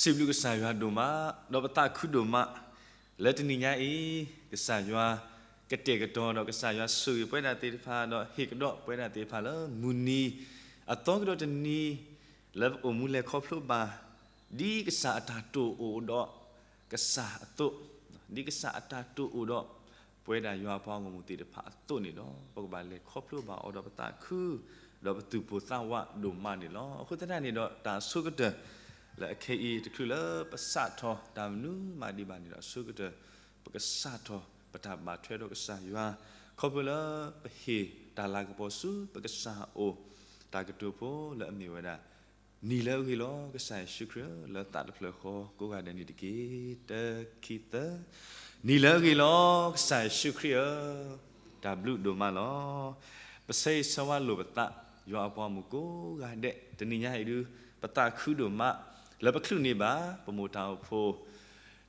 စံးဘျုးကစၢ်ယွၤဒိၣ်မး, ဒီးပသးခုဒိၣ်မး, လၢတနံၤညါအံၤ, ကစၢ်ယွၤကတဲာ်ကတီၤ ဒီးကစၢ်ယွၤဆိၣ်ဂ့ၤပဝဲဒၣ်သ့ၣ်တဖၣ် ဒီးဟ့ၣ်ကဒီးပဝဲဒၣ်သ့ၣ်တဖၣ်လၢမုၢ်နံၤအသီကဒီးတနံၤ, လၢပအိၣ်မူလဲၤခီဖျိဘၣ်, ဒ်ကစၢ်အတၢ်တိာ်အိၣ်ဒီးကစၢ်အသိး, ဒ်ကစၢ်အတၢ်တိာ်အိၣ်ဒီး ပဝဲဒၣ်ယွၤအပှၤဂီၢ်မုၢ်သ့ၣ်တဖၣ်အသိးန့ၣ်ဒီး ပကဘၣ်လဲၤခီဖျိဘၣ်အီၤဒီးပသးခု, ဒီးပသူၣ်ပိၢ်သးဝးဒိၣ်မးန့ၣ်လီၤ. အဃိသတးန့ၣ်ဒီး တၢ်အဆိကတၢၢ် လၢအခဲအံၤတချုးလၢပစးထီၣ်တၢ်မနုၤမးဒံးဘၣ်န့ၣ်ဒီး အဆိကတၢၢ် ပကစးထီၣ်ပတၢ်ဘၣ်ထွဲဒီးကစၢ်ယွၤ, ခီဖျိလၢပဟ့ၣ်တၢ်လၤကပီၤဆူ ပကစၢ်အအိၣ်, တၢ်ကတိၤဖိလၢအမ့ၢ်ဝဲဒၣ် နံၤလၢအဂ့ၤလီၤ ကစၢ်ယ့ၣ်ၡူးခရံာ်ဧၢ, လၢသးတဖျၢၣ်ဃီကိးဂၤဒဲးန့ၣ်တက့ၢ်. တၢ ခံ သၢ, နံၤလၢအဂ့ၤလီၤ ကစၢ်ယ့ၣ်ၡူးခရံာ်ဧၢ, တၢ်ဘျုးဒိၣ်မးလီၤ. ပဆၢဂ့ၤဆၢဝါလိာ်ပသး ယွၤအပှၤဂီၢ်မုၢ်ကိးဂၤဒဲး တနံၤညါအံၤဒုး ပသးခုဒိၣ်မး, လၢပချုးန့ၢ်ဘၣ် ပမိၢ်တၢ်အိၣ်ဖှိၣ်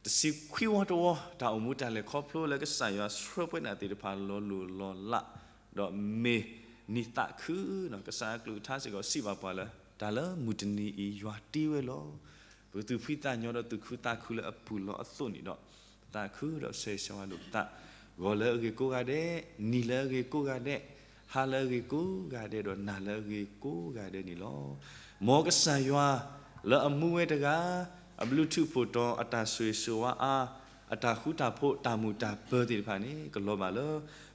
တဆံခွံဝီတဝီ တၢ်အိၣ်မူတၢ်လဲၤခီဖျိလၢကစၢ်ယွၤဆှၢပဝဲဒၣ်သ့ၣ်တဖၣ်လီၤလိၢ်လီၤလး, ဒီးမ့ၢ်နံၤသးခု, ကစၢ်အကလုၢ်ကထါစ့ၢ်ကီးစံးဘၣ်ပှၤလၢ တၢ်လၢမုၢ်တနံၤအံၤယွၤတ့ဝဲလီၤ. ပကသူၣ်ဖှံသးညီဒီးသူၣ်ခုသးခုလၢအပူၤလီၤအသိးန့ၣ်ဒီး ပသးခုဒီးဆၢဂ့ၤဆၢဝါလိာ်ပသး, ဂီၤလၢအဂ့ၤကိးဂၤဒဲး, နံၤလၢအဂ့ၤကိးဂၤဒဲး, ဟါလၢအဂ့ၤကိးဂၤဒဲး, ဒီးနၤလၢအဂ့ၤကိးဂၤဒဲးန့ၣ်လီၤ. မ်ကစၢ်ယွၤလၢအမူဝဲတဂၤ, အဘျုးထူးဖှိၣ်တီၤ, အတၢ်ဆိၣ်ဂ့ၤဆိၣ်ဝါအါ, အတၢ်ဃူတၢ်ဖိး, တၢ်မုာ်တၢ်ပၢၤသ့ၣ်တဖၣ်န့ၣ် ကလီၤဘၣ်လၢ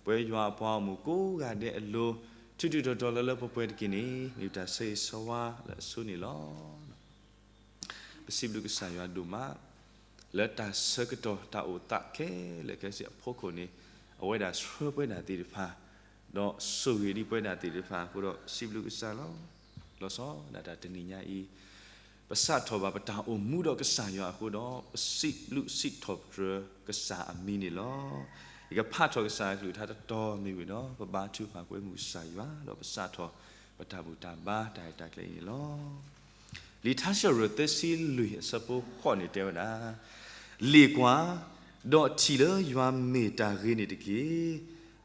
ပဝဲယွၤအပှၤဂီၢ်မုၢ်ကိးဂၤဒဲးအလိၤ, ထူးထူးတီၤတီၤလၢလၢပှဲၤပှဲၤတက့ၢ်န့ၣ် မ့ၢ်တၢ်ဆၢဂ့ၤဆၢဝါလၢအဆိန့ၣ်လီၤ. ပစံးဘျုးကစၢ်ယွၤဒိၣ်မး လၢတၢ်ဆၢကတီၢ်တၢ်အိၣ်သးခဲလၢာ်ခဲဆ့အဖီခိၣ်န့ၣ် အဝဲဒၣ်ဆှၢပဝဲဒၣ်သ့ၣ်တဖၣ်, ဒီးဆိၣ်ဂ့ၤဒံးပဝဲဒၣ်သ့ၣ်တဖၣ်အဃိဒီး ပစံးဘျုးကစၢ်လီၤ. လီၤဆီဒၣ်တၢ်တနံၤညါအံၤ, ပစးထီၣ်ဘၣ်ပတၢ်အိၣ်မူဒီးကစၢ်ယွၤအဃိဒီး ပစံးဘျုးစံးထီၣ်ပတြၢၤကစၢ်အမံၤန့ၣ်လီၤ. ယကဖးထီၣ်ကစၢ်အကလုၢ်ကထါတတီၤမ့ၢ်ဝံၤဒီး ပဘါထုကဖၣ်ကွဲမုာ်ကစၢ်ယွၤ ဒီးပစးထီၣ်ပတၢ်ဘူၣ်တၢ်ဘါတၢ်ရဲၣ်တၢ်ကျဲၤအံၤန့ၣ်လီၤ. လံာ်ထါစံးထီၣ်ပတြၢၤသၢဆံလွံၢ်အဆၢဖိဃိးန့ၣ်တဲဝဲဒၣ်, လ့ၣ်ကွၢ်, ဒီးထံၣ်လၢယွၤမ့ၢ်တၢ်ဂ့ၤန့ၣ်တက့ၢ်.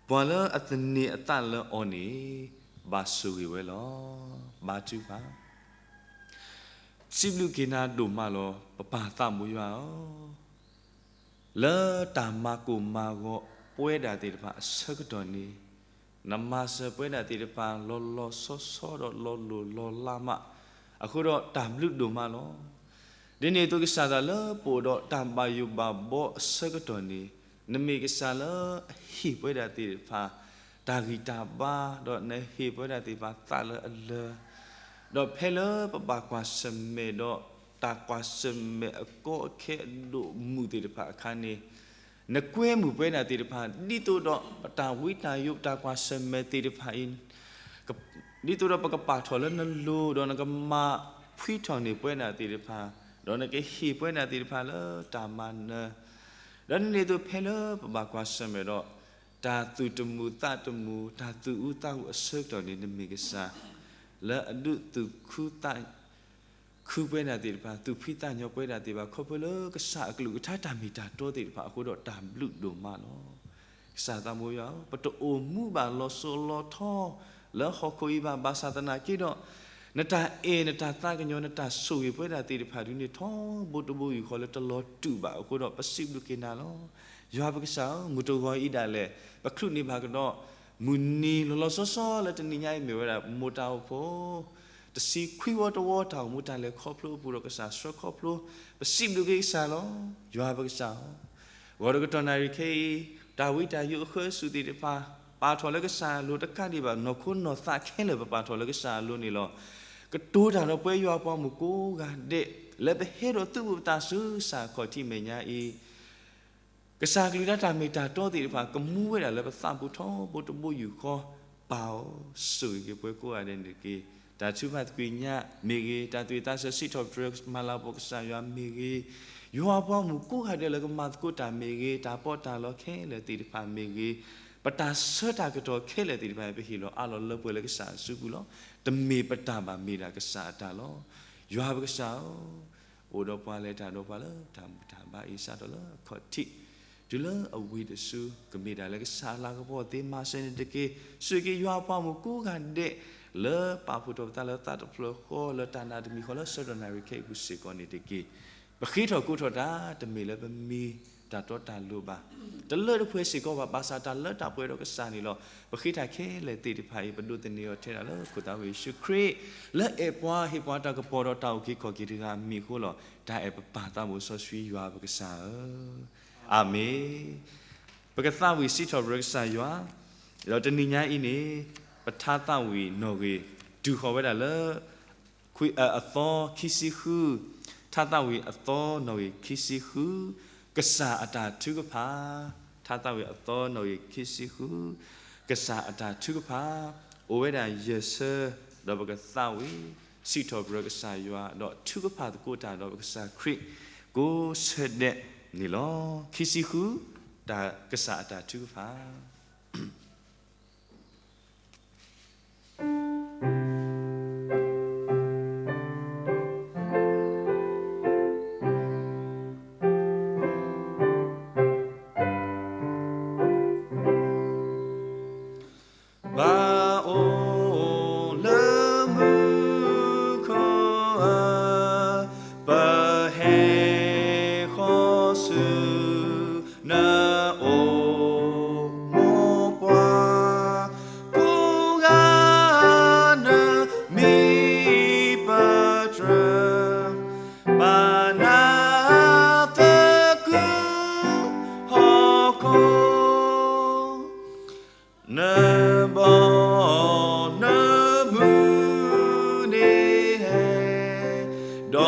ပှၤလၢအသန့ၤအသးလၢအီၤန့ၣ် ဘၣ်ဆိၣ်ဂ့ၤဝဲလီၤ. ဘါထုကဖၣ် စံးဘျုးက့ၤနၤဒိၣ်မးလီၤ ပပၢ်သးဘိယွၤဧၢ, လၢတၢ်မၤကိၢ်မၤဂီၤပဝဲဒၣ်သ့ၣ်တဖၣ်အဆၢကတီၢ်န့ၣ်, နမၤစၢၤပဝဲဒၣ်သ့ၣ်တဖၣ်လီၤလီၤဆီဆီဒီးလီၤလိၢ်လီၤလးမး, အဃိဒီးတၢ်ဘျုးဒိၣ်မးလီၤ. ဒ်န့ၣ်အသိးကစၢ်သးလၢပအိၣ်ဒီးတၢ်ဘၣ်ယိၣ်ဘၣ်ဘီအဆၢကတီၢ်န့ၣ်, နမ့ၢ်ကစၢ်လၢအဟ့ၣ်ပဝဲဒၣ်သ့ၣ်တဖၣ် တၢ်ဂံၢ်တၢ်ဘါ, ဒီးနဟ့ၣ်ပဝဲဒၣ်သ့ၣ်တဖၣ်သးလၢအလၢာ်, ဒီးဖဲလၢပဘၣ်ကွၢ်ဆၢၣ်မဲာ်ဒီးတၢ်ကွၢ်ဆၢၣ်မဲာ်အကီအခဲအဒိၣ်မုၢ်သ့ၣ်တဖၣ်အခါန့ၣ်, နကွဲမုာ်ပဝဲဒၣ်သ့ၣ်တဖၣ် ဒ်သိးဒီးပတၢ်ဝံတၢ်ယိး ပတၢ်ကွၢ်ဆၢၣ်မဲာ်သ့ၣ်တဖၣ်အံၤ ဒ်သိးဒီးပကပာ်ထီၣ်လၢနလိၤ, ဒီးနကမၤဖှံထီၣ်န့ၢ်ပဝဲဒၣ်သ့ၣ်တဖၣ်, ဒီးနကဟ့ၣ်ပဝဲဒၣ်သ့ၣ်တဖၣ်လၢတၢ်မၤနၢၤ, ဒီးဒ်န့ၣ်အသိးဖဲလၢပဘၣ်ကွၢ်ဆၢၣ်မဲာ်ဒီး တၢ်သူၣ်တမုာ်သးတမုာ်, တၢ်သူၣ်အူသးအူအဆၢကတီၢ်န့ၣ် နမ့ၢ်ကစၢ် လၢအဒုးသူၣ်ခုသးခုပဝဲဒၣ်သ့ၣ်တဖၣ်, သူၣ်ဖှံသးညီပဝဲဒၣ်သ့ၣ်တဖၣ် ခီဖျိလၢကစၢ်အကလုၢ်ကထါတၢ်မ့ၢ်တၢ်တီသ့ၣ်တဖၣ်အဃိဒီးတၢ်ဘျုးဒိၣ်မးလီၤ. ကစၢ်သးဘိယွၤဧၢ, ပတအိၣ်မူဘၣ်လီၤစိၤလီၤထီလၢဟီၣ်ခိၣ်အံၤဘၣ်, ဘၣ်ဆၣ်သနာ်က့ဒီး နတၢ်အဲၣ် နတၢ်သးကညီၤ နတၢ်ဆိၣ်ဂ့ၤပဝဲဒၣ်သ့ၣ်တဖၣ်ဒုးန့ၣ် ထီဘိတဘိယူၢ်ဃီလၢတလီၤတူာ်ဘၣ်အဃိဒီး ပစံးဘျုးက့ၤနၤလီၤ. ယွၤပကစၢ်ဧၢ, မုၢ်တဂီၤအံၤဒၣ်လဲာ် ပချုးန့ၢ်ဘၣ်ကဒီး မုၢ်နံၤလီၤလီၤဆီဆီလၢတနံၤညါအံၤမ့ၢ်ဝဲဒၣ် မိၢ်တၢ်အိၣ်ဖှိၣ် တဆံခွံဝီတဝီ တၢ်အိၣ်မူတၢ်လဲၤခီဖျိအပူၤဒီး ကစၢ်ဆှၢခီဖျိ, ပစံးဘျုးက့ၤကစၢ်လီၤ. ယွၤပကစၢ်ဧၢ, ဂီၤဒီးကတီၢ်နၣ်ရံၣ်ခဲအံၤ တၢ်ဝံတၢ်ယိးအဃၢအစူၢ်သ့ၣ်တဖၣ် ပာ်ထီၣ်လၢကစၢ်အလိၤတကးဒံးဘၣ်, နီၢ်ခိနီၢ်သးခဲလၢာ် ပပာ်ထီၣ်လၢကစၢ်အလိၤန့ၣ်လီၤ. ကတိၤတၢ်ဒီးပဝဲယွၤပှၤမုၣ်ကိးဂၤဒဲး လၢပဟဲဒီးသူၣ်ဘိၣ်ပသးဆူကစၢ်ခီၣ်ထံးမဲာ်ညါအံၤ ကစၢ်ကလုၢ်ကထါတၢ်မ့ၢ်တၢ်တီသ့ၣ်တဖၣ် ကမူဝဲဒၣ်လၢပသးပူၤထီဘိတဘိယူၢ်ဃီ, ပာ်အီၤဆိၣ်ဂ့ၤက့ၤပှၤကိးဂၤဒဲးန့ၣ်တက့ၢ်. တၢ်ထုကဖၣ်သကွံာ်ညါမ့ၢ်ဂ့ၤ, တၢ်သူၣ်ဝံၣ်သးဆၢစံးထီၣ်ပတြၢၤမၤလၤကပီၤကစၢ်ယွၤမ့ၢ်ဂ့ၤ, ယွၤအပှၤမုၣ်ကိးဂၤဒဲးလၢကမၤသကိးတၢ်မ့ၢ်ဂ့ၤ, တၢ်ပီးတၢ်လီခဲလၢာ်သ့ၣ်တဖၣ်မ့ၢ်ဂ့ၤ, ပတၢ်ဆၢတၢ်ကတီၢ်ခဲလၢာ်သ့ၣ်တဖၣ် ပဟ့ၣ်လီၤအးလီၤလၢပှဲၤလၢကစၢ်အစုပူၤလီၤ. တမ့ၢ်ပတၢ်ဘၣ်မ့ၢ်ဒၣ်ကစၢ်အတၢ်လီၤ. ယွၤပကစၢ်ဧၢ, အိၣ်ဒီးပှၤလဲၤတၢ်ဒီးပှၤလၢတၢ်ဘူၣ်တၢ်ဘါအံၤ စးထီၣ်လၢအခီၣ်ထံး တုၤလၢအဝံၤတစု ကမ့ၢ်တၢ်လၢကစၢ်အလၤကပီၤသ့မၤစၢၤန့ၣ်တက့ၢ်. ဆိၣ်ဂ့ၤက့ၤယွၤအပှၤမုၣ်ကိးဂၤဒဲး လၢပာ်ဖှိၣ်ထီၣ်ပသးလၢသးတဖျၢၣ်ဃီ လၢတၢ်နာ်တမံၤဃီလၢဆၢကတီၢ်နၣ်ရံၣ်ခဲအံၤပူၤစ့ၢ်ကီးန့ၣ်တက့ၢ်. ပဃ့ထီၣ်ကိးထီၣ်တၢ် တမ့ၢ်လၢပမ့ၢ်တၢ်တီတၢ်လိၤဘၣ်, တလၢတပှဲၤစ့ၢ်ကီးဘၣ်, ဘၣ်ဆၣ်တၢ်လၢတၢ်ပှဲၤဒီးကစၢ်န့ၣ်လီၤ. ပဃ့တၢ်ခဲလၢာ်သ့ၣ်တဖၣ်အံၤ ပဒိးသန့ၤအီၤထဲဒၣ်လၢခိၣ်သးဝံၣ်ယ့ၣ်ၡူးခရံာ် လၢအဲၣ်ပှၤဟ့ၣ်ပှၤတၢ်ကပီၤဒီးတၢ်အုၣ်က့ၤခီၣ်က့ၤတဂၤအမံၤအဃိလီၤ. တၢ်အဲၣ်ပပၢ်သးဘိၣ်စီဆှံယွၤပကစၢ်ဧၢ, အၤမ့ၣ်. ပကသးဝံၣ်စံးထီၣ်ပတြၢၤကစၢ်ယွၤ, ဒီးတနံၤညါအံၤန့ၣ် ပထါသးဝံၣ်နီၣ်ဂံၢ် တုၤဃီၤဝဲဒၣ်လၢ ခွံ အသီခံဆံဃု, ထါသးဝံၣ်အသီနီၣ်ဂံၢ်ခံဆံဃု, ကစၢ်အတၢ်ထုကဖၣ်, ထါသးဝံၣ်အသီနီၣ်ဂံၢ်ခံဆံဃု, ကစၢ်အတၢ်ထုကဖၣ်, အိၣ်ဝဲဒၣ်ယဲၢ်ဆၢ, ဒီးပကသးဝံၣ်စံးထီၣ်ပတြၢၤကစၢ်ယွၤ ဒီးထုကဖၣ်သကိးတၢ်ဒီးပကစၢ်ခရံာ် ကိးဆၢဒဲးန့ၣ်လီၤ. ခံဆံဃု, တၢ်ကစၢ်အတၢ်ထုကဖၣ်. ဘၣ်အိၣ်လၢမူခိၣ်ဧၢ, ပဟဲဃီၤဆူ နအိၣ်မိၢ်ပှၢ်, ကိးဂၤနမံၤပတြၢၤ, ဘၣ်နသကုၤဟီၣ်ခိၣ်, နဘီနမုၢ်န့ၣ်ဟဲ,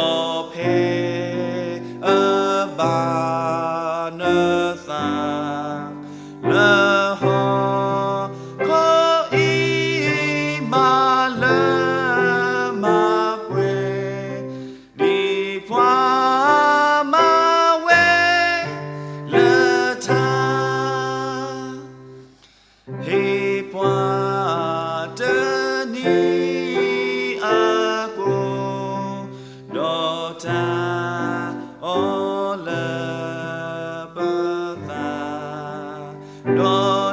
ဒီးဖဲအဘၣ်နသး လၢဟီၣ်ခိၣ်အံၤ မၤလၢမၤပှဲၤ, ဒ်ပှၤမၤဝဲလၢထါ ဟ့ၣ်ပှၤတနံၤအကိၢ်, ဒီးတၢ်အီၣ်လၢပသး,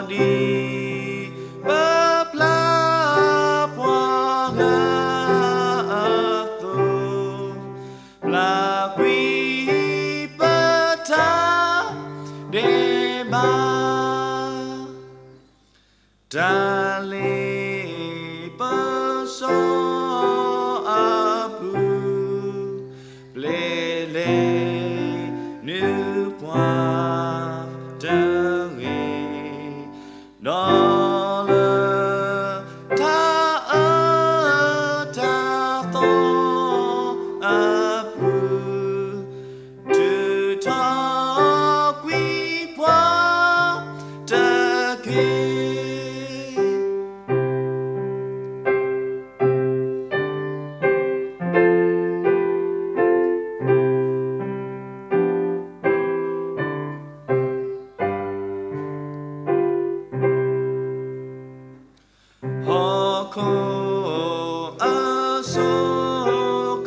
ဒီးဒ်ပပျၢ်ပှၤဂၤအသိး, ပျၢ်ကွံာ်ပတၢ်ဒဲးဘး တၢ်လ့ပစီအပူၤ, ပျဲလဲၤနုာ်ပှၤတဂ့ၤ, ဒီးလၢတၢ်အၢတၢ်သီအပူၤ, ထုးထီၣ်ကွံာ်ပှၤတက့ၢ်. ဟီၣ်ခိၣ်အစိ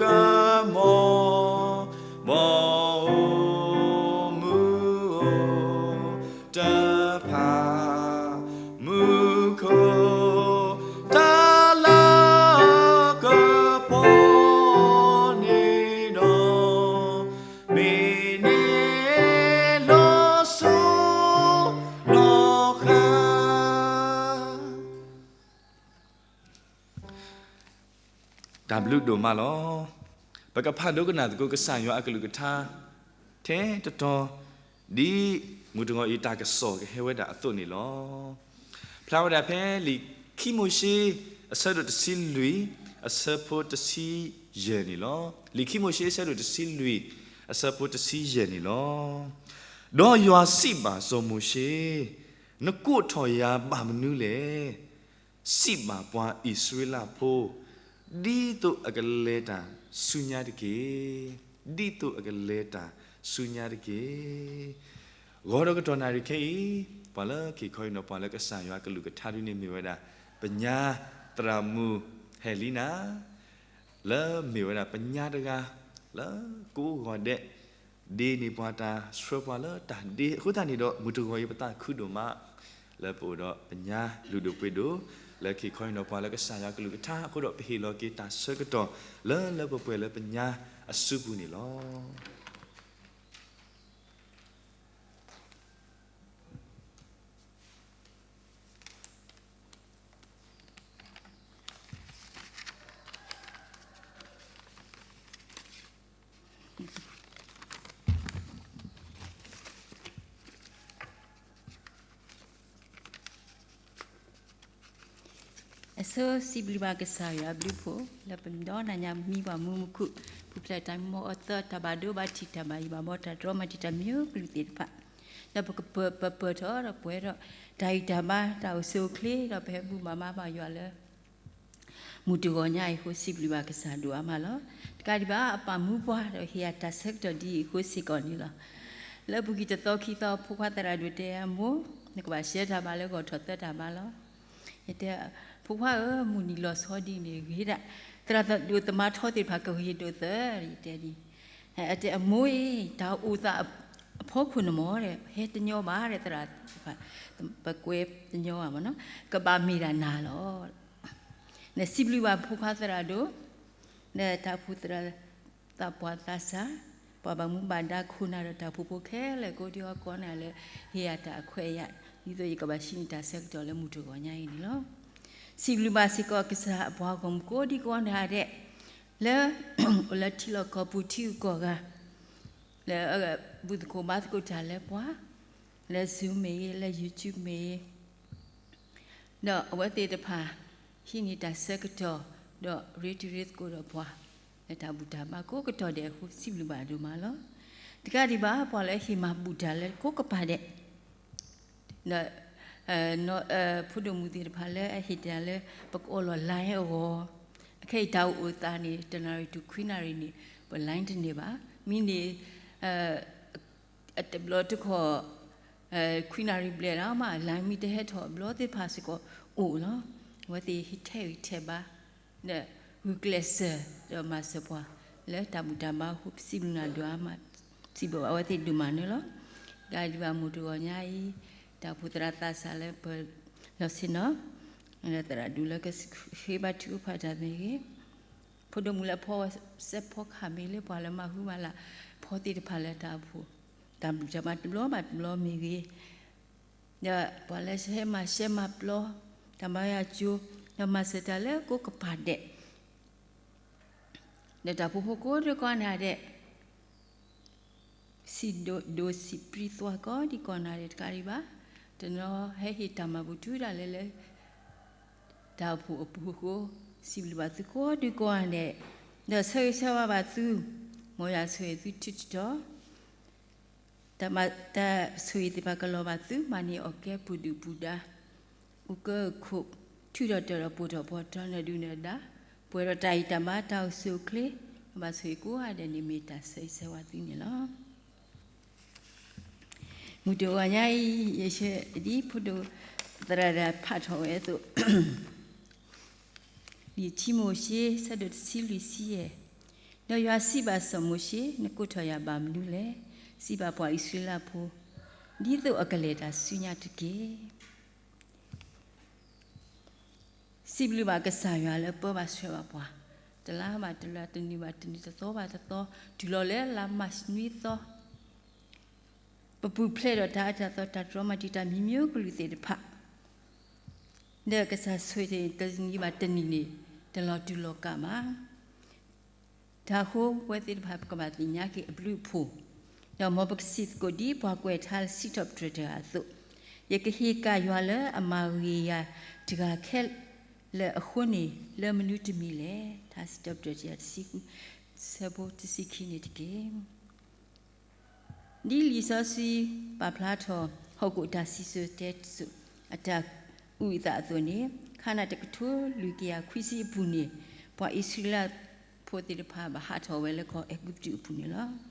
ကမီၤ, ဘီအိၣ်မုၢ်အိၣ်တဖၣ်, မူခိၣ်တၢ်လၤကပီၤန့ၣ်ဒီး, မ့ၢ်န့ၢ်လီၤစိၤလီၤဃာ် တၢ်ဘျုးဒိၣ်မးလီၤ. ပကဖးဒိကနၣ်သကိးကစၢ်ယွၤအကလုၢ်ကထါ ထဲတတီၤ, ဒ်မုၢ်တဂီၤအံၤတၢ်ကစီၣ်ကဟဲဝဲဒၣ်အသိးန့ၣ်လီၤ. ဖျါဝဲဒၣ်ဖဲလံာ်ခံမိၤၡ့ အဆၢဒိၣ်တဆံလွံၢ် အဆၢဖိတဆံယဲၢ်န့ၣ်လီၤ. လံာ်ခံမိၤၡ့ အဆၢဒိၣ်တဆံလွံၢ် အဆၢဖိတဆံယဲၢ်န့ၣ်လီၤ. ဒီးယွၤစံးဘၣ်စီၤမိၤၡ့, နကိးထီၣ်ယၤဘၣ်မနုၤလဲၣ်. စံးဘၣ်ပှၤအံၣ်စရ့လးဖိ, ဒ်သိးအကလဲၤတၢ်ဆူညါတက့ၢ်. ဒ်သိးအကလဲၤတၢ်ဆူညါတက့ၢ်. ဂီၤဒီးကတီၢ်နၣ်ရံၣ်ခဲအံၤ, ပှၤလၢက့ၤခီအံၤဒီး ပှၤလၢကစၢ်ယွၤကလုၢ်ကထါဒုန့ၣ်မ့ၢ်ဝဲဒၣ် ပညါ သရၣ်မုၣ်ဟဲလံနၤ လၢမ့ၢ်ဝဲဒၣ်ပညါတဂၤ လၢကိးဂီၤဒဲး ဒ့န့ၢ်ပှၤတၢ်ဆှၢပှၤလၢတၢ်ဒ့အဃိသတးန့ၣ်ဒီး မုၢ်တဂီၤအံၤ ပသးခုဒိၣ်မး လၢပအိၣ်ဒီးပညါလုၢ်ဒိၣ်ပှ့ၤဒိၣ် လၢက့ၤခီအံၤဒီးပှၤလၢကစၢ်ယွၤကလုၢ်ကထါအဃိဒီး ပဟ့ၣ်လီၤက့ၤတၢ်ဆၢကတီၢ်လၢလၢပှဲၤပှဲၤလၢပညါအစုပူၤန့ၣ်လီၤ. အဆိစံးဘျုးဘၣ်ကစၢ်ယွၤအဘျုးအဖှိၣ် လၢပဒီနၤညါမံပှၤမူမူခိၣ် ပူၤဖျဲးတၢ်မံမီၢ်အီၣ်သီ တၢ်ဘၣ်ဒိဘၣ်ထံး တၢ်ဘၣ်ယိၣ်ဘၣ်ဘီ တၢ်တြီမၤတံာ်တာ်မံၤကလုာ်သ့ၣ်တဖၣ် ဒီးပကပၢၤပၢၤထီၣ်ဒီးပှဲၤထီၣ် တၢ်ဂံၢ်တၢ်ဘါ တၢ်အိၣ်ဆူၣ်အိၣ်ချ့ ဒီးပဟဲဘူၣ်ဘၣ်မၤဘၣ်ယွၤလၢ မုၢ်တဂီၤညါအံၤအဃိ စံးဘျုးဘၣ်ကစၢ်ဒိၣ်အါမးလီၤ. တကးဒံးဘၣ် အပာ်မူပှၤဒီးဟ့ၣ်ယၤတၢ်ဆၢကတီၢ်ဒ်အံၤအဃိစ့ၢ်ကီးန့ၣ်လီၤ. လၢပူၤကွံာ်တသီခံသီ ဖိခွါသရၣ်ဒိၣ်တဲအမိၢ် နကဘၣ်ဆှၢတၢ်ဘါလၢဂီၤထီၣ်သၢတၢ်ဘါလီၤ. ယတဲ ဖိခွါဧၢ မုၢ်နံၤလီၤဆီဒ်န့ၣ်ဂ့ၤဒၣ် သရၣ်ဒိၣ်သမါထီသ့ၣ်တဖၣ်ကဂ့ၤဒိၣ်သၢ ယတဲဒ် အတဲအမိၢ်အံၤ တၢ်အိၣ်သးအဖီခိၣ်န့ၣ်မ့ၢ် ဟဲတညီဘၣ်ဒီးသရၣ်တဖၣ် ပကွဲတညီဘၣ်မ့ၢ်နီၤ ကဘၣ်မ့ၢ်ဒၣ်နၤလီၤ. နစံးဘျုးဘၣ်ဖိခွါသရၣ်ဒိၣ် ဒီးတၢ်အိၣ်ဖှိၣ်သရၣ်သးပှၢ်သးစၢ် ပှၤဘၣ်မူဘၣ်ဒါခိၣ်နၢ်ဒီးတၢ်အိၣ်ဖှိၣ်ဖိခဲလၢာ်ကိးဒံကီးန့ၣ်လၢ ဟ့ၣ်ယၤတၢ်အခွဲးအယာ် ဒ်သိးယကဘၣ်ဟံးန့ၢ်တၢ်ဆၢကတီၢ်လၢမုၢ်တဂီၤညါအံၤန့ၣ်လီၤ. စံးဘျုးဘၣ်စ့ၢ်ကီးကစၢ်အပှၤဂီၢ်မုၢ်ကိးဒံကီးန့ၣ်ဒဲး လၢ အိၣ်လၢထံလီၢ်ကီၢ်ပူၤထံဂုၤကီၢ်ဂၤ လၢ ဘူၣ်သကိးဘါသကိးတၢ်လၢပှၤ လၢ Zoom မ့ၢ်ဂ့ၤ လၢ YouTube မ့ၢ်ဂ့ၤ ဒီးအဝဲသ့ၣ်တဖၣ် ဟံးန့ၢ်တၢ်ဆၢကတီၢ် ဒီးရ့တံၤရ့သကိးဒီးပှၤ လၢတၢ်ဘူၣ်တၢ်ဘါကိးကတီၢ်ဒဲးအဃိ စံးဘျုးဘၣ်ဒိၣ်မးလီၤ. တကးဒံးဘၣ် ပှၤလၢအဟ့ၣ်မၤဘူၣ်တၢ်လၢကိးကပၤဒဲး ဒီး ဖိဒိၣ်မုၣ်သ့ၣ်တဖၣ်လၢအဟ့ၣ်တၢ်လၢ ပကအီၣ်လီၤ line အဂီၢ် အခဲအံၤတၢ်အိၣ်သးန့ၣ် တနၣ်ရံၣ်တုၤခွံနၣ်ရံၣ်န့ၣ် ပ line တန့ၢ်ဘၣ်. မ့ၢ်န့ၣ် အတဘျီတခီၣ် ခွံနၣ်ရံၣ်ဘျဲၣ်လီၤမး line မ့ၢ်တဟဲထီၣ်အဘျီသ့ၣ်တဖၣ်စ့ၢ်ကီးအိၣ်လီၤ. အဝဲသ့ၣ်ဟ့ၣ်ထဲးဂံၢ်ထဲးဘါ ဒီးဂုာ်ကျဲးစၢး ဒီးမၤစၢၤပှၤ လၢတၢ်ဘူၣ်တၢ်ဘါအဃိ ပစံးဘျုးနၤဒိၣ်အါမး စံးဘျုးဘၣ်အဝဲသ့ၣ်ဒိၣ်မးန့ၣ်လီၤ. တကးဒံးဘၣ်မုၢ်တဂီၤညါအံၤ တၢ်အိၣ်ဖှိၣ်သရၣ်သးစၢ်လၢပလီၢ်ဆ့ၣ်နီၤ လၢသရၣ်ဒိၣ်လၢကဃ့ဘါထုကဖၣ်တၢ်မ့ၢ်ဂ့ၤ ဖိဒိၣ်မုၣ်လၢဖီစဲးဖီကဟၣ်မ့ၢ်ဂ့ၤ လၢပှၤလၢမၤဃုမၤလၤဖီသ့ၣ်တဖၣ်လၢတၢ်အိၣ်ဖှိၣ် တၢ်ဘူၣ်တၢ်ဘါတဘျီဘၣ်တဘျီမ့ၢ်ဂ့ၤ ဒီးပှၤလၢဟဲမၤရှဲမၤပျီ တၢ်မၤယၤကၠိ ဒီးမၤစၢၤတၢ်လၢကိးကပၤဒဲး ဒီးတၢ်အိၣ်ဖှိၣ်ဖိကိးဒံကီးန့ၣ်ဒဲး စံးဒိၣ်ဒိၣ်စံးပြံသွါကိးဒံကီးန့ၣ်ဒဲးတကးဒံးဘၣ် တနီၤဟဲဟ့ၣ်တၢ်မၤဘူၣ်တုၤဒၣ်လဲာ်လၢ တၢ်အိၣ်ဖှိၣ်အပူၤအဃိ စံးဘျုးဘၣ်သုကိးဒံကီးန့ၣ်ဒဲး ဒီးဆၢဂ့ၤဆၢဝါဘၣ်သု မ်ယွၤဆိၣ်ဂ့ၤသုထုတတီၤ တၢ်ဆိၣ်ဂ့ၤသ့ၣ်တဖၣ်ကလီၤဘၣ်သု မၤန့ၢ်အီၣ်ကဲပူၤဒုၣ်ပူၤဒါ အိၣ်ကၢအိၣ်ခိး ထုးထီၣ်တၢၢ်ဒီးပိာ်ထီၣ်ပီၤထီၣ်နၢၤဒုၣ်နၢၤဒါ ပှဲၤဒီးတၢ်ဂံၢ်တၢ်ဘါတၢ်အိၣ်ဆူၣ်အိၣ်ချ့ ဘၣ်ဆိၣ်ဂ့ၤကိးဂၤဒဲးန့ၣ် မ့ၢ်တၢ်ဆၢဂ့ၤဆၢဝါသုန့ၣ်လီၤ. မုၢ်တဂီၤညါအံၤ ယဆၢဒ်ဖိဒိၣ်သရၣ်ဒၣ်ဖးထီၣ်ဝဲအသိး လံာ်ထံမိၤၡ့ ဆၢဒိၣ်တဆံလွံၢ်ဆံယဲၢ်, ဒီးယွၤစံးဘၣ်စီၤမိၤၡ့, နကိးထီၣ်ယၤဘၣ်မနုၤလဲၣ်. စံးဘၣ်ပှၤအံၣ်စရ့လးဖိ, ဒ်သိးအကလဲၤတၢ်ဆူညါတက့ၢ်. စံးဘျုးဘၣ်ကစၢ်ယွၤလၢပၢဘၣ်ဆှၢဘၣ်ပှၤ, တလါဘၣ်တလါ, တနံၤဘၣ်တနံၤ, တသီဘၣ်တသီ, တုၤလီၤလၢလါမၢ်ၡးနွံသီ, ပပူၤဖျဲးဒီးတၢ်အၢတၢ်သီ တၢ်တြီမၤတံာ်တာ်မံၤမံၤကလုာ်သ့ၣ်တဖၣ် ဒီးကစၢ်ဆိၣ်ဂ့ၤတနံၤဘၣ်တနံၤန့ၣ် တလီၤတူာ်လီၤကာ်ဘၣ်. တၢ်ဃိဝဲသ့ၣ်တဖၣ် ပကဘၣ်သ့ၣ်ညါက့ၤအဘျုးအဖှိၣ်, ဒီးမ်ပကစံးသကိးဒ်ပှၤကွဲးထါစံးထီၣ်ပတြၢၤတဂၤအသိး, ယကဟ့ၣ်ကၣ်ယွၤလၢအမၤဂ့ၤယၤတဂၤခဲလၢာ်အဃိန့ၣ် လၢမနုၤတမံၤလဲၣ်. ထါစံးထီၣ်ပတြၢၤတကယၤတဆံဃု, ဆၢဖိတဆံခံန့ၣ်တက့ၢ်. ဒ်လံာ်စီဆှံပာ်ဖျါထီၣ် ဟီၣ်ခိၣ်အတၢ်စံၣ်စိၤတဲစိၤအတၢ်အုၣ်အသးအသိးန့ၣ်, ခါနၤတကထိလွံၢ်ကယၤခွံဆံအပူၤန့ၣ်, ပှၤအံၣ်စရ့လးဖိသ့ၣ်တဖၣ်ဘၣ်ဟးထီၣ်ဝဲလၢကီၢ်အဲၤကူပတူးအပူၤန့ၣ်လီၤ.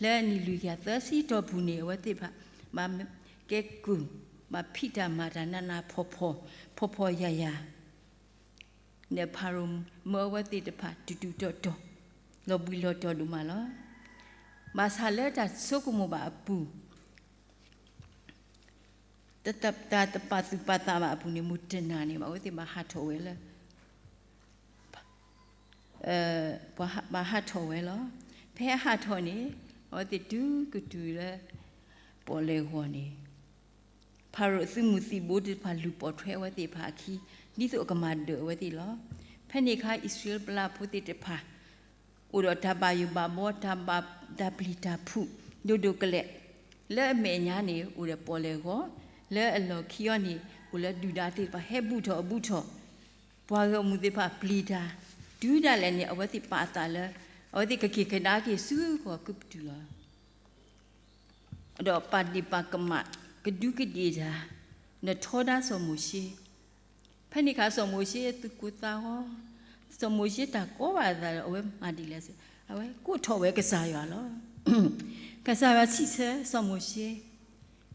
လၢအနံၣ်လွံၢ်ကယၤသၢဆံတီၢ်ပူၤန့ၣ် အဝဲသ့ၣ်တဖၣ်ဘၣ်ကဲကုၢ်, ဘၣ်ဖံးတၢ်မၤတၢ်နးနးဖှီၣ်ဖှီၣ်, ဖှီၣ်ဖှီၣ်ယာ်ယာ် ဒီးဖၤရိၤမၢအဝဲသ့ၣ်တဖၣ် တူၢ်တူၢ်တီၤတီၤ, လီၤဘှံးလီၤတီၤဒိၣ်မးလီၤ. ဘၣ်ဆၣ်လၢတၢ်ဆိကမိၣ်ဘၣ်အပူၤ, တၢ်တပာ်သူၣ်ပာ်သးဘၣ်အပူၤန့ၣ် မုၢ်တနၤန့ၣ် အဝဲသ့ၣ်ဘၣ်ဟးထီၣ်ဝဲလၢ ဘၣ်ဟးထီၣ်ဝဲလီၤ. ဖဲအဟးထီၣ်န့ၣ် အဝဲသ့ၣ်တုၤကတုၤလၢ ပီၣ်လဲၣ်ဂီၤန့ၣ် ဖၤရိၤအသုးမုၢ်သံၣ်ဘိသ့ၣ်တဖၣ် လူၤပိာ်ထွဲအဝဲသ့ၣ်တဖၣ်အခံ, ဒ်သိးအကမၤဒၢးအဝဲသ့ၣ်လီၤ. ဖဲန့ၣ်အခါ အံၣ်စရ့လးဖိသ့ၣ်တဖၣ် အိၣ်ဒီးတၢ်ဘၣ်ယိၣ်ဘၣ်ဘီ တၢ်ဘၣ်တၢ်ပျံၤတၢ်ဖုး ဒိၣ်ဒိၣ်ကလဲာ်, လၢအမဲာ်ညါန့ၣ် အိၣ်ဒီးပီၣ်လဲၣ်ဂီၤ, လၢအလီၢ်ခံအီၤန့ၣ် အိၣ်လၢဒုၣ်ဒါသ့ၣ်တဖၣ် ဟဲဘူၣ်ထီၣ်အဘူၣ်ထီၣ် ပှၤဂီၢ်မုၢ်သ့ၣ်တဖၣ်ပျံၤတၢ်, တုၤဒၣ်လဲာ်န့ၣ် အဝဲသ့ၣ်ပာ်အသးလၢ အဝဲသ့ၣ်ကက့ၤကဒါက့ၤဆူကီၢ်အဲၤကူပတူးလီၤ. ဒီးပာ်ဒ့ၣ်ပာ်ကမၣ် ကဒူးကဒ့ၣ်တၢ်, ဒီးထီဒါစီၤမိၤၡ့. ဖဲန့ၣ်အခါစီၤမိၤၡ့သူၣ်ကိၢ်သးဂီၤ, စီၤမိၤၡ့တၢ်ကီဘၣ်အသးဒီး အဝဲမၤဒ်လဲၣ်, အဝဲကိးထီၣ်ဝဲကစၢ်ယွၤလီၤ. ကစၢ်ယွၤစံးဆၢစီၤမိၤၡ့,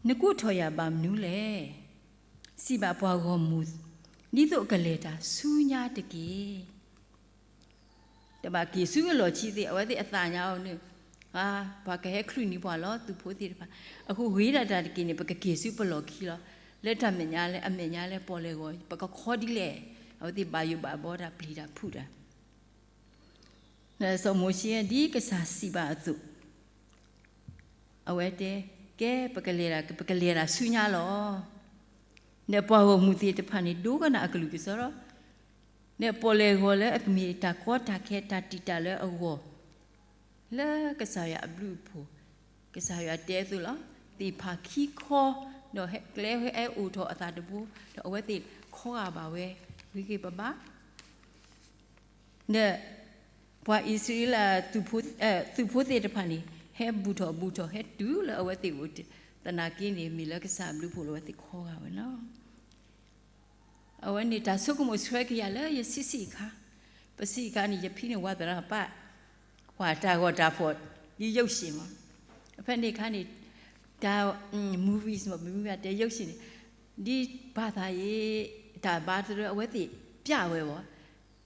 နကိးထီၣ်ယၤဘၣ်မနုၤလဲၣ်. စံးဘၣ်ပှၤဂီၢ်မုၢ် ဒ်သိးအကလဲၤတၢ်ဆူညါတက့ၢ်. တဘၣ်က့ၤဆူအလီၢ်ခံသ့ၣ် အဝဲသ့ၣ်အသးညါအီၤန့ၣ်, ပှၤကဟဲချုးန့ၢ်ပှၤလီၤ သုးဖိသ့ၣ်တဖၣ်, အဃိဂ့ၤဒၣ်တၢ်တက့ၢ်န့ၣ် ပကက့ၤဆူပလီၢ်ခံလီၤ. လၢတၢ်မဲာ်ညါလၢအမဲာ်ညါလၢပီၣ်လဲၣ်ဂီၤ ပကခီဒ်လဲၣ်. အဝဲသ့ၣ်ဘၣ်ယိၣ်ဘၣ်ဘီတၢ်ပျံၤတၢ်ဖုးတၢ် စီၤမိၤၡ့ ဒ်ကစၢ်စံးဘၣ်အသိး, အဝဲတဲ, ကဲ, ပကလဲၤတၢ်, ပကလဲၤတၢ်ဆူညါလီၤ. ဒီးပှၤဂီၢ်မုၢ်သ့ၣ်တဖၣ်န့ၣ် ဒိကနၣ်အကလုၢ်ကစီဒီ, ဒီးပီၣ်လဲၣ်ဂီၤလၢအကမ့ၢ်တၢ်ကီတၢ်ခဲတၢ်တံာ်တာ်လၢအဂီၢ်, လၢကစၢ်ယွၤအဘျုးအဖှိၣ်, ကစၢ်ယွၤတဲအသိးလီၤ. သ့ၣ်ဖးခံခီ, ဒီးကျဲဟဲအိၣ်ထီၣ်အသးတဘိ, ဒီးအဝဲသ့ၣ်ခီဂာ်ဘၣ်ဝဲ, ဂ့ၤဂ့ၤဘၣ်ဘၣ် ဒီးပှၤအံၣ်စရ့လး သုးဖိသ့ၣ်တဖၣ်န့ၣ် ဟဲဘူးထီၣ်ဘူးထီၣ် ဟဲတုၤလၢအဝဲသ့ၣ်အိၣ်, သနာ်က့န့ၣ် မ့ၢ်လၢကစၢ်အဘျုးအဖှိၣ်လၢအဝဲသ့ၣ်ခီဂာ်ဝဲလီၤ. အဝဲန့ၣ်တၢ်ဆိကမိၣ်ဆှၢက့ၤယၤလၢယဆံးဆံးအခါ, ပဆံးအခါန့ၣ် ယဖံန့ၣ်ဝၤသရၣ်ပၢ်, ကွၢ်တၢ်ဂီၤတၢ်ဖီၣ်, ဒ်ရုပ်ရှင်မး, ဖဲန့ၣ်အခါန့ၣ်, တၢ် movies မး ပမ့ၢ်တဲရုပ်ရှင်န့ၣ်, ဒ်ဘာသာရေး တၢ်ဘါတရၢအဝဲသ့ၣ်ပျၢ်ဝဲဘၣ်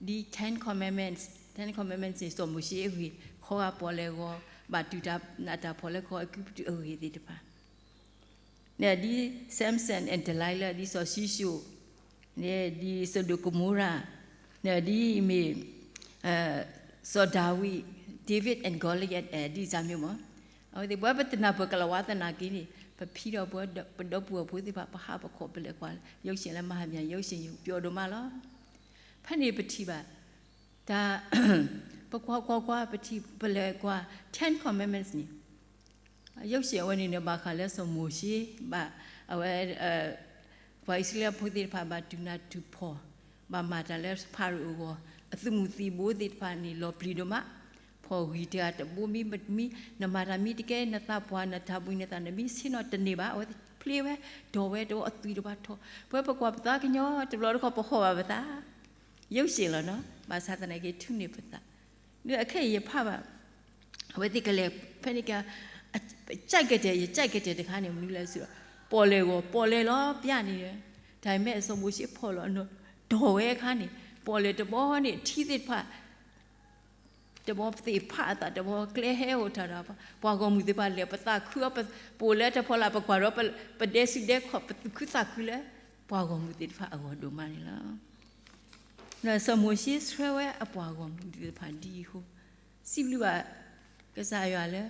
ဒ် Ten Commandments, Ten Commandments န့ၣ် စီၤမိၤၡ့အဂ့ၢ်, ခီဂာ်ပီၣ်လဲၣ်ဂီၤ, ဘၣ်တူၢ်တၢ်နးတၢ်ဖှီၣ်လၢကီၢ်အဲၤကူပတူးအဂ့ၢ်သ့ၣ်တဖၣ်, ဒ် Samson and Delilah ဒ်စီၤၡံၣ်ၡိၣ်, ဒ်စဒိၣ်ကမိရၤ, ဒ်မ့ၢ် စီၤဒၤဝံး, David and Goliath ဒ်စၢ်မ့ၢ်မး, အဝဲသ့ၣ်ပဝဲပတနၢ်ပၢၢ်ကလၤဝါသနာ်က့န့ၣ် ပဖံဒီးပဒီပုၢ်ဝဲၢ်ဖိသ့ၣ်တဖၣ် ပဟးပခီၣ်ပလဲၤကွၢ် ရုပ်ရှင်လၢမၤဟးမၠၣ် ရုပ်ရှင်ပျီဒိၣ်မးလီၤ. ဖဲန့ၣ်ပထံၣ်ဘၣ် တၢ် ပကွၢ်ကွၢ်ကွၢ် ပထံၣ်ပလဲၤကွၢ် Ten Commandments န့ၣ်, ရုပ်ရှင်အဝဲန့ၣ်န့ၣ် ဘၣ်ဃးလၢစီၤမိၤၡ့ ဘၣ်အဝဲ ပှၤအံၣ်စရ့လးဖိသ့ၣ်တဖၣ် ဘၣ်တူၢ်နးတူၢ်ဖှီၣ်, ဘၣ်မၤတၢ်လၢဖၤရိၤအဂီၢ်, အသုးမုၢ်သံၣ်ဘိသ့ၣ်တဖၣ်န့ၣ် လီၤပျံၤဒိၣ်မး, ဖှီၣ်ဂံၢ်တဂၤတဘိမံ, မံ, နမၤတၢ်မံတကဲ, နသးပှၢ်နတၢ်ဘှံးနသး နမံဆ့ၣ်နီၤတန့ၢ်ဘၣ်, အဝဲသ့ၣ်ဖျ့ဝဲ, ဒီးဝဲတဝီအသွံၣ်တဘၣ်ထီၣ်, ပဝဲပကွၢ်ပသးကညီၤတဘျီတခီၣ် ပဟီၣ်ဘၣ်ပသး ရုပ်ရှင်လီၤနီၤ, ဘၣ်ဆၣ်သနာ်က့ ထုးန့ၢ်ပသး, ဒီးအခဲအံၤယဖးဘၣ် အဝဲသ့ၣ်ကလဲၤဖဲန့ၣ်က ကြိုက်ခဲ့တယ်, ယကြိုက်ခဲ့တယ် တခါန့ၣ် မနုၤလဲၣ်စ့ၢ်ကီး, ပီၣ်လဲၣ်ဂီၤ ပီၣ်လဲၣ်လီၤ ပျၢ်န့ၣ်, တၢ်မ့ၢ်စီၤမိၤၡ့ဖီၣ်လီၤ ဒီးဝဲအခါန့ၣ် ပီၣ်လဲၣ်တဘီန့ၣ် ထံသ့ၣ်တဖၣ် တဘီသ့ၣ်ဖးအသး တဘီကျဲဟဲအိၣ်ထီၣ်ဒီး ပှၤဂီၢ်မုၢ်သ့ၣ်တဖၣ်လဲၤ ပသးခုအီၤ ပအိၣ်လၢတၢ်ဖီလာ် ပကွၢ်ဒီး ပဒဲစုဒဲခီၣ် ပသူၣ်ခုသးခုလၢ ပှၤဂီၢ်မုၢ်သ့ၣ်တဖၣ်အဂီၢ်ဒိၣ်မးန့ၣ်လီၤ. ဒီးစီၤမိၤၡ့ဆှၢဝဲအပှၤဂီၢ်မုၢ်သ့ၣ်တဖၣ်ဒ်အံၤအဃိ, စံးဘျုးဘၣ် ကစၢ်ယွၤလၢ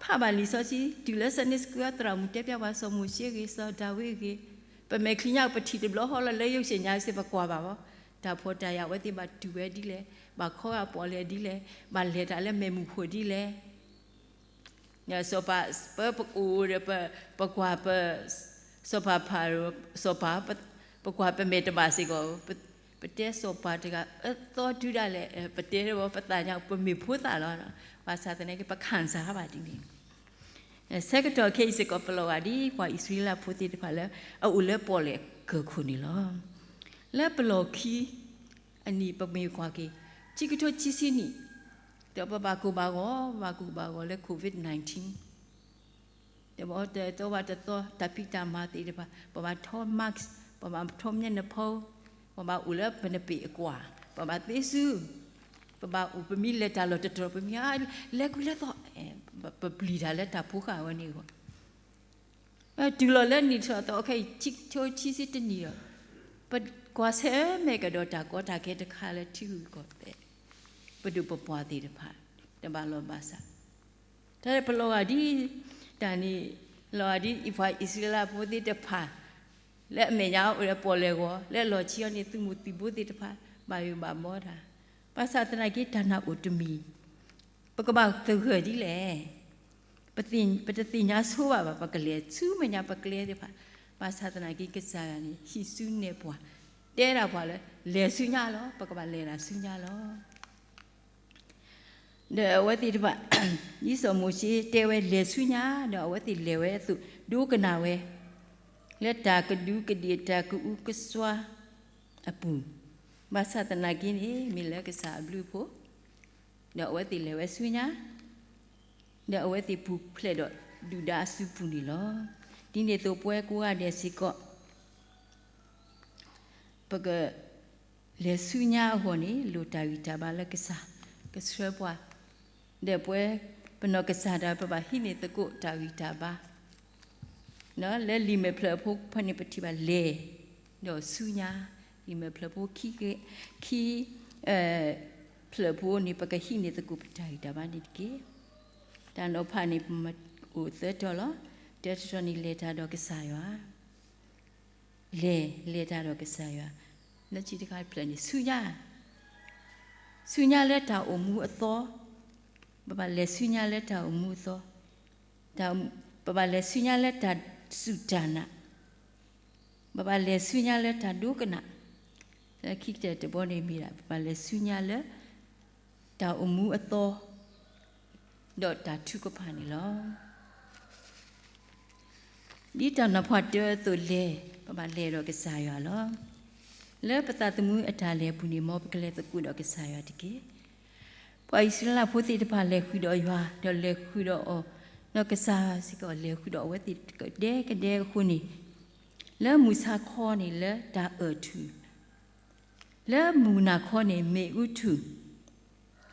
ဖးဘၣ်လံာ်စီဆှံ တုၤလၢ Sunday School သရၣ်မုၣ်တဲပျၢ်ပှၤ စီၤမိၤၡ့အဂ့ၢ် စီၤဒၤဝံးအဂ့ၢ်, ပမဲာ်ချံညါပထံၣ်တဘျီဃီလီၤ လၢရုပ်ရှင်ညါစ့ၢ် ပကွၢ်ဘၣ်ဘၣ်, တၢ်ဖှီၣ်တၢ်ယာ်အဝဲသ့ၣ်ဘၣ်တူၢ်ဝဲဒ်လဲၣ်, ဘၣ်ခီဂာ်ပီၣ်လဲၣ်ဒ်လဲၣ်, ဘၣ်လဲၤတၢ်လၢမဲၢ်မုၢ်ခိၣ်ဒ်လဲၣ် စီၤပၤ ပ ပအိၣ်ဒီး ပ ပကွၢ်ပ စီၤပၤဖၤရိၤ စီၤပၤ ပ ပကွၢ်ပမဲာ်တဘၣ်စ့ၢ်ကီး ပတဲစီၤပၤတဂၤ အသီတုၤဒၣ်လဲာ် ပတဲဝဲပသးညါ ပမ့ၢ်ဖိသၣ်လီၤ. ဘၣ်ဆၣ်သနာ်က့ ပခၣ်စၢ်ဘၣ်ဒ်န့ၣ် ဆၢကတီၢ်ခဲအံၤစ့ၢ်ကီး ပလီၤဂာ်ဒ်ပှၤအံၣ်စရ့လးဖိသ့ၣ်တဖၣ်လၢ အအိၣ်လၢပီၣ်လဲၣ်ကၢၢ်ခိၣ်န့ၣ်လီၤ. လၢပလီၢ်ခံ အနံၣ်ပမ့ၢ်ကွၢ်က့ၤ ခံကထိခံဆံနံၣ် ဒီးပဘၣ်ကိၢ်ဘၣ်ဂီၤ ဘၣ်ကိၢ်ဘၣ်ဂီၤလၢ COVID nineteen တဘၣ်တသီဘၣ်တသီ တၢ်ဖံးတၢ်မၤသ့ၣ်တဖၣ် ပဘၣ်ထီ mask ပဘၣ်ထီမျက်နှာဖုံး ပဘၣ်အိၣ်လၢပနပ့ၢ်အကွၢ် ပဘၣ်သ့စု ပဘၣ်အိၣ် ပမ့ၢ်လဲၤတၢ်လီၢ်တတီၤ ပမ့ၢ်လဲၤကွံာ်လဲၤသီၣ် ပပျံၤတၢ်လၢတၢ်ဖိဃာ်ဝဲန့ၣ်အဂီၢ် တုၤလီၤလၢနံၣ်ထီၣ်သီ ခဲအံၤ ခံကထိခံဆံတနံၣ်ဒီး ပကွၢ်ဆၢၣ်မဲာ်ကဒီးတၢ်ကီတၢ်ခဲတခါလၢထံဂုၤကီၢ်သဲး ပဒိၣ်ပပှၢ်သ့ၣ်တဖၣ် တဘၣ်လီၤဘၣ်ဆၣ် တၢ်ပလီၤဂာ်ဒ် တၢ်န့ၣ် လီၤဂာ်ဒ်ပှၤအံၣ်စရ့လးဖိသ့ၣ်တဖၣ် လၢအမဲာ်ညါအိၣ်ဒီးပီၣ်လဲၣ်ဂီၤ လၢအလီၢ်ခံအီၤန့ၣ် သုးမုၢ်သံၣ်ဘိသ့ၣ်တဖၣ် ဘၣ်ယိၣ်ဘၣ်ဘီတၢ် ဘၣ်ဆၣ်သနာ်က့တၢ်နာ်အိၣ်တမံၤ ပကဘၣ်သဂၢၢ်ဒ်လဲၣ် ပတသ့ၣ်ညါဆိဘၣ်ဘၣ် ပကလဲၤဆူမဲာ်ညါပကျဲသ့ၣ်တဖၣ် ဘၣ်ဆၣ်သနာ်က့ကစၢ်ယွၤန့ၣ် ဟံးစုနဲၣ်ပှၤ တဲဒၣ်ပှၤလၢ လဲၤဆူညါလီၤ, ပကဘၣ်လဲၤဒၣ်ဆူညါလီၤ. ဒီးအဝဲသ့ၣ်တဖၣ် ဒ်စီၤမိၤၡ့တဲဝဲလဲၤဆူညါ, ဒီးအဝဲသ့ၣ်လဲၤဝဲအသိး ဒိကနၣ်ဝဲ လၢတၢ်ကဒူးကဒ့ၣ်တၢ်ကအုကစွါအပူၤ, ဘၣ်ဆၣ်သနာ်က့န့ၣ် မ့ၢ်လၢကစၢ်အဘျုးအဖှိၣ်, ဒီးအဝဲသ့ၣ်လဲၤဝဲဆူညါ, ဒီးအဝဲသ့ၣ်ပူၤဖျဲးဒီးဒုၣ်ဒါအစုပူၤန့ၣ်လီၤ. ဒ်န့ၣ်အသိးပဝဲကိးဂၤဒဲးစ့ၢ်ကီး ပက လဲၤဆူညါအဂီၢ်န့ၣ် လိၣ်တၢ်ဂံၢ်တၢ်ဘါလၢကစၢ်ကဆှၢပှၤ, ဒီးပဝဲပနီၢ်ကစၢ်ဒၣ်ဝဲ ပဘၣ်ဟံးန့ၢ်သကိးတၢ်ဂံၢ်တၢ်ဘါ, လၢလံာ်မဲာ်ဖျၢၣ်အဖိဖဲန့ၣ် ပထံၣ်ဘၣ်လဲၤ ဒီးဆူညါ, လံာ်မဲာ်ဖျၢၣ်ဖိခံ, ခံ, ဖျၢၣ်ဖိန့ၣ် ပကဟံးန့ၢ်သကိးပတၢ်ဂံၢ်တၢ်ဘါန့ၣ်တက့ၢ်. တၢ်နီၤဖးန့ၣ် ပမ့ၢ်အိၣ်သၢတီၤလီၤ. တၢတတီၤန့ၣ် လဲၤတၢ်ဒီးကစၢ်ယွၤ လဲၤ, လဲၤတၢ်ဒီးကစၢ်ယွၤ, လၢခံတခါတဖျၢၣ်န့ၣ် ဆူညါ, ဆူညါလၢတၢ်အိၣ်မူအသီ, ပဘၣ်လဲၤဆူညါလၢတၢ်အိၣ်မူအသီ, ပဘၣ်လဲၤဆူညါလၢတၢ်စူၢ်တၢ်နာ်, ပဘၣ်လဲၤဆူညါလၢတၢ်ဒိကနၣ်, လၢခံကတၢၢ်တဘီန့ၣ်မ့ၢ်ဒၣ် ပဘၣ်လဲၤဆူညါလၢ တၢ်အိၣ်မူအသီ ဒီးတၢ်ထုကဖၣ်န့ၣ်လီၤ. ဒ်တၢ်နီၤဖးတၢ်အသိးလဲၤ, ပဘၣ်လဲၤဒီးကစၢ်ယွၤလီၤ. လၢပသးသမူအတၢ်လဲၤအပူၤန့ၣ် မ်ပကလဲၤသကိးဒီးကစၢ်ယွၤတက့ၢ်. ပှၤအံၣ်စရ့လးဖိသ့ၣ်တဖၣ်လဲၤဃုာ်ဒီးယွၤ, ဒီးလဲၤဃုာ်ဒီးအီၤ, ဒီးကစၢ်စ့ၢ်ကီး လဲၤဃုာ်ဒီးအဝဲသ့ၣ်ကဒဲကဒဲအဃိန့ၣ်, လၢမုၢ်ဆါခီန့ၣ် လၢတၢ်အၢၣ်ထူၣ် လၢမုၢ်နၤခီန့ၣ် မ့ၣ်အူထူၣ်,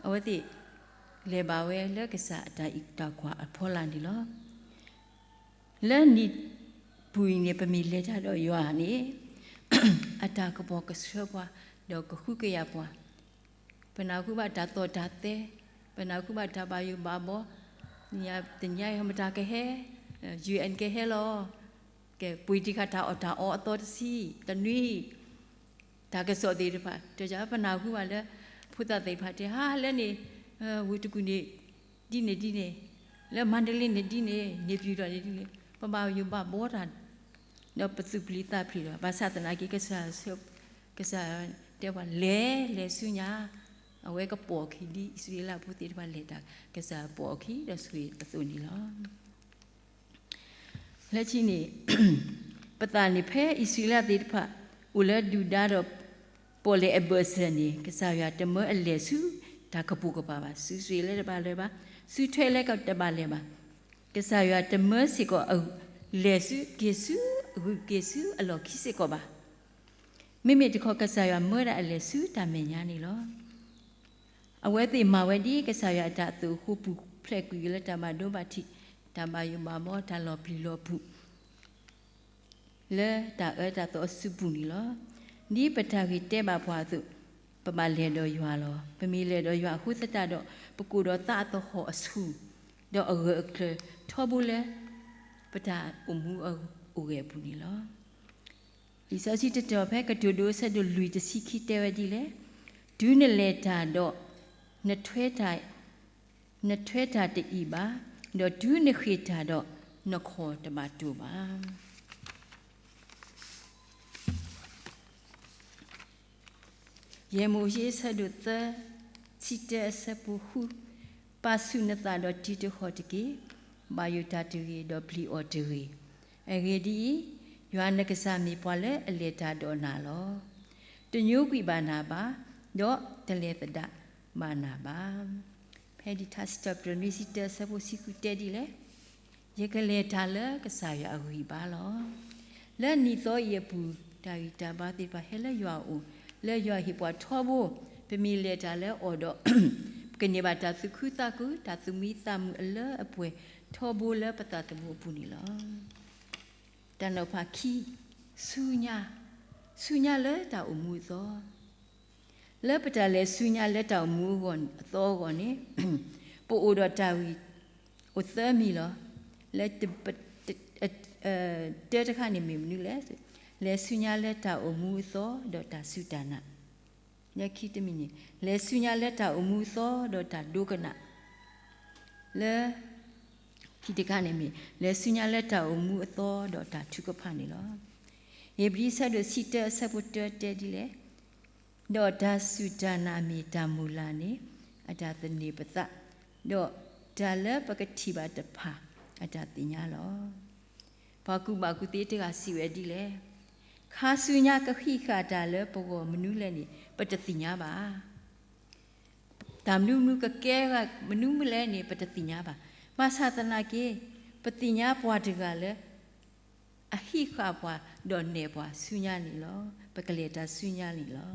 အဝဲသ့ၣ်လဲၤဘၣ်ဝဲလၢကစၢ်အတၢ်အံးတၢ်ကွၢ်အဖီလာ်န့ၣ်လီၤ. လၢနံၣ်ပူၤအံၤန့ၣ် ပမ့ၢ်လဲၤတၢ်ဒီးယွၤန့ၣ် အတၢ်ကပီၤကဆှၢပှၤ, ဒီးကဟုကယာ်ပှၤ, ပနၢ်ဟူဘၣ်တၢ်သီၣ်တၢ်သဲ, ပနၢ်ဟူဘၣ်တၢ်ဘၣ်ယိၣ်ဘၣ်ဘီ, တနံၤအံၤမတၤကဟဲ, ယူၢ်အဲၣ်ကဟဲလီၤ, ကဲပှ့ၤတံၢ်ဃာ်တၢ်အီၣ်တၢ်အီအသီတဆံ, တနွံ တၢ်ကစီၣ်သ့ၣ်တဖၣ်, တကးပနၢ်ဟူဘၣ်လၢ ဖိသၣ်သ့ၣ်တဖၣ်တဲ ဟါလၢန့ၣ် ဝ့ၢ်တကူၣ်န့ၣ် ဒ်န့ၣ်ဒ်န့ၣ်, လၢမါဒလ့န့ၣ်ဒ်န့ၣ်, န့ၣ်ပျံၤထီၣ်န့ၣ်ဒ်န့ၣ်, ပဘၣ်ယိၣ်ဘၣ်ဘီတၢ်, ဒီးပသူၣ်ပျံၤသးဖျံးဒီး ဘၣ်ဆၣ်သနာ်က့ ကစၢ်, ကစၢ်တဲပှၤလဲၤ, လဲၤဆူညါ, အဝဲကပိာ်အခံ ဒ်အံၣ်စရ့လးဖိသ့ၣ်တဖၣ်လဲၤတၢ် ကစၢ်ပိာ်အခံ ဒီးဆိၣ်ဂ့ၤအသိးန့ၣ်လီၤ. လၢခံန့ၣ် ပသးန့ၣ် ဖဲအံၣ်စရ့လးသ့ၣ်တဖၣ် အိၣ်လၢဒုၣ်ဒါဒီး ပီၣ်လဲၣ်အဘၢၣ်စၢၤန့ၣ် ကစၢ်ယွၤတမၢအလဲၤဆူတၢ်ကပိာ်ကပၤဘၣ်, စုစ့ၤလၢတဘၣ်လၢၤဘၣ်, စုထွဲလၢတဘၣ်လၢၤဘၣ်, ကစၢ်ယွၤတမၢစ့ၢ်ကီး လဲၤဆူက့ၤဆူ, ဂုာ်က့ၤဆူအလီၢ်ခံစ့ၢ်ကီးဘၣ်. မ့မ့ၢ်တခီ ကစၢ်ယွၤမၢဒၣ်အလဲၤဆူတၢ်မဲာ်ညါန့ၣ်လီၤ. အဝဲသ့ၣ်မၤဝဲဒ်ကစၢ်ယွၤအတၢ်အသိးအဃိ ပူၤဖျဲးကွံာ်လၢတၢ်ဘၣ်ဒိဘၣ်ထံး, တၢ်ဘၣ်ယိၣ်ဘၣ်ဘီ, တၢ်လီၤပျံၤလီၤဖုး လၢတၢ်အၢတၢ်သီအစုပူၤန့ၣ်လီၤ. ဒ်ပတၢ်ဂ့ၢ်တဲဘၣ်ပှၤအသိး, ပဘၣ်လဲၤဒီးယွၤလီၤ. ပမ့ၢ်လဲၤဒီးယွၤအဃိသတးဒီး ပကအိၣ်ဒီးသးအသဟီၣ်အဆူၣ်, ဒီးအဂၢၢ်အကျၢၤထီဘိလၢ ပတၢ်အိၣ်မူအိၣ်ဂဲၤအပူၤန့ၣ်လီၤ. လံာ်စီဆှံတတီၤဖဲ ကတိၤဒိ အဆၢဒိၣ်လွံၢ် တဆံခံ တဲဝဲဒ်လဲၣ်, တုၤနလဲၤတၢ်ဒီး နထွဲတၢ်, နထွဲတၢ်တအံၣ်ဘၣ်, ဒီးတုၤနဃ့ၢ်တၢ်ဒီး နခီၣ်တဘၣ်တိၢ်ဘၣ်. ယဲၢ်မိၤၡ့ အဆၢဒိၣ်သၢ, ဆံတၢ အဆၢဖိဃု, ပာ်ဆူၣ်နသးဒီးတံၤတဃီၣ်တက့ၢ်. ဘၣ်ယိၣ်တၢ်တဂ့ၤ, ဒီးပျံၤအီၤတဂ့ၤ. အဂ့ၢ်ဒ်အံၤ, ယွၤနကစၢ်မ့ၢ်ပှၤလၢအလဲၤတၢ်ဒီးနၤလီၤ. တညိကွံာ်ဘၣ်နၤဘၣ်, ဒီးတလဲၤသဒၣ်ဘၣ်နၤဘၣ်. ဖဲဒံးထါစံးထီၣ်ပတြၢၤ နွံဆံတၢ အဆၢဖိဆံဃု တဲဒ်လဲၣ်, ယကလဲၤတၢ်လၢကစၢ်ယွၤအဂံၢ်ဘါလီၤ. လၢနံၣ်သီအံၤအပူၤ, တၢ်ဂံၢ်တၢ်ဘါသ့ၣ်တဖၣ်ဟဲလၢယွၤအအိၣ်, လၢယွၤဟ့ၣ်ပှၤထီဘိ, ပမ့ၢ်လဲၤတၢ်လၢအီၤဒီး ပကန့ၢ်ဘၣ်တၢ်သူၣ်ခုသးခု, တၢ်သူၣ်မံသးမုာ်အလၢအပှဲၤထီဘိလၢပသးသမူအပူၤန့ၣ်လီၤ. တၢ်နီၤဖးခံ, ဆူညါ, ဆူညါလၢတၢ်အိၣ်မူအသီ လၢပတၢ်လဲၤဆူညါလၢတၢ်အိၣ်မူအသီအဂီၢ်န့ၣ်, ပအိၣ်ဒီးတၢ်ဂံၢ်အိၣ်သၢမံၤလီၤ. လၢ တၢတခါန့ၣ်မ့ၢ်မနုၤလဲၣ်, လဲၤဆူညါလၢတၢ်အိၣ်မူအသီဒီးတၢ်စူၢ်တၢ်နာ်, လၢခံတမံၤန့ၣ် လဲၤဆူညါလၢတၢ်အိၣ်မူအသီဒီးတၢ်ဒိကနၣ်, လၢ ခံတခါန့ၣ်မ့ၢ် လဲၤဆူညါလၢတၢ်အိၣ်မူအသီဒီးတၢ်ထုကဖၣ်န့ၣ်လီၤ. ဧ့ၤဘြံၤ အဆၢဒိၣ်တဆံတၢ အဆၢဖိတၢ တဲဒ်လဲၣ်, ဒီးတၢ်စူၢ်တၢ်နာ်မ့ၢ်တၢ်မုၢ်လၢ်န့ၣ် အတၢ်သန့ၤပသး, ဒီးတၢ်လၢပကထံၣ်ဘၣ်တဖၣ် အတၢ်သ့ၣ်ညါလီၤ. ပှၤကူၣ်ဘၣ်ကူၣ်သ့တဂၤစံးဝဲဒ်လဲၣ်, ခါဆူညါကဟံးဃာ်တၢ်လၢပဂီၢ်မနုၤလဲၣ်န့ၣ် ပတသ့ၣ်ညါဘၣ်. တၢ်မနုၤမနုၤကကဲဂၤမနုၤမနုၤလဲၣ်န့ၣ် ပတသ့ၣ်ညါဘၣ်. ဘၣ်ဆၣ်သနာ်က့ ပသ့ၣ်ညါပှၤတဂၤလၢ အဟံးဃာ်ပှၤ ဒီးနဲၣ်ပှၤဆူညါန့ၣ်လီၤ. ပကလဲၤတၢ်ဆူညါန့ၣ်လီၤ.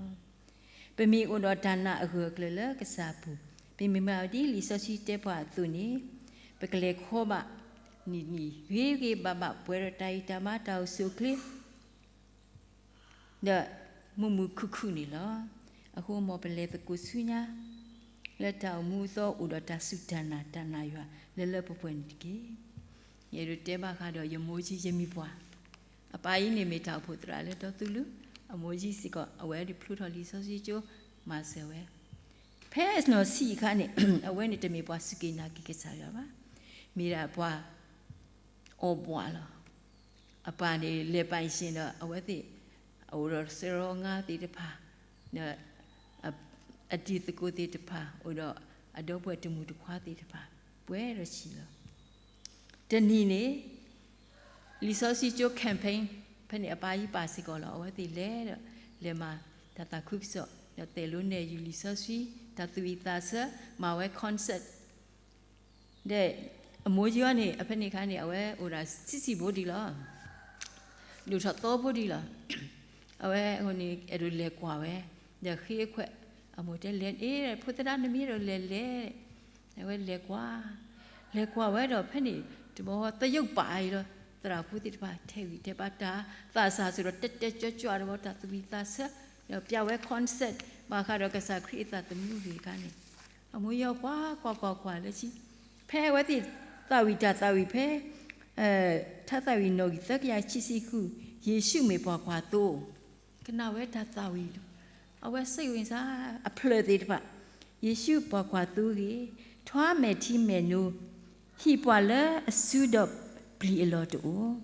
ပမ့ၢ်အိၣ်ဒီးတၢ်နာ်အဂၢၢ်အကျၢၤလၢကစၢ်အပူၤ, ပမ့ၢ်မၤဝဲဒ်လံာ်စီဆှံတဲပှၤအသိးန့ၣ်, ပကလဲၤခီဘၣ် နံၤနံၤဂ့ၤဂ့ၤဘၣ်ဘၣ် ပှဲၤဒီးတၢ်ဂံၢ်တၢ်ဘါ တၢ်အိၣ်ဆူၣ်အိၣ်ချ့ ဒီးမုာ်မုာ်ခုၣ်ခုၣ်န့ၣ်လီၤ. အဃိမ်ပလဲၤသကိးဆူညါ လၢတၢ်အိၣ်မူအသီအိၣ်ဒီးတၢ်စူၢ်တၢ်နာ် တၢ်နာ်ယွၤလၢလၢပှဲၤပှဲၤန့ၣ်တက့ၢ်. ယအဲၣ်ဒိးတဲဘၣ်ဃးဒီးယမိၢ်ကၠံယမံၤပှၢ်, အပၢ်အံၤန့ၣ်မ့ၢ်တၢ်အိၣ်ဖှိၣ်သရၣ်လၢတီသူလ့ၤ, အမိၢ်ကၠံစ့ၢ်ကီး အဝဲဒၣ်ဖျိထီၣ်လံာ်စီဆှံကၠိ မၤစၢၤဝဲ ဖဲအနီၢ်ဆံးအခါန့ၣ် အဝဲန့ၣ်တမ့ၢ်ပှၤစူၢ်က့ၤနာ်က့ၤကစၢ်ယွၤဘၣ်. မ့ၢ်ဒၣ်ပှၤအီၣ်ဘှးလီၤ. အပၢ်န့ၣ်လဲၤပာ်အံၤစ့ၢ်ဒီး အဝဲသ့ၣ် အအိၣ်ဒီးစရီငါသ့ၣ်တဖၣ်, အတံၤသကိးသ့ၣ်တဖၣ် အိၣ်ဒီးအဒီပုၢ်ဝဲၢ်တမုၢ်တခွါသ့ၣ်တဖၣ် ပှဲၤဒီးဆံးလီၤ. တနံၤန့ၣ် လံာ်စီဆှံကၠိ campaign ဖဲန့ၣ်အပၢ်ယံၤပာ်စ့ၢ်ကီးလီၤ. အဝဲသ့ၣ်လဲၤဒီး လဲၤမၤတၢ်သးခုကစီၣ် ဒီးသိၣ်လိနဲၣ်ယုၢ်လံာ်စီဆှံ တၢ်သူၣ်ဝံၣ်သးဆၢ မၤဝဲ concert ဒီး အမိၢ်ယံၤန့ၣ် အဖဲန့ၣ်အခါန့ၣ် အဝဲအိၣ်ဒၣ်ဆံးဆံးဖိဒံးလီၤ. ဒိၣ်ထီၣ်သီဖိဒံးလီၤ. အဝဲအဃိန့ၣ် အဲၣ်ဒိးလဲၤကွၢ်ဝဲ, ဒီးဃ့ခွဲး, အမိၢ်တဲလဲၤ, အ့ ဖိသဒါနမ့ၢ်အဲၣ်ဒိးလဲၤလဲၤ, အဝဲလဲၤကွၢ်, လဲၤကွၢ်ဝဲဒီးဖဲန့ၣ် တဘျီသယုၢ်ပာ်အံၤလီၤ. သရၣ်ဖိသ့ၣ်တဖၣ် ထဲးဂံၢ်ထဲးဘါတၢ်သးစၢ်စ့ၢ်ဒီး တဲတဲကၠီကၠီတဘျီ တၢ်သူၣ်ဝံၣ်သးဆၢ, ဒီးပျၢ်ဝဲ concert ဘၣ်ဃးဒီးကစၢ်ခရံာ်အသးသမူဂ့ၢ်အခါန့ၣ် အမိၢ်ယံၤကွၢ်ကွၢ်ကွၢ်ကွၢ်လၢခံ, ဖဲအဝဲသ့ၣ်သးဝံၣ်တၢ်သးဝံၣ်ဖဲ ထါသးဝံၣ်နီၣ်ဂံၢ်သၢကယၤခံဆံဃု, ယ့ၣ်ၡူးမ့ၢ်ပှၤကွၢ်သိ, ကနၣ်ဝဲတၢ်သးဝံၣ်, အဝဲစံးဝဲစ့ၢ် အဖျၢၣ်သ့ၣ်တဖၣ်, ယ့ၣ်ၡူးပှၤကွၢ်သိဂ့ၤ, ထွါမဲာ်ထံမဲာ်နိ, ဟံၣ်ပှၤလၢအစုဒီးပျံၤအလီၢ်တအိၣ်,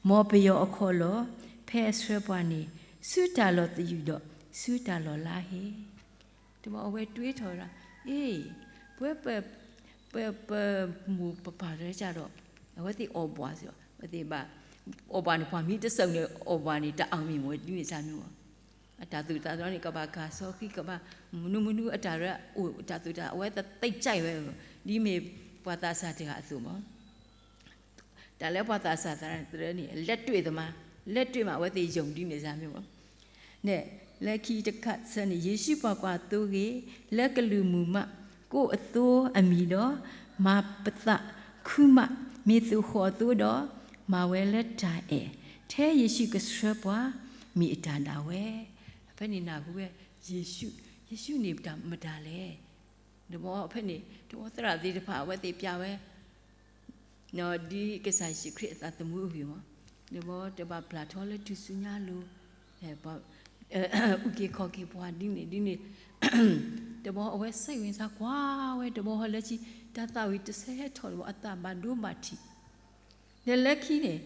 မ်ပယီၤအခီၣ်လီၢ် ဖဲအဆှၢပှၤန့ၣ် ဆူတၢ်လီၢ်သယုၢ်ဒီး ဆူတၢ်လီၢ်လါဟ့ တဘျီအဝဲတွ့ထီၣ်ဝဲဒၣ်, အ့, ပဝဲပ, ပ, ပမိၢ်ပပၢ်တဖၣ်ဒီး, အဝဲသ့ၣ်အီၣ်ဘှးစ့ၢ်ကီး, အဝဲသ့ၣ်ဘၣ်, အီၣ်ဘှးန့ၣ် ပှၤမ့ၢ်တစိာ်န့ၣ် အီၣ်ဘှးန့ၣ် တၢ်အီၣ်မ့ၢ်မ့ၢ်ဒ်န့ၣ်စ့ၢ်မ့ၢ်, အတၢ်သိၣ်တၢ်သီန့ၣ် ကဘၣ်ကၢ်စီဃံ ကဘၣ်မနုၤမနုၤအတၢ်ရၢအိၣ်တၢ်သိၣ်တၢ် အဝဲသ့ၣ်သ့ၣ်ညါဝဲ, ဒ်မ့ၢ်ပှၤသးစၢ်တဂၤအသိးမ့ၢ် တၢ်လၢပှၤသးစၢ်သရၣ်န့ၣ် လက်တွေ့သမား, လက်တွေ့မှာ အဝဲသ့ၣ်ယုံဒ်န့ၣ်စ့ၢ်မ့ၢ်, လၢခံတခါဆၢန့ၣ် ယ့ၣ်ၡူးပှၤကွၢ်သိဂ့ၤ, လၢကလုၢ်မုာ်မး ကိးအသိအမံၤဒီး, မၤပသးခုမး မ့ၢ်သိၣ်ဃီၣ်အသိဒီး, မၤဝဲလၢတၢ်အဲၣ်, ထဲယ့ၣ်ၡူးကဆှၢပှၤ မ့ၢ်အတၢ်ဒၣ်ဝဲ, ဖဲန့ၣ်နၢ်ဟူဝဲ, ယ့ၣ်ၡူး, ယ့ၣ်ၡူးန့ၣ်မတၤလဲၣ်, တဘျီဖဲန့ၣ် တဘျီသရၣ်သ့ၣ်တဖၣ် အဝဲသ့ၣ်ပျၢ်ဝဲ ဒ်ကစၢ်ယ့ၣ်ၡူးခရံာ်အသးသမူအဂ့ၢ်မ့ၢ်, တဘျီတဘၣ်ပျၢ်ထီလၢထူၣ်စုညါအလိၤ, အုၣ်က့ၤခီၣ်က့ၤပှၤဒ်န့ၣ်ဒ်န့ၣ်, တဘျီအဝဲစံးဝဲစ့ၢ်ကွၢ်ဝဲ တဘျီဟီလၢခံ, တၢ်သးဝံၣ်တဆဲးထီၣ်တဘျီ အသးဘၣ်ဒိဘၣ်ထံး, ဒီးလၢခံန့ၣ်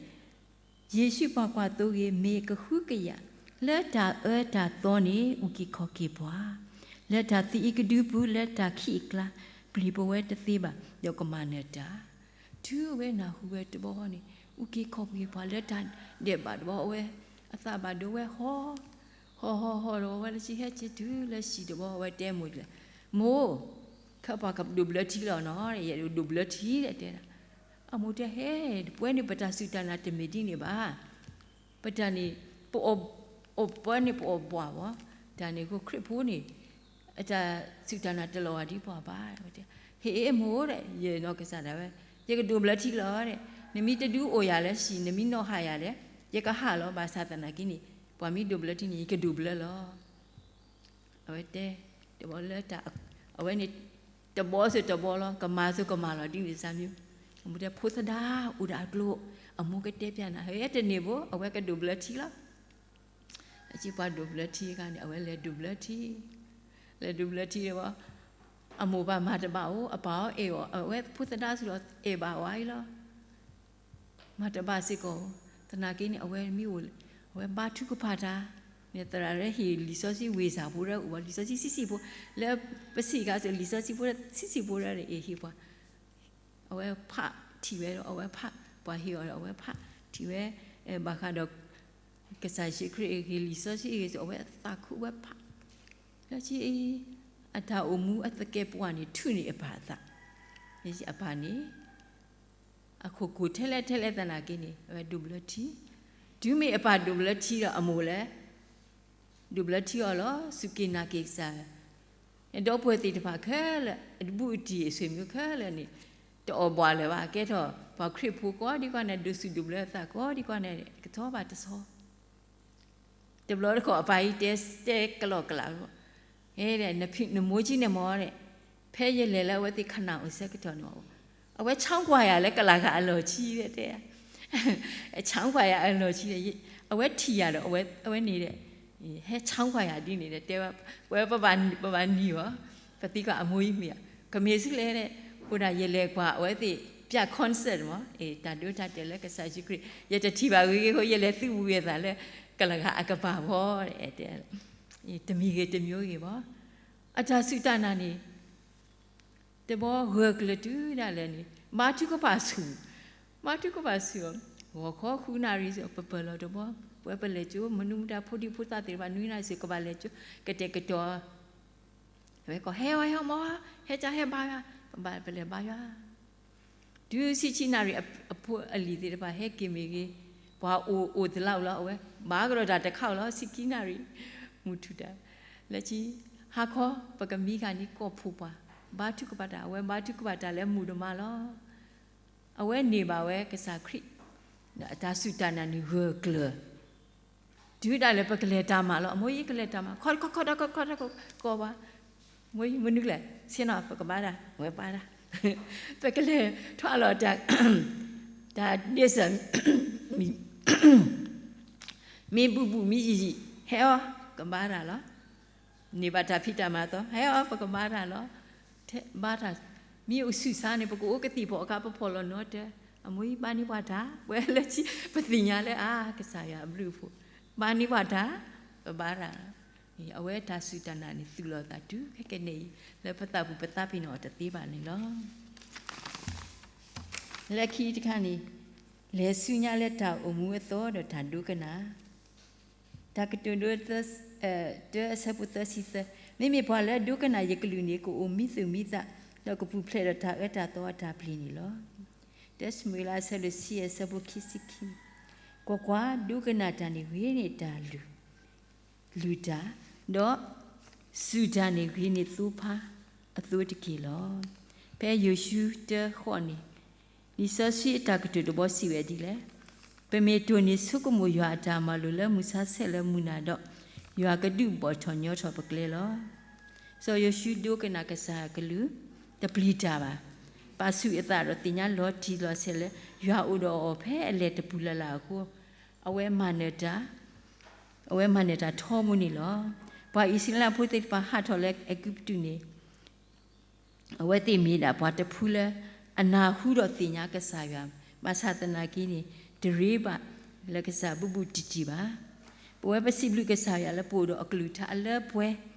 ယ့ၣ်ၡူးပှၤကွၢ်သိဂ့ၤ မ့ၢ်ကဟုကယာ် လၢတၢ်အၢတၢ်သီန့ၣ် အုၣ်က့ၤခီၣ်က့ၤပှၤ, လၢတၢ်သံအကဒုပူၤ လၢတၢ်ခံးအကျါ ပျံၤပဝဲတသ့ဘၣ် ဒီးကမၤနၢၤတၢ်, တုၤအဝဲနၢ်ဟူဝဲတဘျီဃီန့ၣ် အုၣ်က့ၤခီၣ်က့ၤပှၤလၢတၢ်ဒဲးဘးတဘျီ အဝဲ အသးဘၣ်ဒိဝဲဟီၣ်, ဟီၣ်ဟီၣ်ဟီၣ်ဒီး အဝဲလၢခံဟဲက့ၤတုၤလၢဟံၣ်တဘျီ အဝဲတဲမိၢ်လဲၣ်, မိၢ်, ခဲပှၤကဒိးဘျၢထံလီၤနီၤ ယအဲၣ်ဒိးဒိးဘျၢထံဒီးတဲဒၣ်, အမိၢ်တဲဟဲ, ပဝဲန့ၣ်ပတၢ်စူၢ်တၢ်နာ်တမ့ၢ်ဒ်န့ၣ်ဘၣ်, ပတၢ်န့ၣ်, ပအီၣ်, ပဝဲန့ၣ်ပအီၣ်ဘှးဝဲ, တၢ်န့ၣ်အဃိခရံာ်ဖိန့ၣ် အတၢ်စူၢ်တၢ်နာ်တလီၤဂာ်ဒ်ပှၤဘၣ်, ဟ့ၣ်မိၢ်ဒီး ယနီၢ်ကစၢ်ဒၣ်ဝဲ, ယကဒိးဘျၢထံလီၤဒီး, နမ့ၢ်တဒုးအိၣ်ယၤလၢဟံၣ် နမ့ၢ်နီၣ်ဟးယၤဒီး ယကဟးလီၤ ဘၣ်ဆၣ်သနာ်က့န့ၣ် ပှၤမ့ၢ်ဒိးဘျၢထံန့ၣ် ယကဒိးဘျၢလီၤ အဝဲတဲ, တဘျီလၢတၢ်, အဝဲန့ၣ်, တဘျီစ့ၢ်တဘျီလီၤ ကမၤစ့ၢ်ကမၤလီၤဒ်န့ၣ်စ့ၢ်မ့ၢ်, အမိၢ်တဲဖိသဒါအိၣ်ဒီးအကျိၤ, အမိၢ်ကတဲပျၢ်နၤ ဟဲတန့ၢ်ဘိ အဝဲကဒိးဘျၢထံလီၤ, အစံးပှၤဒိးဘျၢထံအခါန့ၣ် အဝဲလဲၤဒိးဘျၢထံ, လဲၤဒိးဘျၢထံဒီး, အမိၢ်ဘၣ်မၤတဘၣ်အိၣ် အပၢ်အီၤအဲၣ်အီၤ အဝဲဖိသဒါစ့ၢ်ကီးအဲၣ်ဘၣ်ဝဲအံၤလီၤ မၤတဘၣ်စ့ၢ်ကီး, သနာ်က့န့ၣ် အဝဲမ့ၢ်အိၣ်, အဝဲဘါထုကဖၣ်တၢ်, န့ၣ်သရၣ်လၢဟ့ၣ်လံာ်စီဆှံဝ့ၢ်စၢ်ဖိဒၣ်အိၣ်ဘၣ်, လံာ်စီဆှံဆံးဆံးဖိ, လၢပစံးကါစၢၤလံာ်စီဆှံဖိဆံးဆံးဖိဒၣ်န့ၣ် အ့ၣ်ဟ့ၣ်ပှၤ, အဝဲဖးထံၣ်ဝဲဒီး အဝဲဖး, ပှၤဟ့ၣ်အီၤဒီး အဝဲဖးထံၣ်ဝဲ, ဘၣ်ဃးဒီး ကစၢ်ယ့ၣ်ၡူးခရံာ်အဂ့ၢ် လံာ်စီဆှံအဂ့ၢ် အဝဲအသးခုအဝဲဖး, လၢခံ အတၢ်အိၣ်မူအသကဲးပဝးန့ၣ် ထုးန့ၢ်အပၢ်အသး, အပၢ်န့ၣ် အခိၣ်ကိၢ်ထဲလဲၣ်ထဲလဲၣ်သနာ်က့န့ၣ် အဝဲဒိးဘျၢထံ, တုၤမ့ၢ်အပၢ်ဒိးဘျၢထံဒီး အမိၢ်လဲၣ် ဒိးဘျၢထံအီၤလီၤ. စူၢ်က့ၤနာ်က့ၤကစၢ်, ဒီပုၢ်ဝဲၢ်သ့ၣ်တဖၣ်ခဲလၢာ် အဘူးအတံၢ်အဆွေမျိုးခဲလၢာ်န့ၣ် တအီၣ်ဘှးလၢၤဘၣ်, ကဲထီၣ်ပှၤခရံာ်ဖိကိးဒံကိးဂၤန့ၣ် ဒိးစူၣ်ဒိးဘျၢအသးကိးဒံကိးဂၤန့ၣ် ကထီဘၣ်တဆီ တဘျီတခီၣ်အပၢ်အံၤတဲတဲကလီကလး, နမိၢ်ကံန့ၣ်မ့ၢ်, ဖဲယလဲၤလၢအဝဲသ့ၣ်ခနၣ်အိၣ်ဆၢကတီၢ်န့ၣ်, အဝဲဆါကွၢ်ယၤလၢကလးဂၤအလီၢ်ခံတဲ, ဆါကွၢ်ယၤအလီၢ်ခံ, အဝဲထံၣ်ယၤဒီး အဝဲန့ၣ်ဒီး ဟဲဆါကွၢ်ယၤဒ်န့ၣ်ဒီး တဲဝဲ, ပဝဲပဘၣ်နံၤအီၤ, ပသံကွၢ်အမိၢ်အံၤမ့ၢ်ဧါ, ကမ့ၢ်ဆူလဲၣ်, အိၣ်ဒၣ်ယလဲၤကွၢ်အဝဲသ့ၣ် ပြ concert မ့ၢ်, တၢ်ဒိတၢ်တဲာ်လၢကစၢ်ယ့ၣ်ၡူးခရံာ် ယတထံၣ်ဘၣ်ဂ့ၤဂ့ၤအဃိ ယလဲၤသုးဘူးယသးလၢကလးဂၤအကပၤဘၣ်, တမံၤဂ့ၤတမံၤဂ့ၤဘၣ်, အတၢ်စူၢ်တၢ်နာ်န့ၣ် တဘျီဂၢၢ်ကျၢၤတုၤဒၣ်လဲာ်န့ၣ် ဘါထုကဖၣ်ဆူၣ်, ဘါထုကဖၣ်ဆူၣ်, ဂီၤခီဃုနၣ်ရံၣ် ပပၢၢ်လီၤတဘျီ, ပဝဲပလဲၤကၠိ မနုၤမတၤ ဖိဒံဖိသၣ်သ့ၣ်တဖၣ် နွံနၣ်ရံၣ်စ့ၢ် ကဘၣ်လဲၤကၠိ ကတဲာ်ကတီၤ အဝဲကိး ဟဲအီၤ ဟဲအီၤမ့ၢ်, ဟဲကၢ်ဟဲဘါယွၤ, ပဘၣ်ပလဲၤဘါယွၤ, တုၤဆံခံနၣ်ရံၣ် အဖိအလံၤသ့ၣ်တဖၣ်ဟဲက့ၤမ့ၢ်ဂ့ၤ, ပှၤအိၣ်အိၣ်သလၢအိၣ်လီၤ အဝဲဘါကဒီးတၢ်တခါအိၣ်လီၤ ဆံခံနၣ်ရံၣ်, မုၢ်ထူၣ်တၢ်, လၢခံ ဟါခီ ပကမံခါန့ၣ် ကိးဖှိၣ်ပှၤ, ဘါထုကဖၣ်တၢ်, အဝဲဘါထုကဖၣ်တၢ်လၢမုၢ်တမါလီၤ. အဝဲန့ၢ်ဘၣ်ဝဲကစၢ်ခရံာ် အတၢ်စူၢ်တၢ်နာ်န့ၣ်ဂၢၢ်ကျၢၤ, တုၤဒၣ်လဲာ်ပကလဲၤတၢ်မၤလီၤ. အမိၢ်အံၤကလဲၤတၢ်မၤ, ခီခီခီခီခီခီ ကိးဘၣ်, မိၢ်အံၤမနုၤလဲၣ်, ဆ့ၣ်နီၤ ပကဘါတၢ်, ဝဲဘါတၢ်, ပကလဲၤထီၣ်လီၤတၢ်, တၢ်ဒ့စၢၤ မ့ၢ်ဘူးဘူး မ့ၢ်ယံာ်ယံာ် ဟဲအီၤ ကဘါတၢ်လီၤ. န့ၢ်ဘၣ်တၢ်ဖံးတၢ်မၤအသီ ဟဲအီၤ ပကဘါတၢ်လီၤ. ဘါတၢ်, မ့ၢ်အိၣ်ဆူၣ်ဆါန့ၣ် ပကအိၣ်ကသံၣ်ဖီၣ်အခါ ပဖီၣ်လီၤနီတၢ်, အမိၢ်အံၤဘါန့ၢ်ပှၤတၢ်, ဝဲလၢခံ ပသ့ၣ်ညါလၢအါ ကစၢ်ယွၤအဘျုးအဖှိၣ် ဘါန့ၢ်ပှၤတၢ်, ပဘါတၢ်, အဝဲတၢ်စူၢ်တၢ်နာ်န့ၣ် သူၣ်လီၤသးတုၤခဲကနံၣ်အံၤ လၢပသးပူၤပသးပ့ၤနီၣ်အီၤတသ့ဘၣ်န့ၣ်လီၤ. လၢခံတခါန့ၣ် လဲၤဆူညါလၢတၢ်အိၣ်မူအသီဒီးတၢ်ဒိကနၣ်, တၢ်ကတိၤဒိ တၢ အဆၢဖိသၢဆံသၢ, မ့မ့ၢ်ပှၤလၢအဒိကနၣ်ယကလုၢ်န့ၣ် ကအိၣ်မံသူၣ်မံသး, ဒီးကပူၤဖျဲးဒီးတၢ်အၢတၢ်သီအတၢ်ပျံၤန့ၣ်လီၤ. တၢ ၡမူၤအ့လး အဆၢဒိၣ်ဆံ အဆၢဖိခံဆံခံ, ကွၢ်ကွၢ်, ဒိကနၣ်တၢ်န့ၣ်ဂ့ၤန့ၢ်တၢ်လုၢ် လုၢ်တၢ်, ဒီးစူၢ်တၢ်န့ၣ်ဂ့ၤန့ၢ်သိဖါအသိတက့ၢ်လီၤ. ဖဲယိၤၡူတၢဃိးန့ၣ်, လံာ်စီဆှံအတၢ်ကတိၤတဘီစံးဝဲဒ်လဲၣ်, ပမ့ၢ်တိၢ်န့ၢ်ဆိကမိၣ်ယွၤအတၢ်မၤလိာ်လၢမုၢ်ဆါဆဲးလၢမုၢ်နၤဒီး, ယွၤကဒုးဘီၣ်ထီၣ်ညီထီၣ်ပကျဲလီၤ. စီၤယိၤၡူဒိကနၣ်ကစၢ်အကလုၢ်, တပျံၤတၢ်ဘၣ်. ပာ်ဆူၣ်အသးဒီးသ့ၣ်ညါလီၤတံၢ်လီၤဆဲးလၢ ယွၤအိၣ်ဒီးအီၤဖဲအလဲၤတပူၤလၢ်လၢ်အဃိ, အဝဲမၤနၢၤတၢ်, အဝဲမၤနၢၤတၢ်ထီဘိန့ၣ်လီၤ. ပှၤအံၣ်စရ့လးဖိသ့ၣ်တဖၣ်ဟးထီၣ်လၢအဲၤကူပတူးန့ၣ် အဝဲသ့ၣ်မ့ၢ်ဒၣ်ပှၤတဖုလၢ အနၢ်ဟူဒီးသ့ၣ်ညါကစၢ်ယွၤ, ဘၣ်ဆၣ်သနာ်က့န့ၣ် တရ့ဘၣ်လၢကစၢ်ဘူးဘူးတံၢ်တံၢ်ဘၣ်. ပဝဲပစံးဘျုးကစၢ်ယွၤလၢပအိၣ်ဒီးအကလုၢ်ကထါအလၢပှဲၤ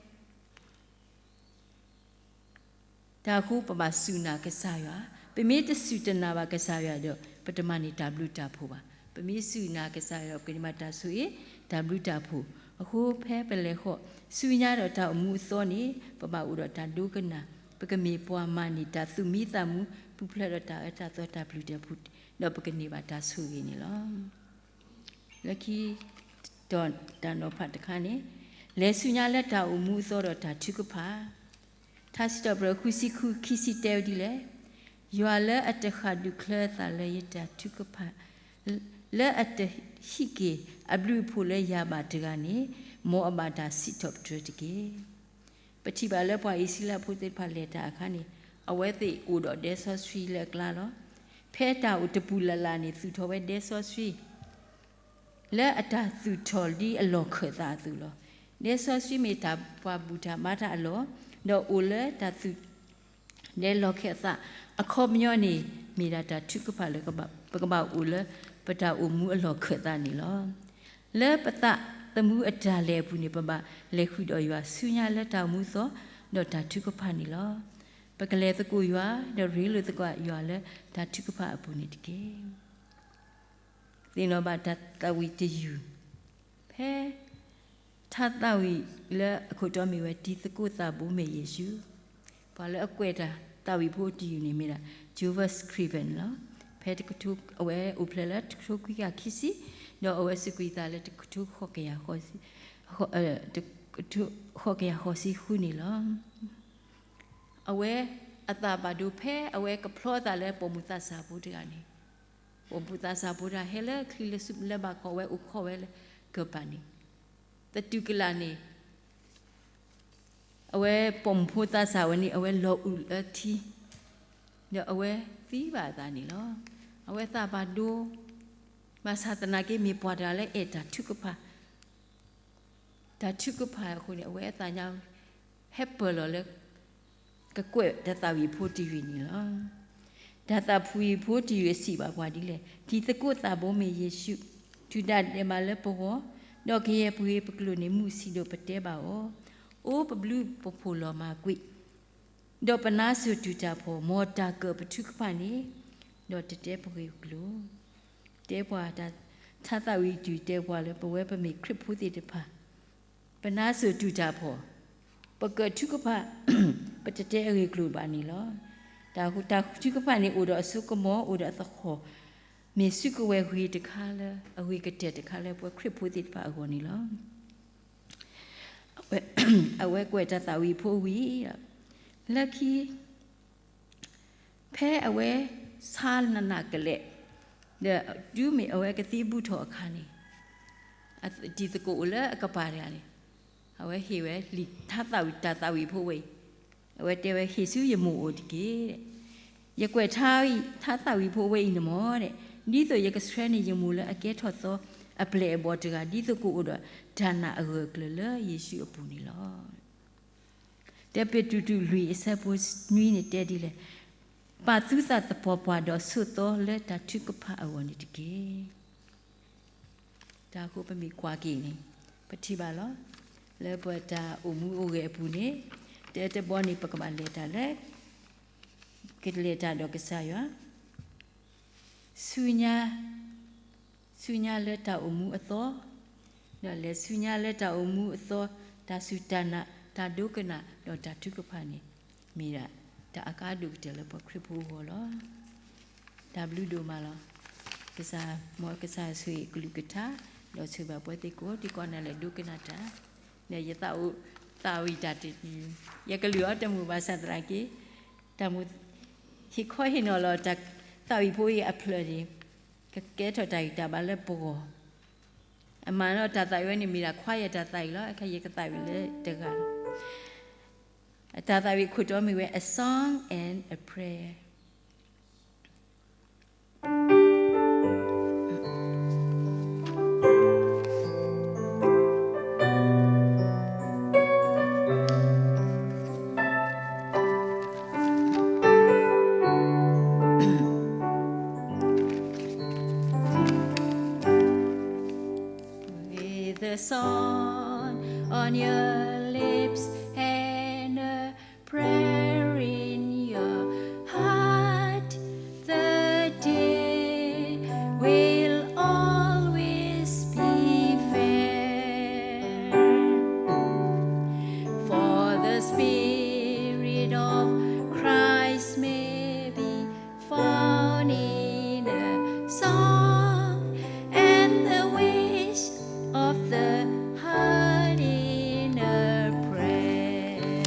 တၢ်အဃိပဘၣ်စူၢ်နာ်ကစၢ်ယွၤ, ပမ့ၢ်တစူၢ်တနာ်ဘၣ်ကစၢ်ယွၤဒီး ပတမၤန့ၢ်တၢ်ဘျုးတၢ်ဖှိၣ်ဘၣ်. ပမ့ၢ်စူၢ်နာ်ကစၢ်ယွၤဒီး ပကန့ၢ်ဘၣ်တၢ်ဆိၣ်ဂ့ၤ တၢ်ဘျုးတၢ်ဖှိၣ်. အဃိဖဲပလဲၤဃီၤဆူညါဒီးတၢ်အိၣ်မူအသီန့ၣ် ပဘၣ်အိၣ်ဒီးတၢ်ဒိကနၣ်, ပကမ့ၢ်ပှၤမၤန့ၢ်တၢ်သူၣ်မံသးမုာ် ပူၤဖျဲးဒီးတၢ်အၢတၢ်သီတၢ်ဘျုးတၢ်ဖှိၣ်, ဒီးပကန့ၢ်ဘၣ်တၢ်ဆိၣ်ဂ့ၤန့ၣ်လီၤ. လၢခံ တၢ်နီၤဖးတခါန့ၣ်, လဲၤဆူညါလၢတၢ်အိၣ်မူအသီဒီးတၢ်ထုကဖၣ်. ထါစံးထီၣ်ပတြၢၤဃုဆံဃု ခံဆံတဲဝဲဒ်လဲၣ်, ယွၤလၢအတဃၣ်ဒူၣ်ချၢအသးလၢယတၢ်ထုကဖၣ်, လၢအတဟံးက့ၤအဘျုးအဖှိၣ်လၢယၤဘၣ်တဂၤန့ၣ်, မ်အဘၣ်တၢ်စံးထီၣ်ပတြၢၤတက့ၢ်. ပထံၣ်ဘၣ်လၢပှၤအံၣ်စရ့လးဖိသ့ၣ်တဖၣ်လဲၤတၢ်အခါန့ၣ်, အဝဲသ့ၣ်အိၣ်ဒီးဒဲစီဆှံလၢအကျါလီၤ. ဖဲတၢ်အိၣ်တပူၤလၢ်လၢ်န့ၣ် သူၣ်ထီၣ်ဝဲဒဲစီဆှံ လၢအတၢ်သူၣ်ထီၣ်ဒ်အလီၢ်ခၢၣ်သးအသိးလီၤ. ဒဲစီဆှံမ့ၢ်တၢ်ပှၤဘူၣ်တၢ်ဘါတၢ်အလီၢ်, ဒီးအိၣ်လၢတၢ်သူၣ် ဒဲလီၢ်ခၢၣ်သး အခီပညီန့ၣ် မ့ၢ်ဒၣ်တၢ်ထုကဖၣ်လၢပကဘၣ်အိၣ်လၢပတၢ်အိၣ်မူအလီၢ်ခၢၣ်သးန့ၣ်လီၤ. လၢပသးသမူအတၢ်လဲၤအပူၤန့ၣ် ပဘၣ်လဲၤဃုာ်ဒီးယွၤဆူညါလၢတၢ်အိၣ်မူအသီ ဒီးတၢ်ထုကဖၣ်န့ၣ်လီၤ. ပကလဲၤသကိးယွၤ ဒီးရ့လိာ်သကိးယွၤလၢတၢ်ထုကဖၣ်အပူၤန့ၣ်တက့ၢ်. သ့ၣ်နီၣ်ဘၣ်တၢ်သးဝံၣ်တယုၢ် ဖဲ ထါသးဝံၣ်လၢအခိၣ်တီမ့ၢ်ဝဲ တံၤသကိးသးဘိမ့ၢ်ယ့ၣ်ၡူး, ပှၤလၢအကွဲးတၢ်သးဝံၣ်ဖိတယုၢ်န့ၣ်မ့ၢ်ဒၣ် Joseph Scriven န့ၣ်လီၤ. ဖဲတကထိ အဝဲအိၣ်ဖျဲၣ်လၢတကထိခွံကယၤခံဆံ, ဒီးအဝဲစူးကွံာ်သးလၢတကထိ တကထိဃိးကယၤဃိးဆံဃုန့ၣ်လီၤ. အဝဲအသးဘၣ်ဒိဖဲအဝဲကဖျီသးလၢ ပိာ်မုၣ်သးစၢ်ဖိတဂၤန့ၣ်, ပိာ်မုၣ်သးစၢ်ဖိတဂၤဟဲလၢချံလၢဆူလၢဘၣ်ခီၣ်ဝဲအိၣ်ခိးဝဲလၢကပၤန့ၣ်, သတူၢ်ကလာ်န့ၣ် အဝဲပိာ်မုၣ်ဖိသးစၢ်ဝဲန့ၣ် အဝဲလီၤအုၣ်လၢထံ, ဒီးအဝဲသံဘၣ်အသးန့ၣ်လီၤ. အဝဲသးဘၣ်ဒိ, ဘၣ်ဆၣ်သနာ်က့ မ့ၢ်ပှၤတဂၤလၢအဲၣ်တၢ်ထုကဖၣ် တၢ်ထုကဖၣ်အဃိန့ၣ် အဝဲအသးညါ ဟဲပၢၢ်လီၤလၢ ကကွဲးတၢ်သးဝံၣ်ဖိတယုၢ်န့ၣ်လီၤ. တၢ်သးဝံၣ်ဖိတယုၢ်စံးဘၣ်ပှၤဒ်လဲၣ်, တံၤသကိးသးဘိမ့ၢ်ယ့ၣ်ၡူး, တုၤဒၣ်ဒဲးဘးလၢပဂီၢ်, ဒီးကယဲၢ်ပဂ့ၤပကျိၤန့ၣ် မုၢ်ဆံးဒိၣ်ပတဲဘၣ်အီၤ, အိၣ်ပဘျုးပဖှိၣ်လီၤမၤကွံာ် ဒီးပနါစိၤတုၤတၢ်ဖှီၣ်, မ်တၢ်ကၢၣ်ပထုကဖၣ်န့ၣ်, ဒီးတတဲပဂ့ၢ်ပကျိၤ, တဲပှၤ ထါသးဝံၣ်တယုၢ်တဲပှၤလၢပဝဲပမ့ၢ်ခရံာ်ဖိသ့ၣ်တဖၣ်, ပနါစိၤတုၤတၢ်ဖှီၣ်, ပကၢၣ်ထုကဖၣ်, ပတတဲအဂ့ၢ်ကျိၤဘၣ်န့ၣ်လီၤ. တၢ်ထုကဖၣ်န့ၣ် အိၣ်ဒီးအစိကမီၤ, အိၣ်ဒီးအသဟီၣ်, မ့ၢ်စုကဝဲၤဂ့ၤတခါလၢ အဂ့ၤကတၢၢ်တခါလၢပဝဲခရံာ်ဖိသ့ၣ်တဖၣ်အဂီၢ်န့ၣ်လီၤ. အဝဲကွဲးတၢ်သးဝံၣ်ဖိဝံၤ, လၢခံ ဖဲအဝဲဆါနးနးကလဲာ်, ဒီးတုၤမ့ၢ်အဝဲကသံဘူးထီၣ်အခါန့ၣ်, တံၤသကိးအိၣ်လၢအကပၤတဂၤန့ၣ်, အဝဲဟ့ၣ်ဝဲလံာ်ထါသးဝံၣ် တၢ်သးဝံၣ်ဖိဝဲအံၤ, အဝဲတဲဝဲ ဟ့ၣ်ဆူယမိၢ်အိၣ်တက့ၢ်. ယကွဲးထါသးဝံၣ်ဖိဝဲအံၤန့ၣ်မ့ၢ်ဒ် ဒ်သိးယကဆှၢန့ၢ်ယမိၢ်လၢအကဲထီၣ်သီအပျဲၢ်အဘီၣ်တဂၤ ဒ်သိးကအိၣ်ဒီးတၢ်နာ်အဂၢၢ်အကျၢၤလၢယ့ၣ်ၡူးအပူၤန့ၣ်လီၤ. တၢပ့းတရူး လွံၢ် အဆၢဖိနွံန့ၣ်တဲဒ်လဲၣ်, ပာ်သုသးသပှၢ်ပှၢ်ဒီးဆိးသီလၢတၢ်ထုကဖၣ်အဂီၢ်န့ၣ်တက့ၢ်. တၢ်အဃိပမ့ၢ်ကွၢ်က့ၤန့ၣ်, ပထံၣ်ဘၣ်လီၤ. လၢပတၢ်အိၣ်မူအိၣ်ဂဲၤအပူၤန့ၣ်, တၢတဘီန့ၣ် ပကဘၣ်လဲၤတၢ်လၢ ကလဲၤတၢ်ဒီးကစၢ်ယွၤ, ဆူညါ ဆူညါလၢတၢ်အိၣ်မူအသီ, ဒီးလဲၤဆူညါလၢတၢ်အိၣ်မူအသီ, တၢ်စူၢ်တၢ်နာ်, တၢ်ဒိကနၣ်, ဒီးတၢ်ထုကဖၣ်န့ၣ်, မ့ၢ်ဒၣ်တၢ်အကါဒိၣ်ကတၢၢ်လၢပှၤခရံာ်ဖိအဂီၢ်လီၤ. တၢ်ဘျုးဒိၣ်မးလီၤ. ကစၢ်, မ်ကစၢ်ဆိၣ်ဂ့ၤအကလုၢ်ကထါ, ဒီးဆိၣ်ဂ့ၤဘၣ်ပဝဲသ့ၣ်ကိးဒံကိးနၤလၢဒိကနၣ်တၢ်, ဒီးယသးအိၣ်သးဝံၣ်တၢ်တ, ယကလုၢ်အီၤတမုာ်ဘၣ်ဆၣ်သနာ်က့, တၢ်မုာ်, ဟ့ၣ်ခီဟ့ၣ်နီၤလီၤတၢ်သးဝံၣ်ဖိအံၤအဖျၢၣ်န့ၣ်, ကကဲထီၣ်တၢ်ဂံၢ်တၢ်ဘါလၢပဂီၢ်, အမၤနီၣ်တၢ်သးဝံၣ်ဝဲန့ၣ် မ့ၢ်ဒၣ် choir တၢ်သးဝံၣ်လီၤ. အခါယကသးဝံၣ်လၢတဂၤလီၤ. အတၢ်သးဝံၣ်ခိၣ်တီမ့ၢ်ဝဲ A Song and a Prayer. With a song on your lips and a prayer in your heart, the day will always be fair. For the Spirit of Christ may be found in a song, and the wish of the heart in a prayer.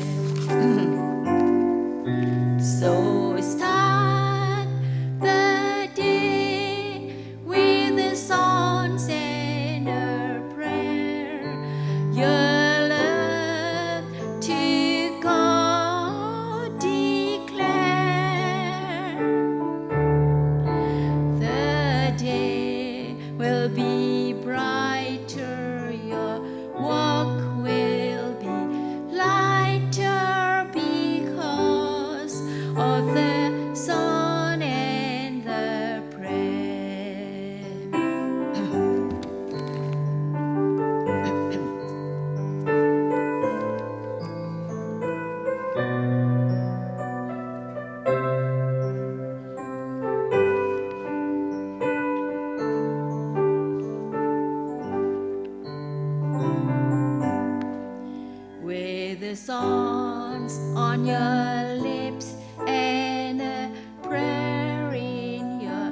songs on your lips and a prayer in your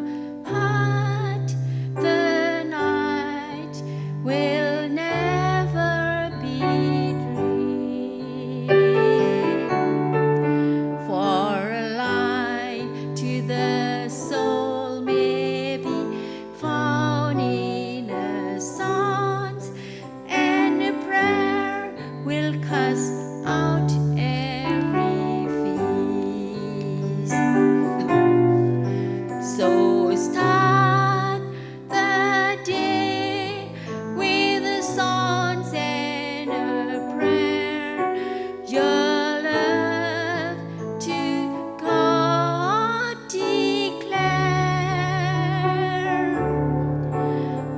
heart, the night will never be dreary. For a light to the soul may be found in a song, and a prayer will cast out every fear. So start the day with a song and a prayer. Your love to God declare.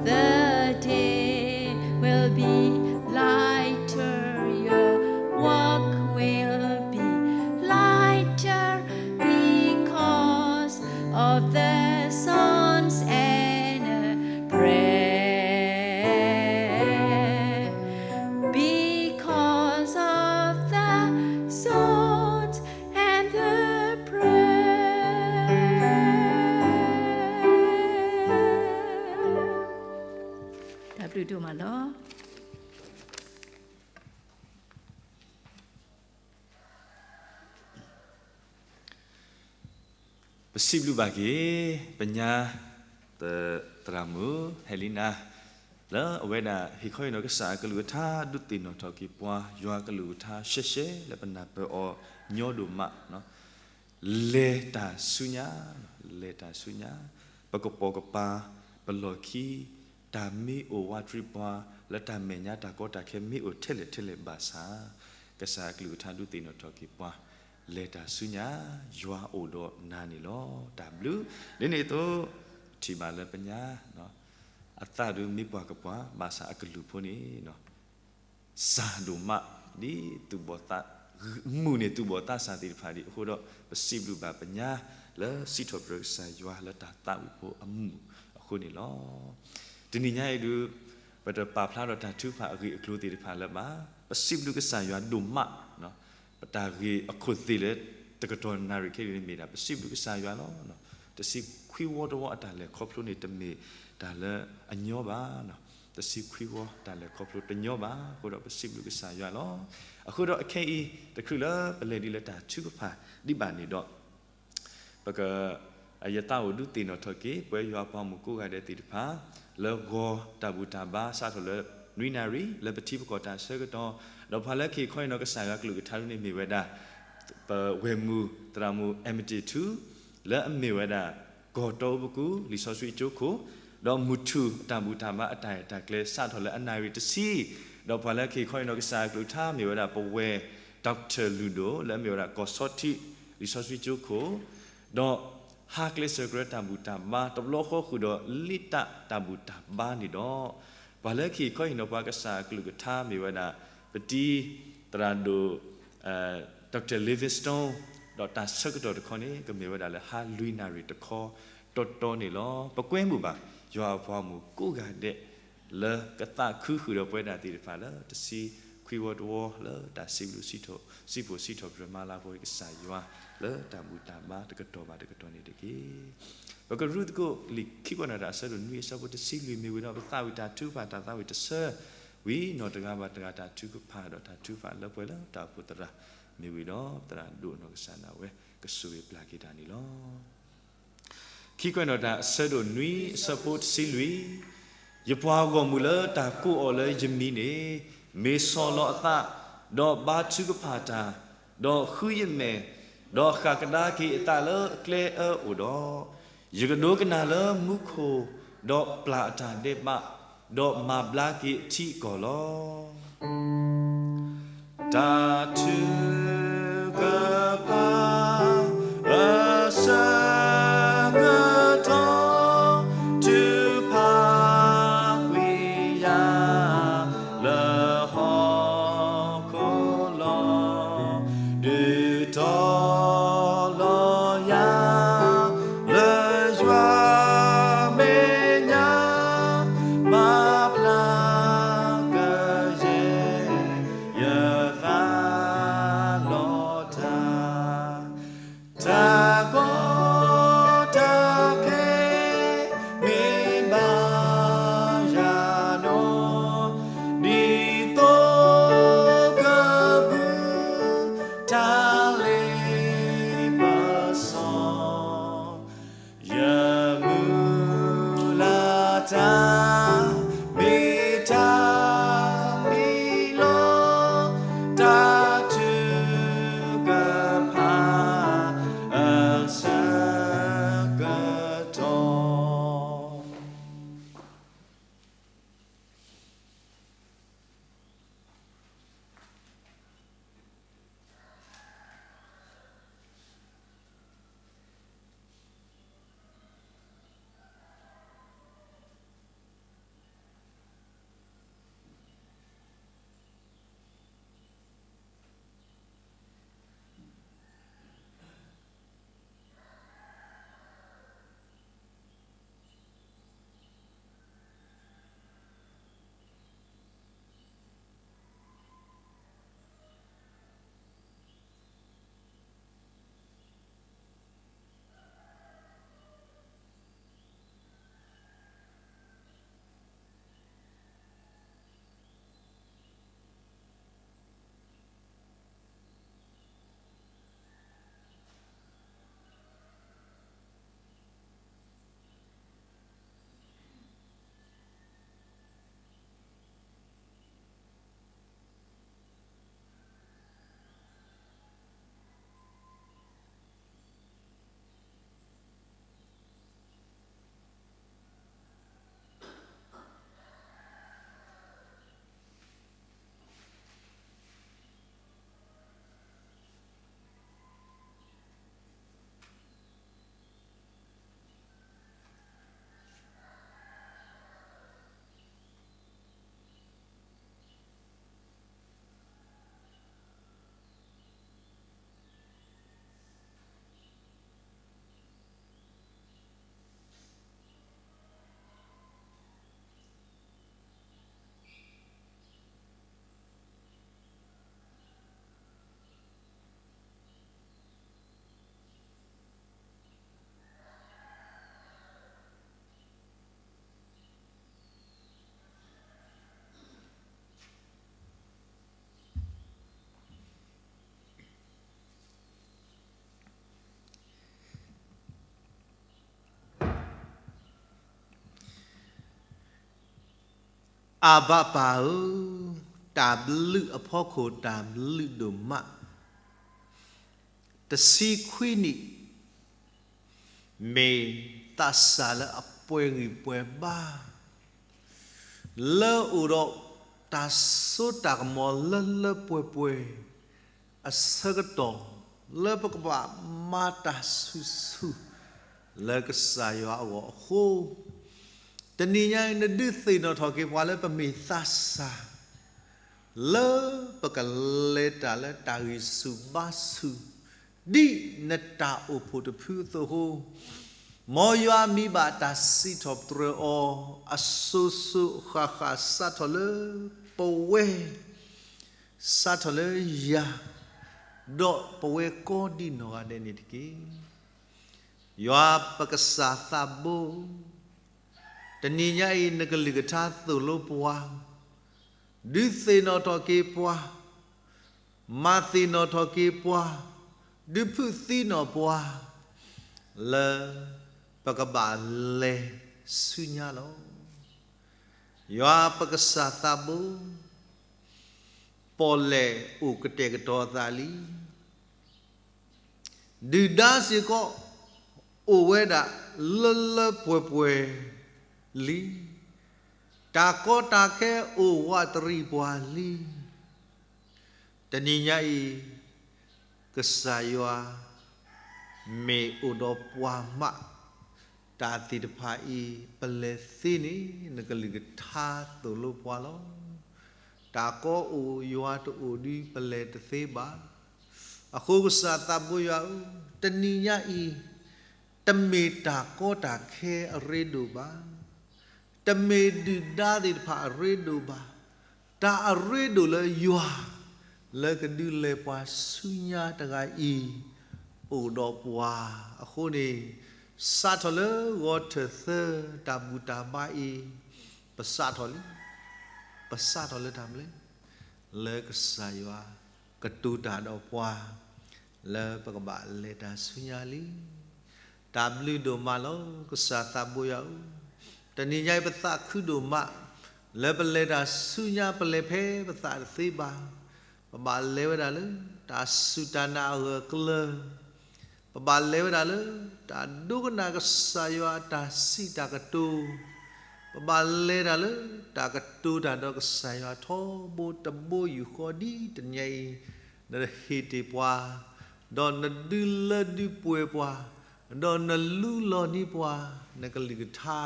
The day will be lighter, your walk will be lighter because of the songs and a prayer. Because of the songs and the prayer. တၢ်ဘျုးဒိၣ်မးလီၤ. ပစံးဘျုးဘၣ်က့ၤ ပညါ သရၣ်မုၣ် ဟဲလံနၤ လၢအဝဲဒၣ်ဟ့ၣ်ခီဟ့ၣ်နီၤကစၢ်အကလုၢ်ကထါ ဒုးသ့ၣ်နီၣ်ထီၣ်က့ၤပှၤ ယွၤအကလုၢ်ကထါရှဲရှဲလၢပနၢ်ပၢၢ်အီၤညီဒိၣ်မး လဲၤတၢ်ဆူညါ, လဲၤတၢ်ဆူညါ, ပကပိာ်ကပၤ, ပလီၢ်ခံ, တၢ်မ့ၢ်အိၣ်ဝးတရံးပှၤ လၢတၢ်မဲာ်ညါတၢ်ကီတၢ်ခဲမ့ၢ်အိၣ်ထဲလဲၣ်ထဲလဲၣ်ဘၣ်ဆၣ်, ကစၢ်အကလုၢ်ကထါဒုးသ့ၣ်နီၣ်ထီၣ်က့ၤပှၤ, လဲၤတၢ်ဆူညါ, ယွၤအိၣ်ဒီးနၤန့ၣ်လီၤ. တၢ်ဘျုး, ဒ်န့ၣ်အသိး, ထံၣ်ဘၣ်လၢပညါ အသးဒုးမ့ၢ်ပှၤကပှၤ ဘၣ်ဆၣ်အကလုၢ်ဖိန့ၣ် စှၤဒိၣ်မး ဒ်သူၣ်ဘီၣ်သး, မုာ်န့ၢ်သူၣ်ဘီၣ်သးစၢ်သ့ၣ်တဖၣ်ဒံးအဃိဒီး ပစံးဘျုးဘၣ်ပညါ လၢစံးထီၣ်ပတြၢၤကစၢ်ယွၤလၢတၢ်သးဝံၣ်ဖိအမုာ်အဃိန့ၣ်လီၤ. တနံၤညါအံၤဒုး ပတပာ်ဖျါဒီးတၢ်ထုကဖၣ်အဂ့ၢ်အကျိၤသ့ၣ်တဖၣ်လၢၤဘၣ်. ပစံးဘျုးကစၢ်ယွၤဒိၣ်မး ပတၢ်ဂ့ၢ်အခိၣ်သ့ၣ်လၢတကတီၢ်နၣ်ရံၣ်ခဲအံၤန့ၣ်မ့ၢ်ဒၣ် ပစံးဘျုးကစၢ်ယွၤလီၤ. တဆံခွံဝီတဝီအတၢ်လဲၤခီဖျိန့ၣ် တမ့ၢ်တၢ်လၢအညီဘၣ်. တဆံခွံဝီတၢ်လဲၤခီဖျိတညီဘၣ်. အဃိဒီးပစံးဘျုးကစၢ်ယွၤလီၤ. အဃိဒီးအခဲအံၤ တချုးလၢပလဲၤဒ်လၢတၢ်ထုကဖၣ်ဒံးဘၣ်န့ၣ်ဒီး ပက ယသးအိၣ်ဒုးသ့ၣ်နီၣ်ထီၣ်က့ၤ ပဝဲယွၤအပှၤဂီၢ်မုၢ်ကိးဂၤဒဲးသ့ၣ်တဖၣ် လၢဂီၤတၢ်ဘူၣ်တၢ်ဘါစးထီၣ်လၢနွံနၣ်ရံၣ် လၢပထံပကီၢ်တၢ်ဆၢကတီၢ်, ဒီးပှၤလၢကဟ့ၣ်ခီဟ့ၣ်နီၤကစၢ်ယွၤကလုၢ်ကထါဒ်န့ၣ်မ့ၢ်ဝဲဒၣ် ပဝဲၢ်မုၢ်သရၣ်မုၣ် Amity ထူ လၢအမ့ၢ်ဝဲဒၣ် ကီၢ်တီအူပကူ လံာ်စီဆှံကၠိခိၣ်, ဒီးမုၢ်ထူၣ်တၢ်ဘူၣ်တၢ်ဘါအတၢ်ရဲၣ်တၢ်ကျဲၤစးထီၣ်လၢအနၣ်ရံၣ်တဆံ, ဒီးပှၤလၢကဟ့ၣ်ခီဟ့ၣ်နီၤကစၢ်ယွၤကလုၢ်ကထါမ့ၢ်ဝဲဒၣ် ပဝဲၢ် Doctor လုၢ်ဒိၣ် လၢအမ့ၢ်ဝဲဒၣ်ကီၢ်ဆီထံး လံာ်စီဆှံကၠိခိၣ်, ဒီးဟါကျဲစၢၤကရၢတၢ်ဘူၣ်တၢ်ဘါ တဘျီဃီဃုာ်ဒီးလ့တၢ်တၢ်ဘူၣ်တၢ်ဘါန့ၣ်ဒီး, ပှၤလၢကဟ့ၣ်ခီဟ့ၣ်နီၤပှၤကစၢ်အကလုၢ်ကထါမ့ၢ်ဝဲဒၣ် ပတံၤ သရၣ်ဒိၣ် Doctor Livingstone, ဒီးတၢ်ဆၢကတီၢ်တခီန့ၣ် ကမ့ၢ်ဝဲဒၣ်လၢဟါလွံၢ်နၣ်ရံၣ်တခီတီတီန့ၣ်လီၤ. ပကွဲမုာ်ဘၣ် ယွၤအပှၤဂီၢ်မုၢ်ကိးဂၤဒဲး လၢကသးခုဃုာ်ဒီးပဝဲဒၣ်သ့ၣ်တဖၣ်လၢတဆံခွံဝီတဝီလၢတၢ်စံးဘျုးစံးထီၣ် စံးဖှိၣ်စံးထီၣ်ပတြၢၤမၤလၤကပီၤကစၢ်ယွၤ လၢတၢ်ဘူၣ်တၢ်ဘါတကတီၢ်ဘၣ်တကတီၢ်န့ၣ်တက့ၢ်. ပကရူၢ်သကိးလံာ်ခံကွဲးနီၣ်တၢ်အဆၢဒိၣ်နွံအဆၢဖိတဆံလွံၢ်မ့ၢ်ဝံၤဒီး ပသးဝံၣ်တၢ်ထုကဖၣ်တၢ်သးဝံၣ်တဆၢ ဝံၤနီၢ်တဂၤဘၣ်တဂၤတၢ်ထုကဖၣ်ဒီးတၢ်ထုကဖၣ်လၢပှဲၤ လၢတၢ်အိၣ်ဖှိၣ်သရၣ်မ့ၢ်ဝံၤဒီး သရၣ်ဒိၣ်နီၢ်ကစၢ်ဒၣ်ဝဲ ကဆိၣ်ဂ့ၤပျၢ်က့ၤတၢ်န့ၣ်လီၤ. ခံကွဲးနီၣ်တၢ်အဆၢဒိၣ်နွံအဆၢဖိတဆံလွံၢ်, ယပှၤဂီၢ်မုၢ်လၢတၢ်ကိးအီၤလၢယမံၤန့ၣ် မ့ၢ်ဆီၣ်လီၤအသး, ဒီးဘါထုကဖၣ်တၢ်, ဒီးဃုယမဲာ်, ဒီးဃၣ်ကဒါက့ၤအသးလၢအကျဲအၢအိၣ်ဒီး, ယကဒိကနၣ်လၢမူခိၣ်, ဒီးပျၢ်အတၢ်ဒဲးဘး, ဒီးမၤဘျါက့ၤအထံအကီၢ်လီၤ. တၢ်ထုကဖၣ်အဆၢကတီၢ် ထုကဖၣ်ကွံာ်ယၤလၢဟီၣ်ခိၣ်လီၤ. ဒုးတီၤလီၤယၤ လၢယွၤမဲာ်ညါ မၤဘျါကယဲၢ်ယသး အဘၣ်ပၢ်ဧၢ, တၢ်ဘျုးအဖီခိၣ်တၢ်ဘျုးဒိၣ်မး, တဆံခွံနံၣ် မ့ၢ်သးစၢ်လၢအပှဲၤဂံၢ်ပှဲၤဘါ, လၢအိၣ်ဒီးတၢ်စိတၢ်ကမီၤလၢလၢပှဲၤပှဲၤ အဆၢကတီၢ် လၢပကဘၣ်မၤတၢ်ဆူၣ်ဆူၣ် လၢကစၢ်ယွၤအဂီၢ်အဃိ, တနံၤညါအံၤ နဒုးသ့ၣ်နီၣ်ထီၣ်က့ၤပှၤလၢပမ့ၢ်သးစၢ် လၢပကလဲၤတၢ်လၢတၢ်ဂံၢ်ဆူၣ်ဘါဆူၣ် ဒ်နတၢ်အိၣ်ဖှိၣ်တဖုအသိးအဃိ, မ်ယွၤမံၤဘၣ်တၢ်စံးထီၣ်ပတြၢၤအီၤ အစိၤစိၤဃၣ်ဃၣ်စးထီၣ်လၢပဝဲ စးထီၣ်လၢယၤ, ဒီးပဝဲကိးဒံနီၢ်ဂၤဒဲးန့ၣ်တက့ၢ်. ယွၤပကစၢ်သးဘိ, တနံၤညါအံၤ နကလုၢ်ကထါသိၣ်လိပှၤ, ဒုးသ့ၣ်နီၣ်ထီၣ်က့ၤပှၤ, မၤသ့ၣ်နီၣ်ထီၣ်က့ၤပှၤ, ဒုးဖုးသံနီၣ်ပှၤ လၢပကဘၣ်လဲၤဆူညါလီၤ. ယွၤပကစၢ်သးဘိ, ပီၣ်လဲၣ်အိၣ်ကတဲာ်ကတီၤသးလံ. ဒုၣ်ဒါစ့ၢ်ကီး အိၣ်ဝဲဒၣ်လၢလၢပှဲၤပှဲၤလံ. တၢ်ကီတၢ်ခဲအိၣ်ဝးတရံးပှၤလံ. တနံၤညါအံၤ ကစၢ်ယွၤ မ့ၢ်အိၣ်ဒီးပှၤမး တၢ်သ့ၣ်တဖၣ်အံၤ ပလဲၤသ့န့ၣ် နကလုၢ်ကထါသိၣ်လိပှၤလီၤ. တၢ်ကီအိၣ်ယွၤတအိၣ်ဒုး ပလဲၤတသ့ဘၣ်. အဃိကစၢ်သးဘိယွၤဧၢ, တနံၤညါအံၤ တမ့ၢ်တၢ်ကီတၢ်ခဲအရ့ဒိၣ်ဘၣ်. တမ့ၢ်ဒုၣ်ဒါသ့ၣ်တဖၣ်အရ့ဒိၣ်ဘၣ်. တၢ်အရ့ဒိၣ်လၢယွၤ လၢကဒုးလဲၤပှၤဆူညါတဂၤအံၤ အိၣ်ဒီးပှၤအဃိန့ၣ်, စးထီၣ်လၢဂီၤထၢၣ်သၢ တၢ်ဘူၣ်တၢ်ဘါအံၤ ပစးထီၣ်လံ. ပစးထီၣ်လၢတၢ်မနုၤလဲၣ်. လၢကစၢ်ယွၤကတိၤတၢ်ဒီးပှၤ လၢပကဘၣ်လဲၤတၢ်ဆူညါလံ. တၢ်ဘျုးဒိၣ်မးလီၤ ကစၢ်သးဘိယွၤဧၢ, တနံၤညါအံၤပသးခုဒိၣ်မး လၢပလဲၤတၢ်ဆူညါ ပလဲၤဖဲပသးတသ့ဘၣ်. ပဘၣ်လဲၤဝဲဒၣ်လၢ တၢ်စူၢ်တၢ်နာ်အဂၢၢ်အကျၢၤ, ပဘၣ်လဲၤဝဲဒၣ်လၢ တၢ်ဒိကနၣ်ကစၢ်ယွၤအတၢ်စံးတၢ်ကတိၤ, ပဘၣ်လဲၤတၢ်လၢ တၢ်ကတိၤတၢ်ဒီးကစၢ်ယွၤထီဘိတဘိယူၢ်ဃီ ဒ်တနံၤညါအံၤ နဟ့ၣ်တ့ၢ်ပှၤ, ဒီးနဒုးလၢဒုးပှဲၤပှၤ, ဒီးနလူလီၤန့ၢ်ပှၤ နကလုၢ်ကထါ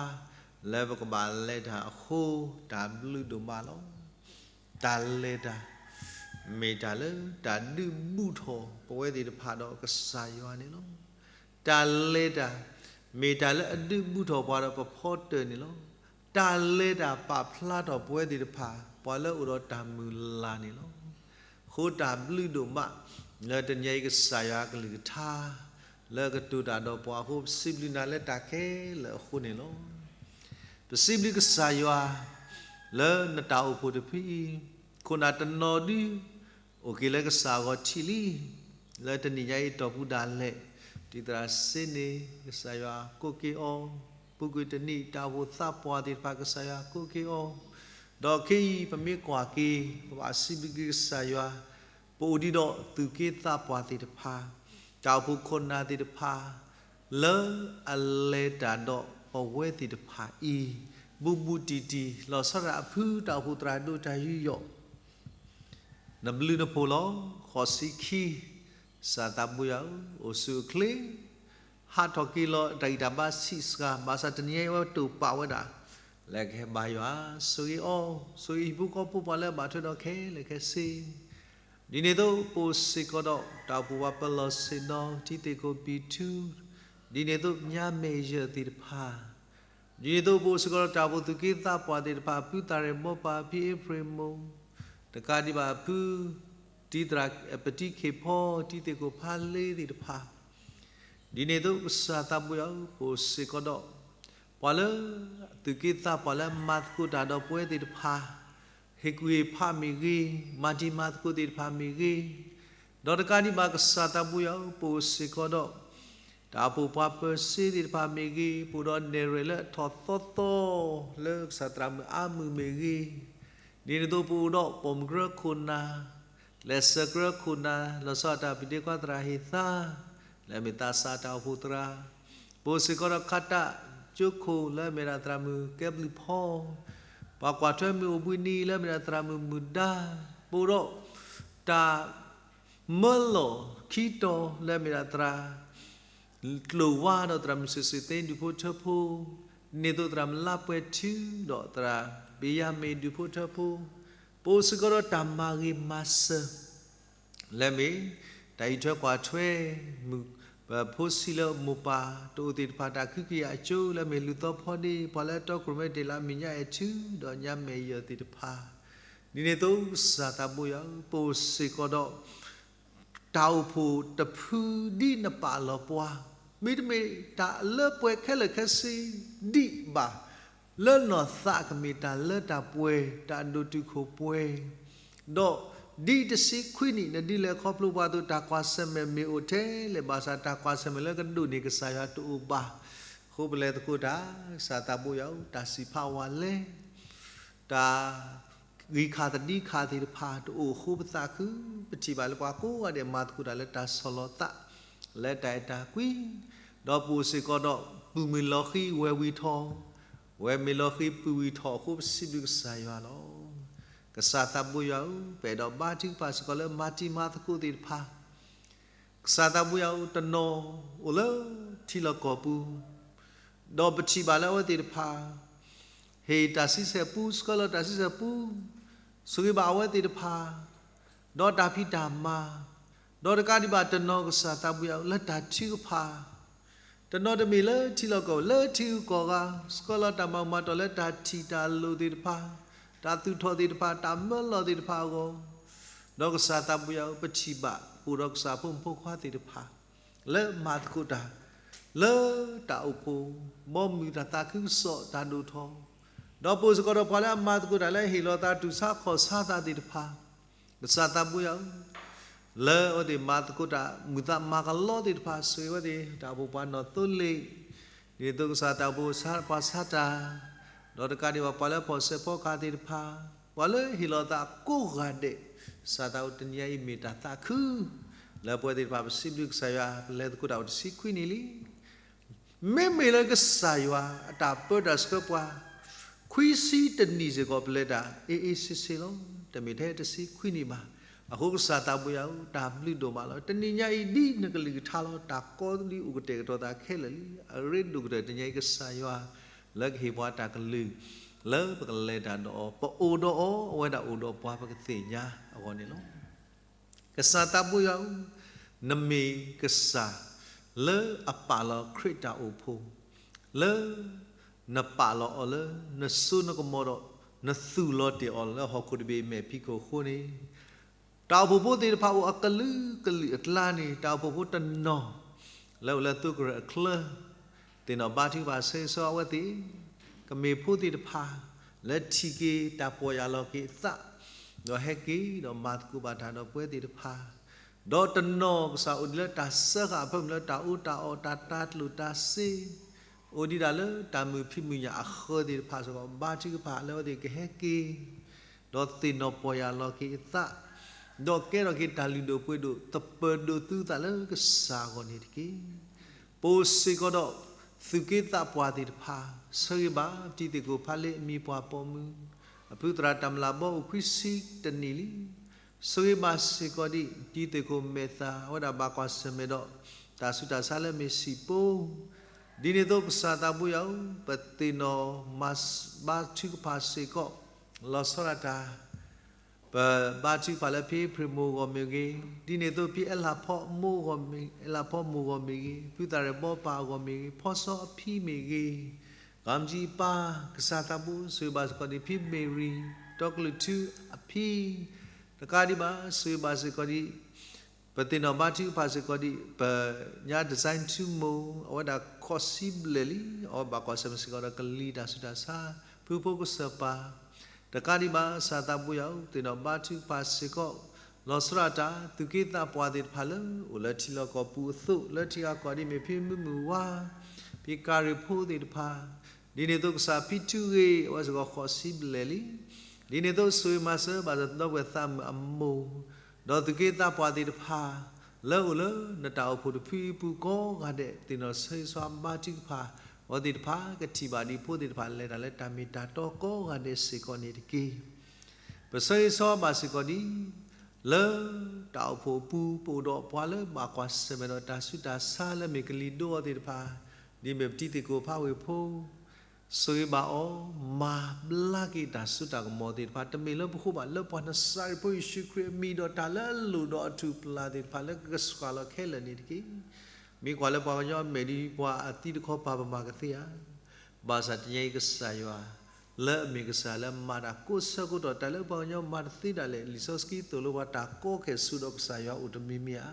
လၢပကဘၣ်လဲၤတၢ်အဃိ တၢ်ဘျုးဒိၣ်မးလီၤ. တၢ်လဲၤတၢ် မ့ၢ်တၢ်လၢတၢ်ဒုးဘူးထီၣ်ပဝဲသ့ၣ်တဖၣ်ဒီးကစၢ်ယွၤန့ၣ်လီၤ. တၢ်လဲၤတၢ် မ့ၢ်တၢ်လၢအဒုးဘူးထီၣ်ပှၤဒီးပဖီတၢၢ်န့ၣ်လီၤ. တၢ်လဲၤတၢ်ပာ်ဖျါထီၣ်ပဝဲသ့ၣ်တဖၣ် ပှၤလၢအိၣ်ဒီးတၢ်မုၢ်လၢ်န့ၣ်လီၤ. အဃိတၢ်ဘျုးဒိၣ်မး လၢတနံၤအံၤကစၢ်ယွၤကလုၢ်ကထါ လၢကတိၤတၢ်ဒီးပှၤအဃိ ပစံးဘျုးနၤလၢတၢ်ခဲလၢာ်အဃိန့ၣ်လီၤ. ပစံးဘျုးကစၢ်ယွၤ လၢနတၢ်အိၣ်ဖှိၣ်တဖုအံၤ ခိၣ်နၢ်တနီၤဒု အိၣ်က့ၤလၢကစၢ်အဂီၢ်ထံးလံ. လၢတနံၤညါအံၤတီၢ်ပူၤဒၣ်လဲာ် တံၤသရၣ်စ့န့ၣ် ကစၢ်ယွၤကိးက့ၤအီၤ, ပူၤကွံာ်တနံၣ် တၢ်အိၣ်ဖှိၣ်သးပှၢ်သ့ၣ်တဖၣ် ကစၢ်ယွၤကိးက့ၤအီၤ, ဒီးခဲအံၤပမ့ၢ်ကွၢ်က့ၤ ပဘၣ်စံးဘျုးက့ၤကစၢ်ယွၤ ပအိၣ်ဒံးဒီးသူၣ်က့သးပှၢ်သ့ၣ်တဖၣ်, တၢ်အိၣ်ဖှိၣ်ခိၣ်နၢ်သ့ၣ်တဖၣ် လၢအလဲၤတၢ်ဒီးပဝဲသ့ၣ်တဖၣ်အံၤ ဘူးဘူးတံၢ်တံၢ် လီၤဆီဒၣ်တၢ်အဖု တၢ်အိၣ်ဖှိၣ်သရၣ်ဒိၣ်တၢ်ယူးယီၣ် နဘျုးနဖှိၣ်လီၤ. ဃိးဆံခံ ကစၢ်သးဘိယွၤဧၢ, အိၣ်ဆူၣ်အိၣ်ချ့ ဟးထီၣ်က့ၤလီၤတၢ်ဂံၢ်တၢ်ဘါဆံးစှၤ ဘၣ်ဆၣ်တနံၤညါအံၤဝဲတိာ်ပာ်ဝဲဒၣ် လၢကဟဲဘါယွၤဆိၣ်ဂ့ၤအီၤ, ဆိၣ်ဂ့ၤဟံၣ်ဖိဃီဖိပှၤလၢအဘၣ်ထွဲဒီးခဲလၢာ်ခဲဆ့, ဒ်န့ၣ်အသိးပအိၣ်စ့ၢ်ကီးဒီး တၢ်အိၣ်ဖှိၣ်ပှၤပလီၢ်ဆ့ၣ်နီၤ ထံသ့ၣ်ခိၣ်ပံၤထူ, ဒ်န့ၣ်အသိးညါမဲာ်ယၢၢ်သ့ၣ်တဖၣ် ဒ်န့ၣ်အသိးပအိၣ်စ့ၢ်ကီးဒီးတၢ်အိၣ်ဖှိၣ်သူၣ်က့သးပှၢ်သ့ၣ်တဖၣ် ဖုသးရဲၣ်မိၢ်ပၢ် ဖံအ့ဖြ့ၣ်မိၢ်, တကးဒံးဘၣ်ဖု တံၤသရၣ်ပတံၤခ့ၣ်ဖီ တံၤသ့ၣ်ခိၣ်ဖးလ့သ့ၣ်တဖၣ်, ဒ်န့ၣ်အသိးကစၢ်သးဘိယွၤဧၢ, ပအိၣ်စ့ၢ်ကီးဒီး ပှၤလၢသူၣ်က့သးပှၢ်လၢအမၤသကိးတၢ်ဒီးပဝဲသ့ၣ်တဖၣ်, ဟ့ၣ်ကူၣ်ဟ့ၣ်ဖးမ့ၢ်ဂ့ၤ, မၤတံၤမၤသကိးသ့ၣ်တဖၣ်မ့ၢ်ဂ့ၤ, ဒီးတကးဒံးဘၣ်ကစၢ်သးဘိယွၤဧၢ, ပအိၣ်စ့ၢ်ကီးဒီး တၢ်အိၣ်ဖှိၣ်ပှၤပၢၤစ့သ့ၣ်တဖၣ်မ့ၢ်ဂ့ၤ, ပအိၣ်ဒီးနဲၣ်ရွဲၣ်လၢအထီၣ်သီသီ လၢကစၢ်သရၣ်မုၣ်အါမုၢ်မ့ၢ်ဂ့ၤ, ဒ်န့ၣ်အသိးပအိၣ်ဒီးပိာ်မုၣ်ကရၢခိၣ်နၢ်, လဲၤစၢၤကရၢခိၣ်နၢ်, လီၤဆီဒၣ်တၢ် ပဒ့ခွါသရၣ်ဟ့ၣ်သါ, လၢအမ့ၢ်သးစၢ်တၢ်အိၣ်ဖှိၣ်သရၣ်, ပအိၣ်စ့ၢ်ကီးဒီးခးတၢ်ကၠိခိၣ် လၢအမ့ၢ်ဒၣ်သရၣ်မုၣ်ကဲဘျုးဖီ, ပှၤကွၢ်ထွဲမုၢ်အိၣ်ဘှံးနံၤ လၢအမ့ၢ်ဒၣ်သရၣ်မုၣ်မုၢ်ဒါ, ပအိၣ်ဒီးတၢ် မၢလီၢ်ခံတီၤ လၢအမ့ၢ်ဒၣ်သရၣ် ကျိာ်ဝါ ဒီးသရၣ်မုၣ်စ့ၣ်စ့ၣ်သ့ ဒူၣ်ဖိထၢဖိ, ဒ်န့ၣ်အသိးသရၣ်မုၣ်လါပှဲၤထူ ဒီးသရၣ်ဘ့ယၤမ့ၣ် ဒူၣ်ဖိထၢဖိ, ပအိၣ်စ့ၢ်ကီးဒီးတၢ်မၤဂ့ၤမၤစၢၤ လၢအမ့ၢ် တၢ်အံးထွဲကွၢ်ထွဲ မုၢ် ပဖိဆံးလၢမိၢ်ပၢ်တအိၣ်သ့ၣ်တဖၣ် တၢ်ခုကယာ်အကၠိ လၢအမ့ၢ်လူၢ်သီဖီဒ့ ပှၤလၢအတီခိၣ်ရိၣ်မဲတ့ၢ်လၢအမ့ၢ်ညါအဲၣ်ထူ ဒီးညါမဲာ်ယၢၢ်သ့ၣ်တဖၣ်, ဒ်န့ၣ်အသိးကစၢ်သးဘိယွၤဧၢ, ပအိၣ်စ့ၢ်ကီးဒီး တၢ်အိၣ်ဖှိၣ်တဖုဒ်နပာ်လီၤပှၤ, မ့တမ့ၢ်တၢ်လၢပှဲၤခဲလၢာ်ခဲဆ့ဒံးဘၣ်, လၢနီၢ်သးကမ့ၢ်တၢ်လၢတၢ်ပှဲၤ တၢ်ဒိၣ်တုာ်ခိၣ်ပှဲၤ, ဒီးဒ်တဆံခွံနံၣ် နဒုးလဲၤခီဖျိပှၤအသိး တၢ်ကွၢ်ဆၢၣ်မဲာ်မ့ၢ်အိၣ်ထဲလဲၣ်ဘၣ်ဆၣ် တၢ်ကွၢ်ဆၢၣ်မဲာ်လၢကဒိးန့ၢ်ကစၢ်ယွၤတအိၣ်ဘၣ်. အဃိပလဲၤသကိးတၢ် ကစၢ်သးဘိယွၤဧၢ, တၢ်စံးဖးဝဲလဲၣ် တၢ်ဂံၢ်ခၣ်သဒံခၣ်သ့ၣ်တဖၣ်တအိၣ်အဃိပသးခု, ပထံၣ်ဘၣ်လၢပှၤကိးဂၤဒဲးမၤသကိးတၢ်လၢတၢ်ဆီၣ်လီၤသး လၢတၢ်အဲၣ်တၢ်ကွံ, ဒီးပအိၣ်စ့ၢ်ကီးဒီးပုၢ်မုၢ်လီၤဃံၤဝဲၢ်ဝံၤထီၣ်, ဝဲၢ်မ့ၢ်လီၤဃံၤပုၢ်ဝံၤထီၣ်အဃိ ပစံးဘျုးကစၢ်ယွၤလီၤ. ကစၢ်သးဘိယွၤဧၢ, ပအဲၣ်ဒိးဘါထုကဖၣ်စ့ၢ်ကီးလၢမၤတံၤမၤသကိးသ့ၣ်တဖၣ် ကစၢ်သးဘိယွၤဧၢ, တနီၤအိၣ်လၢထံလီၢ်ကီၢ်ပူၤ, ဒီးပထံၣ်ဘၣ်လၢအဝဲသ့ၣ်တဖၣ် ဟ့ၣ်တၢ်ဆံဆဲၣ်ပူ, ဆှၢလီၤတၢ်ဆံဆဲၣ်ပူ, ဆိၣ်ဂ့ၤဘၣ်အဝဲသ့ၣ်တဖၣ်, ဒီးတၢ်ဖံးတၢ်မၤ, ဒီးတကးဒံးဘၣ်တနီၤ ကစၢ်သးဘိယွၤဧၢ, လၢတၢ်ထုကဖၣ် တနီၤတမ့ၢ်လၢထံလီၢ်ကီၢ်ပူၤ လၢထံဂုၤကီၢ်ဂၤ, ဆှၢလီၤတၢ်မၤမၤတီၢ်လၢတၢ်ထံၣ်တၢ်လိၣ်သ့ၣ်တဖၣ်, တၢ်သူၣ်ထီၣ်သ့ၣ်တဖၣ်, တၢ်မၢလီၤသ့ၣ်တဖၣ်အဂီၢ်, ဒီးကစၢ်သးဘိယွၤဧၢ, ပထံၣ်ဘၣ်အိၣ်ဒီးကစၢ်ဖိမုၣ်ဖိခွါသ့ၣ်တဖၣ် လၢမၤသကိးတၢ် လၢတၢ်အိၣ်ဖှိၣ် ဘီမုၢ်တၢ်သးခုကစီၣ်တၢ်ဒိၣ်ထီၣ်, ဒီးပအိၣ်စ့ၢ်ကီးဒီးပှၤလၢအမၤသကိးတၢ်လၢဟ့ၣ်လီၤသးတူၢ်ဆါခီၣ်ဆါသးသ့ၣ်တဖၣ်, ကစၢ်သးဘိယွၤဧၢ, လၢအဝဲသ့ၣ်မၤသကိးတၢ် မုာ်သးမၤကလီသ့ၣ်တဖၣ် ဆိၣ်ဂ့ၤဝဲသ့ၣ် တၢ်အိၣ်ဖှိၣ်ပှၤနီၣ်သိလ့ၣ်, ဒ်သိးကစၢ်တၢ်အိၣ်ဖှိၣ်ပှၤဆါတၢ်, ဒီးတကးဒံးဘၣ်ပှၤလၢဖီၣ်စဲးဖီကဟၣ်သ့ၣ်တဖၣ်, ပှၤလၢဟ့ၣ်လီၤသးကိးဂၤဒဲး, ကစၢ်သးဘိတနံၤညါအံၤမ့ၢ်တၢ်သးခု လၢပဝဲသ့ၣ်တဖၣ် ပစံးဘျုးကစၢ်ယွၤ ပလဲၤသကိးတၢ်အိၣ်တဆံခွံနံၣ်လံ မ့မ့ၢ်လၢကစၢ်ယွၤအတၢ်ပၢတၢ်ဆှၢပှၤ ခွံဆံတနံၣ်စ့ၢ်ကီး ပလဲၤတၢ်အ့ၣ်အ့ၣ်ဆ့ဆ့လီၤ. တမ့ၢ်ထဲတဆံခွံနံၣ်ဘၣ်. အဃိကစၢ်သးဘိယွၤဧၢ, တၢ်ဘျုးဒိၣ်မးလီၤ. တနံၤညါအံၤဒ်နကလုၢ်ကထါလီၤ. တၢ်ကီဒ်အိၣ်ကတဲာ်ကတီၤသးခဲလၢာ်လံ. အရ့ဒိၣ်ကတၢၢ်တနံၤညါအံၤ ကစၢ်ယွၤလၢကဟ့ၣ်ပှၤတၢ်ကလုၢ် လၢပကလဲၤတၢ်ဒီးအီၤ, ပအိၣ်ဒီးအီၤ, အဝဲဒၣ်အိၣ်ဒီးပှၤပကသ့ၣ်ညါအဂီၢ်န့ၣ်လီၤ. ကစၢ်သးဘိယွၤဧၢ, နမ့ၢ်ကစၢ်လၢအပာ်လီၤခရံာ်တၢ်အိၣ်ဖှိၣ်, လၢနပာ်လီၤအီၤလၢ နစိနကမီၤဒီး နသူၣ်လီၤတ့ၢ်အီၤလၢဟီၣ်ခိၣ်တဘ့ၣ်အမဲာ်ဖံးခိၣ်အဃိန့ၣ်, တၢ်အိၣ်ဖှိၣ်ဖိသ့ၣ်တဖၣ်အိၣ်အကလုာ်ကလုာ်အကျါန့ၣ် တၢ်အိၣ်ဖှိၣ်ဖိတနီၤ လၢအိၣ်လၢသိကရၢၢ်အချၢ သ့ၣ်နီၣ်ဘါထုကဖၣ်ဆၢဂ့ၤဆၢဝါအဝဲသ့ၣ်, ကမ့ၢ်ဖိသ့ၣ်တဖၣ် လၢထံၣ်က့ၤတၢ်ပီၢ်ယၢ်လီၤက့ၤအသး, ဒီးဟဲက့ၤဒီးမၤသကိးဘၣ်တၢ်ဒီးပဝဲသ့ၣ်တဖၣ်, ဒီးတနီၤကစၢ်အိၣ်ဒံးလၢတၢ်စၢဃာ်အဖၢမုၢ်လၢတၢ်အီၣ်တၢ်အီ တၢ်တၤကျိၣ်တၤစ့, အိၣ်ဒံးဒၣ်လၢတၢ်မုာ်ဖံးမုာ်ညၣ်အဃၢၤသ့ၣ်တဖၣ်စ့ၢ်ကီး ဘါထုကဖၣ်လၢအဝဲသ့ၣ်ကဟဲက့ၤ ဒီးသ့ၣ်နီၣ်ပီၢ်ယၢ်လီၤက့ၤအသး, ဒီးကဲထီၣ်က့ၤတၢ်လုၢ်ဒိၣ်ပှ့ၤဒိၣ် သပၢၤဒိၣ်သုသးလၢကစၢ်အဂီၢ်န့ၣ်တက့ၢ်. ပအိၣ်စ့ၢ်ကီးဒီး သူၣ်က့သးပှၢ်သ့ၣ်တဖၣ်, ဆိၣ်ဂ့ၤဘၣ် ပတံၤသ့ၣ်ခိၣ်ဖးလ့အမံၤပှၢ်ပိာ်မုၣ်, အဖုသရၣ်တၢ်မျၢ်ဘီအိၣ်ခွံဆံတနံၣ်လံ. ဆိၣ်ဂ့ၤဘၣ်စ့ၢ်ကီးဒံး ပတံၤသ့ၣ်ခိၣ်မဲာ်သၣ် အဝဲဒၣ်ဘၣ်ကွၢ်ဆၢၣ်မဲာ်ဒီး တၢ်ဆူးတၢ်ဆါလၢမ့ၢ်စံၣ်ပိ ဒ်န့ၣ်အသိးကစၢ်သးဘိယွၤဧၢ, ပသ့ၣ်နီၣ်မၤ ဘါထုကဖၣ်စ့ၢ်ကီး လီၤဆီဒၣ်တၢ် ပဘါထုကဖၣ်လၢဖံဖရံးမိၢ်အဂီၢ်မ့ၢ်ဂ့ၤ, ဒ်န့ၣ်အသိးဖံအဲလးဖီမိၢ်အဂီၢ်မ့ၢ်, အဲလးဖီမိၢ်အဂီၢ်မ့ၢ်ဂ့ၤ, ဖုသရၣ်ဘီပၢ်အဂီၢ်မ့ၢ်ဂ့ၤ, ဖီစီအဖံမ့ၢ်ဂ့ၤ, ဂၤမကၠံပၢ် ကစၢ်သးဘိဆိၣ်ဂ့ၤဘၣ်စ့ၢ်ကီးဒံး ဖံမ့ၢ်ရံၤ တီကလုာ်ထူအဖံ, တကးဒံးဘၣ် ဆိၣ်ဂ့ၤဘၣ်စ့ၢ်ကီးဒံး ပသ့ၣ်နီၣ်ဘါထုကဖၣ်စ့ၢ်ကီးဒံး ပညါ design ထူမိၢ် အဝဲဒၣ်ခီၣ်ဆံဘျဲၣ်လံ, အဝဲဘၣ်ကွၢ်ဆၢၣ်မဲာ်စ့ၢ်ကီးဒီးကလံၤတၢ်ဆူးတၢ်ဆါ, ဖုဖိကစၢၢ်ပၢ်, တကးဒံးဘၣ် ကစၢ်သးဘိယွၤဧၢ, သ့ၣ်နီၣ်ဘါထုကဖၣ်စ့ၢ်ကီး လီၤဆီဒၣ်တၢ် သူၣ်က့သးပှၢ်သ့ၣ်တဖၣ်လၢ အိၣ်လၢထံလီၢ်ကီၢ်ပူၤအသိး, လၢထံဂၤကီၢ်ဒ်မ့ၢ်ဖံမုၢ်မုၢ်ဝါ, ဖံကၤရံၣ်ဖိသ့ၣ်တဖၣ်, ဒ်န့ၣ်အသိးကစၢ်ဖံထူဂ့ၤ အဝဲစ့ၢ်ကီးဃိးဆံဘျဲၣ်လံ. ဒ်န့ၣ်အသိးဆိၣ်ဂ့ၤမၤစၢၤဘၣ်ဒီပုၢ်ဝဲၢ်သးမုၣ်အမိၢ်, ဒီးသူၣ်က့သးပှၢ်သ့ၣ်တဖၣ် လၢအိၣ်လၢနတၢ်အိၣ်ဖှိၣ်တဖုအပူၤကိးဂၤဒဲး သ့ၣ်နီၣ်ဆၢဂ့ၤဆၢဝါဘါထုကဖၣ် အဝဲသ့ၣ်တဖၣ် ကထံၣ်ဘၣ်ဒ်ဖိသ့ၣ်တဖၣ်လဲၤတၢ်လၢတၢ်မ့ၢ်တၢ်တီကိးဂၤဒဲးစ့ၢ်ကီးန့ၣ်တက့ၢ်. ပဆၢဂ့ၤဆၢဝါဘၣ်စ့ၢ်ကီးဒ် လၢတၢ်အိၣ်ဖှိၣ်အပူၤ ပအိၣ်ဒီးပှၤလၢဘၣ်ကွၢ်ဆၢၣ်မဲာ်ဒီးတၢ်ဆူးတၢ်ဆါလၢမ့ၢ်ကလံၤဒိအီၤသ့ၣ်တဖၣ်, ဒ်မ့ၢ်ပတံၤသကိးဖးဝ့ၢ်ဖိ, ဆိၣ်ဂ့ၤဘၣ်အီၤ, မၤဘျါက့ၤတၢ်စိတၢ်ကမီၤသ့ၣ်တဖၣ် တမ့ၢ်လၢပဃိဘၣ် လၢပှၤနစၤရ့းဖိယ့ၣ်ၡူးခရံာ်အမံၤဒီးတၢ်လၢအလိၣ်ဒီးအထူၣ်ပျၢ်သ့ၣ်တဖၣ်လၢကကဆှၣ်လီၤခဲလၢာ်န့ၣ်တက့ၢ်. မ့ၢ်ကွၢ်လၢပှၤကညီမဲာ်ဒ်ပှၤအသံတခီပၤ ပမၤကသ့ဧါ. ဘၣ်ဆၣ်တနံၤအံၤကစၢ်ယွၤ လၢအမ့ၢ်ကစၢ်လၢမၤတၢ်ကိးဆၢကိးတီၤ တၢ်လၢပှၤကညီမၤတသ့ဒၣ်လဲာ် လံာ်စီဆှံသိၣ်လိပှၤတၢ်ကီခဲၣ်ဆူဒီးကစၢ်ယွၤအိၣ်တမံၤမံၤဧါ.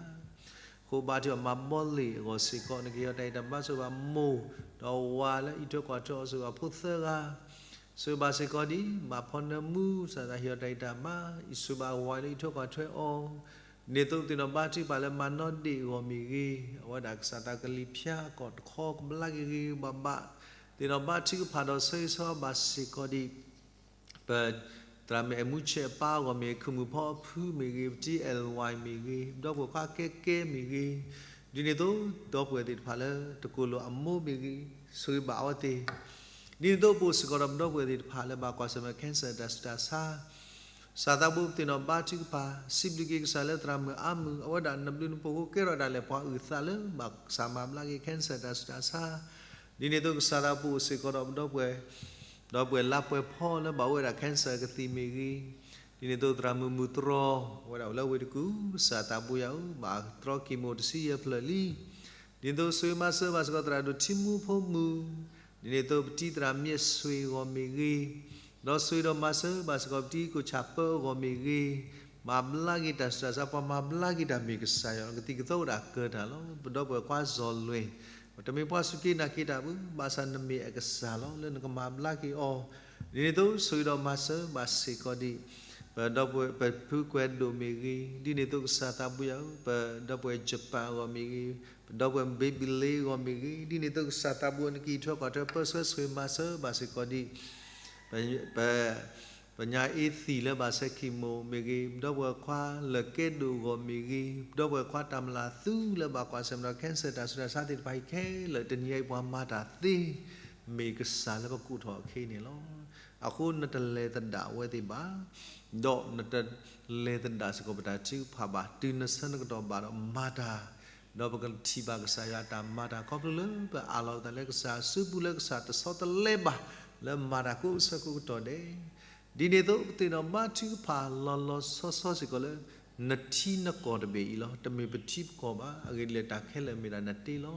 အဃိဘါထုကဖၣ်မၤဘီလ့ၣ်အဂီၢ်စ့ၢ်ကီး နကဟ့ၣ်အီၤတၢ်ဂံၢ်တၢ်ဘါဆိၣ်ဂ့ၤဘၣ်မိၢ် ဒီးဝၤလၢအံးထွဲကွၢ်ထွဲအီၤ ဆိၣ်ဂ့ၤဘၣ်ဖိသၢဂၤ, ဆိၣ်ဂ့ၤဘၣ်စ့ၢ်ကီးဒ် ဘၣ်ဖီနၢမူ ကစၢ်သးဟ့ၣ်အီၤတၢ်ဂံၢ်တၢ်ဘါ, အံၤဆိၣ်ဂ့ၤဘၣ်ဝၤလၢအံးထွဲကွၢ်ထွဲအီၤ, ဒ်န့ၣ်အသိးသ့ၣ်နီၣ်ဘါထုကဖၣ်လၢမၤနီၣ်ဒ့ၣ်အဂီၢ်မ့ၢ်ဂ့ၤ, အဝဲဒၣ်ကစၢ်သးကလံၤဖၠါကီၢ်တခီကဘျါက့ၤဂ့ၤဂ့ၤဘၣ်ဘၣ်, သ့ၣ်နီၣ်ဘါထုကဖၣ်ဒီးဆၢဂ့ၤဆၢဝါဘၣ်စ့ၢ်ကီးဒ် ပ သရၣ်မုၣ်အဲၣ်မူဆဲးအပၢ်အဂီၢ်မ့ၢ်ဂ့ၤ, ခူၣ်မုၣ်ဖီအဖုမ့ၢ်ဂ့ၤ, ပတံၤအဲၣ်ဝါမ့ၢ်ဂ့ၤ, ဒီပုၢ်ဝဲၢ်ခွါကဲကဲမ့ၢ်ဂ့ၤ, ဒ်န့ၣ်အသိး ဒီပုၢ်ဝဲၢ်သ့ၣ်တဖၣ်လၢတကိၢ်လိာ်အမိၢ်မ့ၢ်ဂ့ၤ, ဆိၣ်ဂ့ၤဘၣ်အဝဲသ့ၣ်, ဒ်န့ၣ်အသိးပအိၣ်စ့ၢ်ကီးဒီးပဒီပုၢ်ဝဲၢ်သ့ၣ်တဖၣ်လၢဘၣ်ကွၢ်ဆၢၣ်မဲာ် cancer တၢ်ဆူးတၢ်ဆါ ကစၢ်သးဘိပသ့ၣ်နီၣ်ဘါထုကဖၣ်, စံးဘျုးက့ၤကစၢ်လၢသရၣ်မုၣ်အါမုၢ်, အဝဲဒၣ်နဘျုးနဖှိၣ်အဃိကဲထီၣ်ဒၣ်လဲာ်ပှၤအုၣ်သးလၢ ဘၣ်ကစၢ်မၤဘျါက့ၤ cancer တၢ်ဆူးတၢ်ဆါ, ဒ်န့ၣ်အသိးကစၢ်သးဘိပအိၣ်စ့ၢ်ကီးဒီးပဒီပုၢ်ဝဲၢ်, ဒီပုၢ်ဝဲၢ်လါပှဲၤဖီလၢဘၣ်အိၣ်ဝဲဒၣ် cancer ကသံၣ်မ့ၢ်ဂ့ၤ, ဒ်န့ၣ်အသိးသရၣ်မုၣ်မုၢ်တြီၤ, အဝဲဒၣ်အိၣ်လၢဝ့ၢ်တကူၣ်, ကစၢ်သးဘိယွၤဧၢ, ဘၣ်တြီ chemo တဆံယဲၢ်ဖျၢၣ်လံ ဒ်န့ၣ်အသိးဆိၣ်ဂ့ၤမၤစၢၤဘၣ်စ့ၢ်ကီးသရၣ်ဒိၣ်ထံမူဖိမုၣ်, ဒ်န့ၣ်အသိးပတံၤသရၣ်မ့ၢ်ဆွ့ၣ်အဂီၢ်မ့ၢ်ဂ့ၤ, ဒီးဆိၣ်ဂ့ၤဒီးမၤစၢၤဘၣ်စ့ၢ်ကီးပတံၤကိၣ်ဆၣ်ပၢအဂီၢ်မ့ၢ်ဂ့ၤ, မၤဘျါက့ၤတၢ်ဆူးတၢ်ဆါ ပှၤမၤဘျါက့ၤတၢ်မ့ၢ်ကစၢ်ယွၤ ကသံၣ်ကသီအိၣ်ဒၣ်ကၢတၢ်လီၤ. ပဒီပုၢ်ဝဲၢ်ခွါစီၤလွဲၢ်, တမ့ၢ်ပှၤစူၢ်က့ၤနာ်က့ၤတၢ်ဘၣ်, ဘၣ်ဆၣ်နမ့ၢ်အကစၢ်လီၤ လၢနကမၤဘျါက့ၤအီၤ, ဒ်န့ၣ်အသိးဆိၣ်ဂ့ၤဒီးမၤစၢၤဘၣ်စ့ၢ်ကီးဒ် ပဒီပုၢ်ဝဲၢ်ပဖုကွဲၤဒိၣ်မ့ၢ်ဂ့ၤ, ဒ်န့ၣ်အသိးကစၢ်သးဘိယွၤဧၢ, ပဒီပုၢ်ဝဲၢ် Japan အဂီၢ်မ့ၢ်ဂ့ၤ, ပဒီပုၢ်ဝဲၢ် Baby Lay အဂီၢ်မ့ၢ်ဂ့ၤ, ဒ်န့ၣ်အသိးကစၢ်သးဘိနကအံးထွဲကွၢ်ထွဲပၢဆှၢဆိၣ်ဂ့ၤမၤစၢၤဘၣ်စ့ၢ်ကီးဒ် ပ ပညါအ့သံၣ်လၢဘၣ်ဆဲး chemo မ့ၢ်ဂ့ၤ, ပဒီပုၢ်ဝဲၢ်ခွါလၢာ်ကဲဒိၣ်အဂီၢ်မ့ၢ်ဂ့ၤ, ပဒီပုၢ်ဝဲၢ်ခွါတၢ်မျၢ်သူလၢဘၣ်ကွၢ်ဆၢၣ်မဲာ်ဒီး cancer တၢ်ဆူးတၢ်ဆါသ့ၣ်တဖၣ်အံၤခဲလၢာ် တနံၤအံၤပှၤမၤတၢ်သ့ မ့ၢ်ကစၢ်လၢပကိးထီၣ်အခံန့ၣ်လီၤ. အဃိနတလဲၤသဒၣ်အဝဲသ့ၣ်ဘၣ်, ဒီးနတလဲၤသဒၣ်စ့ၢ်ကီးပတၢ်ထုကဖၣ်ဘၣ်, တုၤနဆၢနကတီၢ်ဘၣ်ဒီးမၤတၢ်, ဒီးပကထံၣ်ဘၣ်ကစၢ်ယွၤအတၢ်မၤတၢ်ခီဖျိလၢပအးလီၤပသးလၢကစၢ်အစုပူၤလၢကစၢ်တဆီတလဲဘၣ် လၢမၤတၢ်ကိးဆၢကိးကတီၢ်ဒဲး ဒ်န့ၣ်အသိးပသ့ၣ်နီၣ်ဘါထုကဖၣ်လီၤလီၤဆီဆီစ့ၢ်ကီးလၢ နထံနကီၢ်တဘ့ၣ်အံၤလီၤ. တမ့ၢ်ပထံပကီၢ်ဘၣ်. အဂ့ၢ်ဒ်လဲၣ်တၢ်ခဲလၢာ်မ့ၢ်ဒၣ်နတ့လီၤ.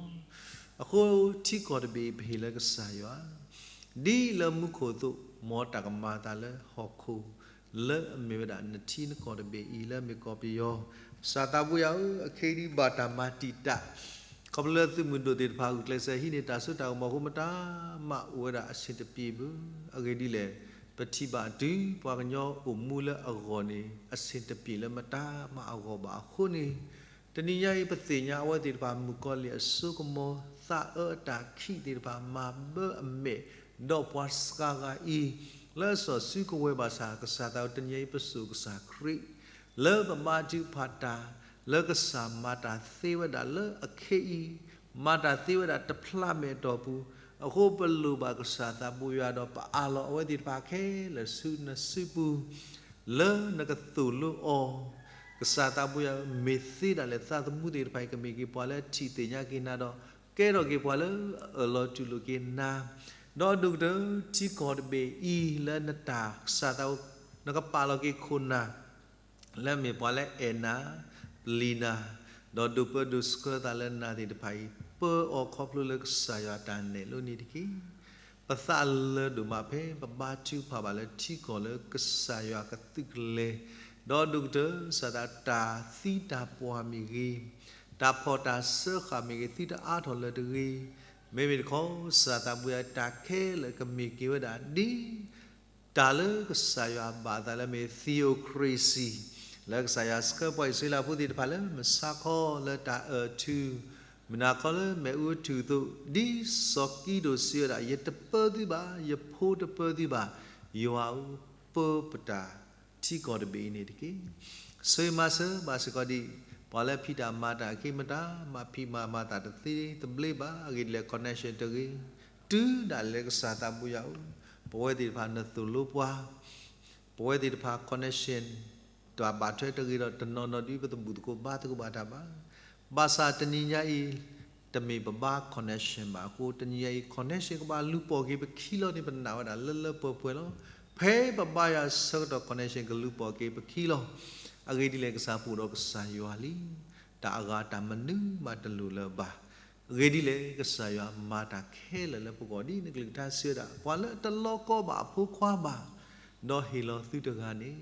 အဃိထံကီၢ်တဘ့ၣ်အံၤပဟ့ၣ်လၢကစၢ်ယွၤ ဒ်လၢမူခိၣ်အသိး မ်တၢ်ကမၤအသးလၢဟီၣ်ခိၣ် လၢအမ့ၢ်ဝဲဒၣ်နထံနကီၢ်တဘ့ၣ်အံၤလၢအမ့ၢ်ကီၢ်ပယီၤ, ကစၢ်သးဘိယွၤဧၢ, အခဲအံၤဒ်ဘၣ်တၢ်မၤတံာ်တာ် ခီဖျိလၢသုးမုၢ်ဒိၣ်သ့ၣ်တဖၣ်ဂုာ်ကျဲးစၢးဟံးန့ၢ်တၢ်စိတၢ်ကမီၤအဃိ မတၤမးအိၣ်ဝဲဒၣ်အဆ့ၣ်တပျ့ၤဘၣ်. အဂ့ၢ်ဒ်လဲၣ်, ပထံၣ်ဘၣ်တုၤပှၤကညီအိၣ်မူလၢအဂီၢ်န့ၣ် အဆ့ၣ်တပျ့ၤလၢမတၤမးအဂီၢ်ဘၣ်အဃိန့ၣ်, တနံၤညါအံၤပသ့ၣ်ညါအဝဲသ့ၣ်တဖၣ် မုၣ်ကီၤလံၢ်အစိကမီၤ သးအၢအတၢ်ခံးသ့ၣ်တဖၣ် မၤဘၢအမဲာ်, ဒီးပှၤစှၤဂၤအံၤ လၢစီၤစုကဝဲၤဘၣ်ဆၣ် ကစၢ်သးတနံၤညါအံၤပစိာ်ကစၢ်ခရံာ် လၢပဘါထုကဖၣ်တၢ် လၢကစၢ်မၤတၢ်သ့ဝဲဒၣ်လၢအခဲအံၤ, မၤတၢ်သ့ဝဲဒၣ်တဖျးမဲာ်အတီၢ်ပူၤ, အဃိပလိၣ်ဘၣ်ကစၢ်သးဘိယွၤဒီးပအးလီၤအဝဲသ့ၣ်တဖၣ်ခဲလၢာ်ဆူနစုပူၤ လၢနကသိၣ်လိအီၤ, ကစၢ်သးဘိယွၤဧၢ, မ့ၢ်သ့ဒၣ်လဲာ်သးသမူသ့ၣ်တဖၣ်အံၤ ကမ့ၢ်က့ၤပှၤလၢထံၣ်သ့ၣ်ညါက့ၤနၤဒီး ကဲထီၣ်က့ၤပှၤလၢအအၢၣ်လီၤတူၢ်လိာ်က့ၤနၤ, ဒီးဒိၣ်ကတၢၢ်ထံကီၢ်တဘ့ၣ်အံၤလၢနတၢ်ကစၢ်သးဘိ နကပာ်လီၤက့ၤခိၣ်နၢ် လၢအမ့ၢ်ပှၤလၢအဲၣ်နၤ, ပျံၤနၤ, ဒီးဒိးပၢဒိးဆှၢသးလၢနၤသ့ၣ်တဖၣ်အံၤ ပၢအီၤခီဖျိလၢကစၢ်ယွၤအတၢ်နဲၣ်လိန့ၣ်တက့ၢ်. ပသးလၢဒိၣ်မးဖဲပဘါထုကဖၣ်ဘၣ်လၢထံကီၢ်လၢကစၢ်ယွၤကသုးကလဲၤ, ဒီးဒိၣ်ကတၢၢ်ကစၢ်သးတၢ်သံတၢ်ပှၢ်မ့ၢ်ဂ့ၤ, တၢ်ဖီၣ်တၢ်စၢဃာ်မ့ၢ်ဂ့ၤ သုတအါထီၣ်လၢၤတဂ့ၤ. မ့မ့ၢ်တခီ ကစၢ်သးဘိယွၤတၢ်ခဲလၢာ်ကမ့ၢ်က့ၤဝဲဒၣ်ဒ် တၢ်လၢကစၢ်ယွၤဘၣ်အသးလၢမ့ၢ် theocracy လၢကစၢ်ယွၤဆှၢပှၤအံၣ်စရ့လးဖိသ့ၣ်တဖၣ်လၢမုၢ်ဆါခီလၢတၢ်အၢၣ်ထူၣ်, မုၢ်နၤခီလၢမ့ၣ်အူအထူၣ်အသိး, ဒ်စီၤကံးဒဧိၣ်စံးဝဲဒၣ်, ယတပၢသုဘၣ်, ယဖိတပၢသုဘၣ်, ယွၤဧၢ, ပၢပတၢ်ထံကီၢ်တဘ့ၣ်အံၤန့ၣ်တက့ၢ်. ဆိၣ်ဂ့ၤမၤစၢၤဘၣ်စ့ၢ်ကီးဒံး ပှၤလၢဖံးတၢ်မၤတၢ်အခ့မတၤ, မၤဖံးမၤမၤတၢ်တသ့တဘျ့ဘၣ်, အဂ့ၢ်ဒ်လဲၣ် connection တဂ့ၤ, တုၤဒၣ်လဲာ်လၢကစၢ်သးဘိယွၤဧၢ, ပဝဲသ့ၣ်တဖၣ်နသိၣ်လိပှၤ ပဝဲသ့ၣ်တဖၣ် connection တၢ်ဘၣ်ထွဲတဂ့ၤဒီး တနီၤနီၤဒ်ပသဘူၣ်သကိးဘါသကိးဘၣ်တၢ်ဘၣ်. ဘၣ်ဆၣ်တနံၤညါအံၤ တမ့ၢ်ပဘါ connection ဘၣ်အဃိ တနံၤညါအံၤ connection ကဘၣ်လူၤပိာ်က့ၤပခံလီၤန့ၣ် ပနာ်ဝဲဒၣ်လၢလၢပှဲၤပှဲၤလီၤ. ဖဲပဘါယွၤအဆၢကတီၢ် connection ကလူၤပိာ်က့ၤပခံလီၤ. အဂ့ၢ်ဒ်လဲၣ် ကစၢ်ပအိၣ်ဒီးကစၢ်ယွၤလံ. တၢ်အဂၤတၢ်မနုၤမးတလိၣ်လၢၤဘၣ်. အဂ့ၢ်ဒ်လဲၣ် ကစၢ်ယွၤမၤတၢ်ခဲလၢာ်လၢပဂီၢ် ဒ်နကလုၢ်ကထါစံးဝဲဒၣ်, ပှၤလၢအတလီကီဘၣ်အဖိခွါဘၣ်, ဒီးဟ့ၣ်လီၤသုတဂၤန့ၣ်,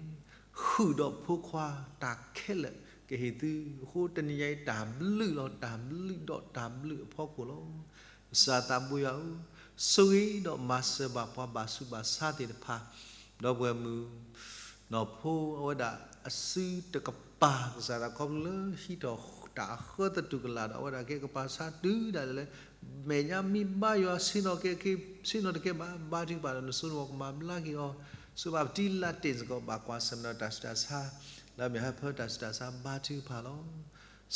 ဃုာ်ဒီးဖိခွါတၢ်ခဲလၢာ်ကဟ့ၣ်သု, အဃိတနံၤညါအံၤ တၢ်ဘျုးလီၤ, တၢ်ဘျုးဒီးတၢ်ဘျုးအဖီခိၣ်လီၤ. ကစၢ်သးဘိယွၤဧၢ, ဆိၣ်ဂ့ၤဒီးမၤစၢၤဘၣ်ပှၤဘၣ်ဆူးဘၣ်ဆါသ့ၣ်တဖၣ်, ဒီပုၢ်ဝဲၢ်မုၣ် နီၢ်ဖိအဝဲဒၣ်အစုတကပၤ ကစၢ်သးခီဖျိလၢဟံးထီၣ်တၢ်အဃၢသတူၢ်ကလာ်ဒီး အဝဲဒၣ်ကဲကပၤဆါတုၤဒၣ်လဲာ်လၢ မဲာ်ညါမ့ၢ်ဘါယွၤဆ့ၣ်နီၤကဲ ဆ့ၣ်နီၤတကဲဘၣ်, ဘါထုကဖၣ်ဒီးနစိနဝီၤကမၤဘျါက့ၤအီၤ, ဆိၣ်ဘၣ်ပတံလၢတ့ၢ်စ့ၢ်ကီး ဘၣ်ကွၢ်ဆၢၣ်မဲာ်ဒီးတၢ်ဆူးတၢ်ဆါ လၢအမ့ၢ်ဟၢဖၢတၢ်ဆူးတၢ်ဆါဘါထုကဖၣ်လီၤ.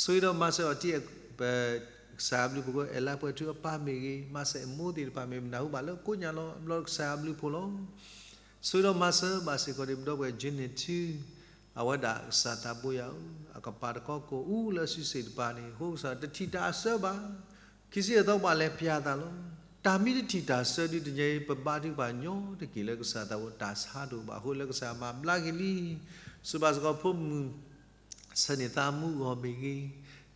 ဆိၣ်ဂ့ၤဒီးမၤစၢၤအီၤတံၢ် ပကစၢ်ယွၤဘျုးဖှိၣ်ကိး အဲၣ်လါပှဲၤထူအပၢ်မ့ၢ်ဂ့ၤ, မၤစၢၤအမိၢ်သ့ၣ်တဖၣ်မ့ၢ် နၢ်ဟူဘၣ်လၢကိးညါလီၤ. ဘျီကစၢ်ယွၤဘျုးဖှိၣ်လီၤ. ဆိၣ်ဂ့ၤဒီးမၤစၢၤဘၣ်စ့ၢ်ကီးဒံး ပဒီပုၢ်ဝဲၢ် Jeanette ထူ, အဝဲဒၣ်ကစၢ်သးဘိယွၤဧၢ, အကပၤတကီကိၢ်အူလၢအစုစ့ၣ်တပၤန့ၣ် အဃိကစၢ်တထံၣ်တၢ်အဆၢဘၣ်. ခံဆံယဲၢ်သီဘၣ်လဲၤပျၢ်သးလီၤ. တၢ်မ့ၢ်တထံၣ်တၢ်ဆၢဒုးတညါအံၤ ပဘါထုကဖၣ်ညီတက့ၢ်လၢကစၢ်သးဘိတၢ်ဆါတအိၣ်ဘၣ်အဃိ လၢကစၢ်မၤဘျါက့ၤလံ. ဆိၣ်ဘၣ်စ့ၢ်ကီးဖိမုၣ် ဆၢန့ၢ်သးမူအဂီၢ်မ့ၢ်ဂ့ၤ,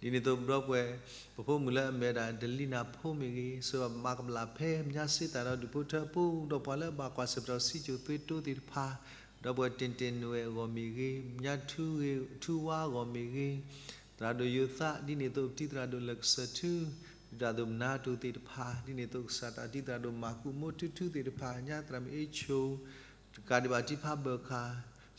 ဒ်န့ၣ်အသိးပဒီပုၢ်ဝဲၢ် ပဖိမုၣ်လၢအမ့ၢ်ဝဲဒၣ် ဒလံနၤဖိမ့ၢ်ဂ့ၤ, ဆိၣ်ဘၣ်မၤကမၣ်ဖဲမညါစ့သးဒီးဒူၣ်ဖိထၢဖိ ဒီးပှၤလၢအဘၣ်ကွၢ်ဆၢၣ်မဲာ်ဒီးစံၣ်စိၤသွ့တိသ့ၣ်တဖၣ်, ဒီပုၢ်ဝဲၢ် တ့ၢ်တ့ၢ်နွဲၣ်အဂီၢ်မ့ၢ်ဂ့ၤ, မညါထူဂ့ၤ ထူဝါအဂီၢ်မ့ၢ်ဂ့ၤ, သရၣ်ဒိၣ်ယိၤသး ဒ်န့ၣ်အသိးပတံၤသရၣ်ဒိၣ်လၢကစၢၢ်ထူ, ဒ်သရၣ်ဒိၣ်မနၤတိၤသ့ၣ်တဖၣ်, ဒ်န့ၣ်အသိးကစၢ်သးတံၤသရၣ်ဒိၣ်မၤကူၣ်မိၢ်ထူထူသ့ၣ်တဖၣ်, ညါသရၣ်မုၣ်အ့ဆိၣ် တကးဒံးဘၣ်တံၤဖးဘၢၣ်ခါ,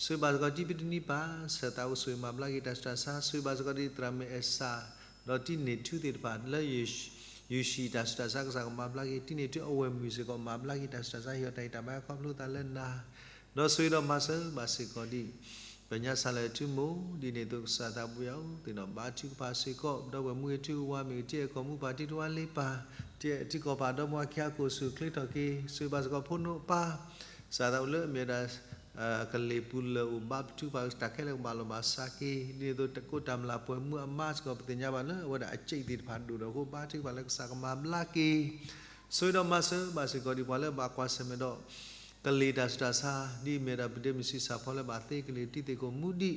ဆိၣ်ဘၣ်စ့ၢ်ကီးတံၤပတနံၤပၢ် ဆၢသးအိၣ်ဆိၣ်ဂ့ၤမၤဘျါက့ၤတၢ်ဆူးတၢ်ဆါ, ဆိၣ်ဘၣ်စ့ၢ်ကီးဒ်သရၣ်မုၣ်အဲၣ်စၢ် ဒီးတံၤန့ၢ်ထူသ့ၣ်တဖၣ် လၢယုၢ်ဟံၣ်တၢ်ဆူးတၢ်ဆါကစၢ်ကမၤဘျါက့ၤ, တံၤန့ၢ်ထူအဝဲၢ်မုၣ်စ့ၢ်ကီးမၤဘျါက့ၤတၢ်ဆူးတၢ်ဆါ ဟ့ၣ်အီၤတၢ်ဟ့ၣ်တၢ်မၤခီဖျိသးလၢနၤ, ဒီးဆိၣ်ဂ့ၤဒီးမၤစၢၤဘၣ်စ့ၢ်ကီးဒ် ပညါစၢ်လၢထူမိၢ်, ဒ်န့ၣ်အသိးကစၢ်သးဘိယွၤဧၢ, သ့ၣ်နီၣ်ဘါထုကဖၣ်စ့ၢ်ကီး ပဒီပုၢ်ဝဲၢ်မူဂ့ၤထူဂ့ၤဝါမ့ၢ်ဂ့ၤ, တံၤအဲၣ်ကီၢ်မူပၢ် တံၤတဝါလ့ပၢ်, တံၤအဲၣ်ထံကီၢ်ပၢ် ဒီမါဝၤခံဂၤကိၢ်ဆူၣ်ချ့ထီၣ်က့ၤ, ဆိၣ်ဂ့ၤဘၣ်စ့ၢ်ကီးဖိနိၣ်အပၢ်, ကစၢ်သးအိၣ်လၢအမ့ၢ်ဝဲဒၣ် ကလ့ၢ်ပူၤလၢအိၣ်ဘါထုကဖၣ် တၢ်ခဲလၢာ်ကဘၣ်လီၤဘၣ်စးက့ၤ, ဒ်န့ၣ်အသိးတၢ်ကိးတၢ်မျၢ်ပှဲၤမူအမါစ့ၢ်ကီး ပသ့ၣ်ညါဘၣ်လၢအဝဲဒၣ်အစ့ၣ်သ့ၣ်တဖၣ်ဒိၣ်ဒီးအဃိ ဘါထုကဖၣ်လၢကစၢ်ကမၤဘျါက့ၤ ဆိၣ်ဂ့ၤဒီးမၤစၢၤဘၣ်စ့ၢ်ကီးဒ်ပှၤလၢဘၣ်ကွၢ်ဆၢၣ်မဲာ်ဒီး ကလ့ၢ်တၢ်ဆူးတၢ်ဆါ ဒ်အမ့ၢ်ဝဲဒၣ် ပဒ့မုၢ်ဆံးစၢ်ဖီလၢဘၣ်သ့ကလ့ၢ်တံၤသ့ၣ်ကိၣ်မူဒံး,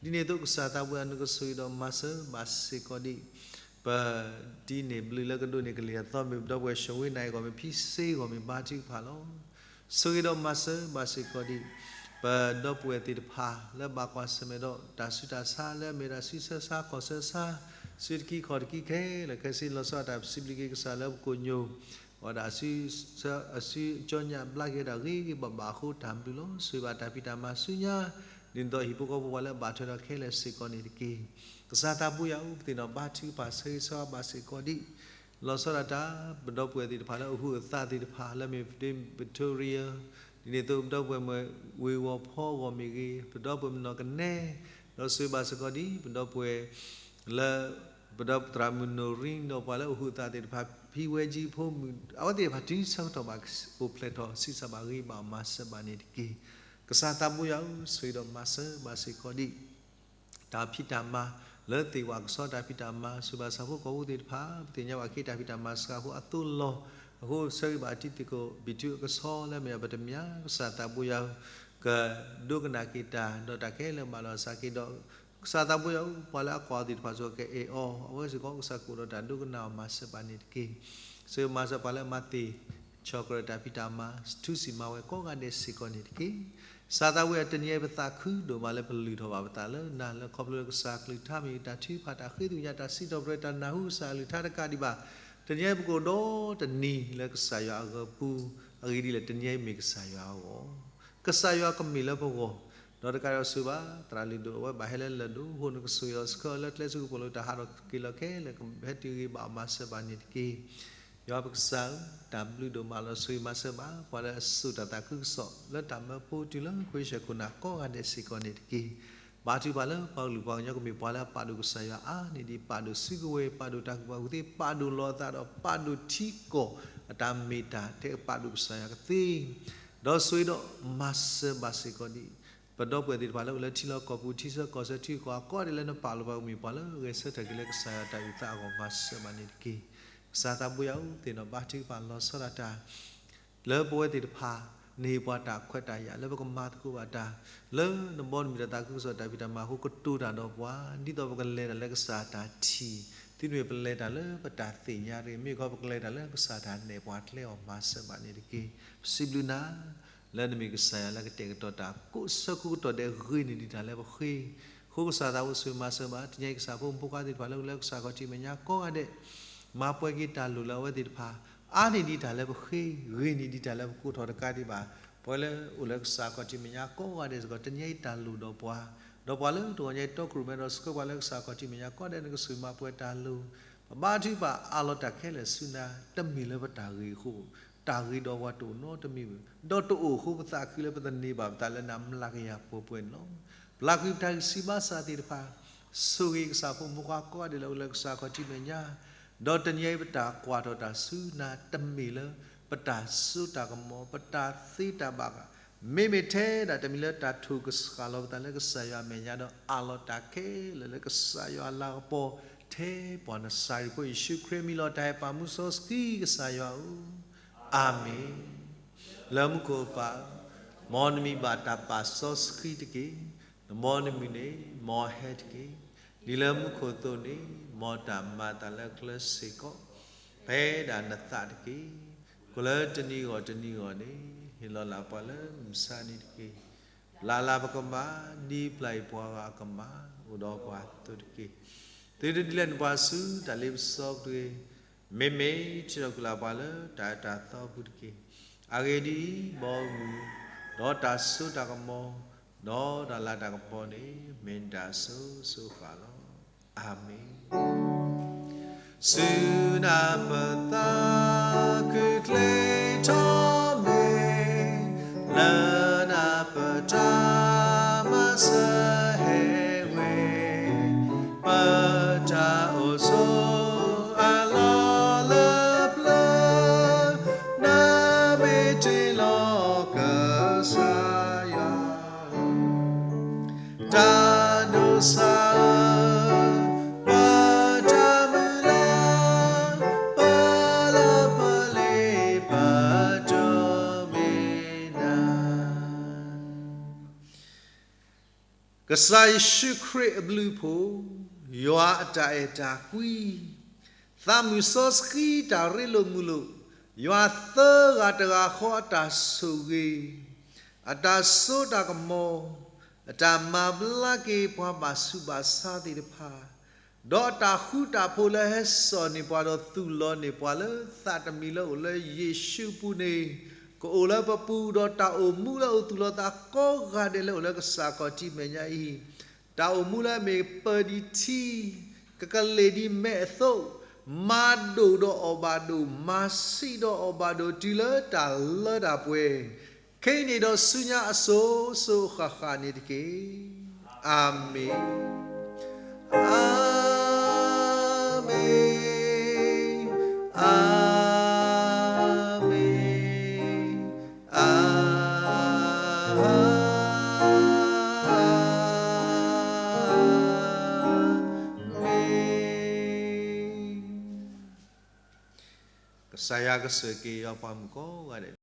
ဒ်န့ၣ်အသိးကစၢ်သးဘိယွၤနကဆိၣ်ဂ့ၤဒီးမၤစၢၤဘၣ်စ့ၢ်ကီးဒံး ပတံၤန့ၢ်ဘျုးလၢကဒိးန့ၢ်ကလ့ၢ်အသီမ့ၢ် ပဒီပုၢ်ဝဲၢ် ရှဝ့နၤအံၤအဂီၢ်မ့ၢ် ဖံစ့အဂီၢ်မ့ၢ် ဘါထုကဖၣ်လီၤ. ဆိၣ်ဂ့ၤဒီးမၤစၢၤဘၣ်စ့ၢ်ကီးဒံး ပဒီပုၢ်ဝဲၢ်သ့ၣ်တဖၣ် လၢဘၣ်ကွၢ်ဆၢၣ်မဲာ်ဒီးတၢ်ဆူးတၢ်ဆါ လၢအမ့ၢ်ဝဲဒၣ်ဆူးဆၢဆါခီၣ်ဆၢဆါ ဆူတကံခီၣ်တကံခဲလၢာ်ခဲဆ့ လီၤဆီဒၣ်တၢ်ပစံးဘျုးက့ၤကစၢ်လၢပကိၣ်ညိၣ် အဝဲဒၣ်အစု အစုကၠီညၣ်ဘျါက့ၤဝဲဒၣ်ဂ့ၤဂ့ၤဘၣ်ဘၣ်အဃိ တၢ်ဘျုးလီၤ. ဆိၣ်ဂ့ၤဘၣ်တၢ်ဖံးတၢ်မၤဆူညါ ဒ်န့ၣ်အသိးဟံၣ်ဖိဃီဖိပှၤလၢအဘၣ်ထွဲဒီးခဲလၢာ်စ့ၢ်ကီးန့ၣ်တက့ၢ်. ကစၢ်သးဘိယွၤဧၢ, ပသ့ၣ်နီၣ်ဘါထုကဖၣ်ဆၢဂ့ၤဆၢဝါဘၣ်စ့ၢ်ကီးဒံး လီၤဆီဒၣ်တၢ် ပဒီပုၢ်ဝဲၢ်သ့ၣ်တဖၣ်လၢအဟုးအသးသ့ၣ်တဖၣ် လၢအမ့ၢ် Victoria ဒ်န့ၣ်အသိးပဒီပုၢ်ဝဲၢ်မ့ၢ်ဝ့ၤဝီၤဖီအဂီၢ်မ့ၢ်ဂ့ၤ, ပဒီပုၢ်ဝဲၢ်မ့ၢ်နီၢ်ကနဲ ဒီးဆိၣ်ဂ့ၤဘၣ်စ့ၢ်ကီးဒံး ပဒီပုၢ်ဝဲၢ် လၢ ပဒီပုၢ်သရၣ်မုၣ်နိၣ်ရံ ဒီးပှၤလၢအဟုးအသးသ့ၣ်တဖၣ် ဖံဝဲကၠံဖိမုၣ် အဝဲသ့ၣ်တဖၣ်တုၤဆၢကတီၢ်ဘၣ်အိၣ်ဖျဲၣ်ထီၣ် ဆံးစၢ်ဘၣ်ဂ့ၤဘၣ်မၤစၢၤဘၣ်န့ၣ်တက့ၢ်. ကစၢ်သးဘိယွၤဧၢ, ဆိၣ်ဂ့ၤဒီးမၤစၢၤဘၣ်စ့ၢ်ကီးဒံး တၢ်ဖံးတၢ်မၤ လၢသ့ၣ်ဝၣ်ကဆီတၢ်ဖံးတၢ်မၤ ဆိၣ်ဂ့ၤဘၣ်ဆၣ်ဖိကီၢ်ဖိသ့ၣ်တဖၣ် ပသ့ၣ်ညါဘၣ်က့ၤတၢ်ဖံးတၢ်မၤစှၤအဃိအသိးလီၤ. အဃိဆၢဂ့ၤဘၣ်တံၤသကိး ဘံၣ်ထူအကဆီလၢအမ့ၢ်ဒၣ်ပတမၠး ကစၢ်သးဘိယွၤဧၢ ကဒိကနၣ်က့ၤတၢ် ဒီးတၢ်ခဲလၢာ်ဘၣ်လီၤစှၤက့ၤဒီး ကစၢ်သးဘိယွၤဧၢ ပှၤလၢအကွၢ်အီၤသ့ၣ်တဖၣ်စ့ၢ်ကီးကအဲၣ်အီၤ အဝဲစ့ၢ်ကီးကစၢ်ကအိၣ်ဒီးတၢ်ဒိကနၣ်အီၤမၤစၢၤဘၣ်န့ၣ်တက့ၢ်. ဆိၣ်ဂ့ၤမၤစၢၤပှၤလၢအမၤသ့ၣ် ဆီၣ်ကြၢးတၢ်ဖံးတၢ်မၤ ထူစံၣ်မၤဝဲကိးဂၤဒဲးစ့ၢ်ကီးန့ၣ်တက့ၢ်. ကစၢ်သးဘိယွၤဧၢ တနံၤအံၤပသးခုဒိၣ်မးလၢပလုၢ်ထီၣ်ဘၣ်ပသးလၢနၤ လၢခီဖျိလၢကစၢ်ကလုၢ်ကထါမ့ၢ်ဂ့ၤ တၢ်ထုကဖၣ် တၢ်ဃ့သ့ၣ်ညါ တၢ်စံးထီၣ်ပတြၢၤတၢ်နၢ်ဟူကစၢ်ကလုၢ်ကထါတကးဒံးဘၣ် တနံၤအံၤပကအိၣ်ဒီးတနံၤလၢကစၢ်ယွၤအဂီၢ်ပူၤ အဂ့ၢ်ဒ်လဲၣ် တနံၤအံၤမ့ၢ်ကစၢ်ယွၤအဂီၢ် ကစၢ်ယွၤကမ့ၢ်လၢပဂီၢ် ဒီးတကးဒံးဘၣ်ဆိၣ်ဂ့ၤဘၣ် သရၣ်လုၢ်ဒိၣ် အဝဲဘၣ်ဟဲလၢလၢၢ်ဒိၣ်အဃိ နကဆိၣ်ဂ့ၤအီၤဆှၢအီၤလၢကျဲဆူကပိာ်လိၤ တၢ်ဟးထီၣ်က့ၤလီၤခဲလၢာ် ကဟဲတုၤဂ့ၤဘၣ်အီၤ မၤစၢၤဘၣ်န့ၣ်တက့ၢ်. ယွၤပကစၢ်ဧၢ, တၢ်ဘျုးဒိၣ်မးလီၤ. ဆိၣ်ဂ့ၤမၤစၢၤဘၣ် ပှၤလၢအစိာ်တၢ်သးခုကစီၣ် လၢတၢ်မၢဖိတုၤလၢခရံာ်စဲခိၣ်နၢ်ကိးဂၤဒဲးစ့ၢ်ကီးန့ၣ်တက့ၢ်. ဘါထုကဖၣ်လၢပှၤကလုာ်ပှၤကညီကမ့ၢ်ပှၤလၢအပာ်ဒိၣ်ကစၢ်ယွၤအါန့ၢ်ဒံး ပာ်ဒိၣ်စုကဝဲၤ ပာ်ဒိၣ်တၢ်ကူၣ်ဘၣ်ကူၣ်သ့ ပာ်ဒိၣ်လီၤအသးဒီး ပာ်ဒိၣ်ထံကီၢ်အတၢ်မ့ၢ်တၢ်ထဲကပာ်ဒိၣ်ကစၢ်ယွၤကသ့ ဒီးဆိၣ်ဂ့ၤဒီးမၤစၢၤဘၣ်စ့ၢ်ကီးဒံး ပဒီပုၢ်ဝဲၢ်သ့ၣ်တဖၣ်လၢအိၣ်လၢထံလီၢ်ကီၢ်ပူၤ ထံဆၢကီၢ်ဆၢ ထံဂုၤကီၢ်ဂၤကိးဂၤဒဲးလၢနပာ်လီၤပှၤကမ့ၢ်ပှၤလၢအဂဲၤဆၢထၢၣ်က့ၤလၢကစၢ်ယွၤတၢ်အုၣ်သးအဂီၢ် မၤစၢၤဘၣ်န့ၣ်တက့ၢ်. ကစၢ်သးဘိယွၤဧၢ, သ့ၣ်နီၣ်ဘါထုကဖၣ်လီၤဆီဒၣ်တၢ် လၢပဝဲသ့ၣ်တဖၣ် နဟ့ၣ်ပှၤတၢ်ခွဲးတၢ်ယာ်လၢပကမၤသကိးဘၣ်တၢ် လၢနဘီနမုၢ်တၢ်သးခုကစီၣ်တၢ်ဖံးတၢ်မၤအဃိ ကတိၤတၢ်ဒီးပှၤ ဒ်သိးပကလဲၤတၢ်လၢကစၢ်တၢ်ထံၣ်, သုတမ့ၢ်ပလဲၤတၢ်လၢပတၢ်သ့ၣ်ညါတဂ့ၤ, မ့ၢ်ခီပကလဲၤတၢ်လၢကစၢ်တၢ်နဲၣ်ပှၤကျဲအီၤ မၤစၢၤဘၣ်န့ၣ်တက့ၢ်. ပစံးဘျုးနၤ လၢနမ့ၢ်ကစၢ်ယွၤလၢကတဲာ်ကတီၤတၢ် ကိးဆၢကိးကတီၢ်ဒဲး ဂ့ၤန့ၢ်ဒံးတၢ်လၢပဃ့ အဃိကစၢ်သးဘိဆိၣ်ဂ့ၤမၤစၢၤဘၣ် တနံၤအံၤကစၢ်ဖိမုၣ်ဖိခွါသ့ၣ်တဖၣ်လၢအိၣ်လၢကစၢ်ခီၣ်ထံးမဲာ်ညါကိးဂၤဒဲး မၤပှဲၤက့ၤတၢ်လိၣ်လၢအဝဲသ့ၣ်တဖၣ် အါန့ၢ်ဒံးတၢ်လၢပဃ့ ဂ့ၤန့ၢ်ဒံးတၢ်လၢပကိးထီၣ်တကးဒံးဘၣ် ပဝဲလၢအိၣ်လၢကစၢ်ခီၣ်ထံးမဲာ်ညါကိးဂၤဒဲးစ့ၢ်ကီး တနံၤအံၤတၢ်လိၣ်ဒီးပှၤ ဒီးပှၤလၢတဂီၤညါအံၤတီခိၣ်ရိၣ်မဲဒီးဆှၢပှၤလၢကစၢ်ခီၣ်ထံးမဲာ်ညါကိးဂၤဒဲး နကဆိၣ်ဂ့ၤမၤပှဲၤတၢ်လိၣ် ပဘါထုကဖၣ်အးလီၤတၢ်ခဲလၢာ်ဆူနၤ တမ့ၢ်လၢပတၢ်ဂ့ၤအဃိ တၢ်ဂ့ၤဒီးပှၤတအိၣ်နီတမံၤ ဒီးတအိၣ်အဃိ ပသးခုလၢပသန့ၤဘၣ်ပသးလၢနၤမျးကယၤပှဲၤပှဲၤန့ၣ်လီၤ. ပျၢ်ကွံာ်ပတၢ်ဂံၢ်စၢ်ဘါစၢ်သ့ၣ်တဖၣ် ဆိၣ်ဂ့ၤကစၢ်ဖိမုၣ်ဖိခွါကိးဂၤဒဲးလၢအိၣ်လၢကစၢ်ခီၣ်ထံးမဲာ်ညါ ဒီးတနံၤအံၤပတၢ်ကွၢ်ထီၣ်တၢ်ဆူနၤ တမ့ၢ်လၢပတၢ်စိတၢ်ကမီၤ ပတၢ်သ့တၢ်ဘၣ်ဘၣ် မ့မ့ၢ်ထဲဒၣ်တမံၤလၢတၢ်ထိၣ်ကစှၤလီၤပသးလၢကစၢ်ယွၤအမဲာ်ညါဒီး အးလီၤတၢ်ခဲလၢာ်လၢကစၢ်ယွၤအလၤကပီၤ ထဲပှၤနစၤရ့းဖိယ့ၣ်ၡူးခရံာ်အမံၤလီၤ. တၢ်အဲၣ်ပၢ်မူစီဆှံကစၢ်ယွၤဧၢ, အၤမ့ၣ်. လၢမူခိၣ်ပၢ်, မ်နမံၤဘၣ်တၢ်ပာ်စီဆှံတက့ၢ်. နဘီနမုၢ်န့ၣ် မ်အဟဲတက့ၢ်. ဒ်လၢမူခိၣ်အသိးန့ၣ် မ်တၢ်မၤအသးလၢချၢစ့ၢ်ကီး ဖဲဒၣ်နသးတက့ၢ်. ကိးလၢတနံၤဂီၢ်တနံၤဂီၢ်န့ၣ် ဟ့ၣ်လီၤလၢ်ပှၤလၢမုၢ်ဆါနံၤတက့ၢ်. ပျၢ်လၢ်ပကမၢ် ဒ်ပျၢ်အံၤပှၤဂၤအကမၢ် အိၣ်ဒီးပှၤအသိးတက့ၢ်. သုတဒ်လဲၣ်နပှၤဆူတၢ်လ့ပစီပူၤတဂ့ၤ. မ့မ့ၢ်ထံၣ်ထီၣ်ကွံာ်လၢ်ပှၤလၢတၢ်အၢတၢ်သီပူၤတက့ၢ်. အဂ့ၢ်ဒ်အံၤ, ဘီမုၢ်, ဒီးတၢ်စိတၢ်ကမီၤ, ဒီးတၢ်လၤတၢ်ကပီၤန့ၣ် မ့ၢ်နတၢ်အစိၤစိၤအဃၣ်လီၤ. အၤမ့ၣ်. ဆူနၤပသးခုချ့ထီၣ်မ့ၢ် လၢနၤပတၢ်မၤစၢၤဟဲဝဲ, ပတၢ်အိၣ်ဆိးအလီၢ်လၢပျၢၤ, နမ့ၢ်တ့ၢ်လီၤကစၢ်ယွၤ တၢ်ဒိးစၢ်ဧၢ, ပတၢ်မုၢ်လၢ်, ပလၢပလ့ပတိၢ်မ့ၢ်နၤ. ကစၢ်ယ့ၣ်ၡူးခရံာ်အဘျုးအဖှိၣ်, ယွၤအတၢ်အဲၣ်တၢ်ကွံ, သးမုၢ်စီဆှံတၢ်ရ့လိာ်မုာ်လိာ်, ယွၤသၢဂၤတဂၤဃီအတၢ်ဆိၣ်ဂ့ၤ, အတၢ်စိတၢ်ကမီၤ, အတၢ်မၤဘျါက့ၤပှၤဘၣ်ဆူးဘၣ်ဆါသ့ၣ်တဖၣ်, ဒီးတၢ်ဃူတၢ်ဖိးလၢဟဲစိာ်န့ၢ်ပှၤဒီးသူၣ်လီၤန့ၢ်ပှၤလၢသးတမံၤလၢအိၣ်လၢယ့ၣ်ၡူးအပူၤန့ၣ်, ကအိၣ်လၢပပူၤဒီးတၢ်အိၣ်မူလၢအိၣ်သူၣ်လီၤသးကိးဂၤဒဲးလၢအိၣ်လၢကစၢ်ခီၣ်ထံးမဲာ်ညါအံၤ, တၢ်အိၣ်မူလၢအမ့ၢ်ပၢၢ်ဒံးထံ, ကကလ့ၢ်ဒံးမဲးအသိး, မၤဒိၣ်ဒီးအီၣ်ဘၣ်ဒိၣ်, မၤဆံးဒီးအီၣ်ဘၣ်ဒိၣ် တုၤလၢတၢ်လၢတၢ်ပှဲၤ, ခဲအံၤန့ၣ်ဒီးဆူညါအစိၤစိၤအဃၣ်ဃၣ်န့ၣ်တက့ၢ်. အၤမ့ၣ်, အၤမ့ၣ်, အၤမ့ၣ်, အၤမ့ၣ်. ကစၢ်ယွၤကဆိၣ်ဂ့ၤက့ၤယွၤပှၤမုၣ်ကိးဂၤဒဲး.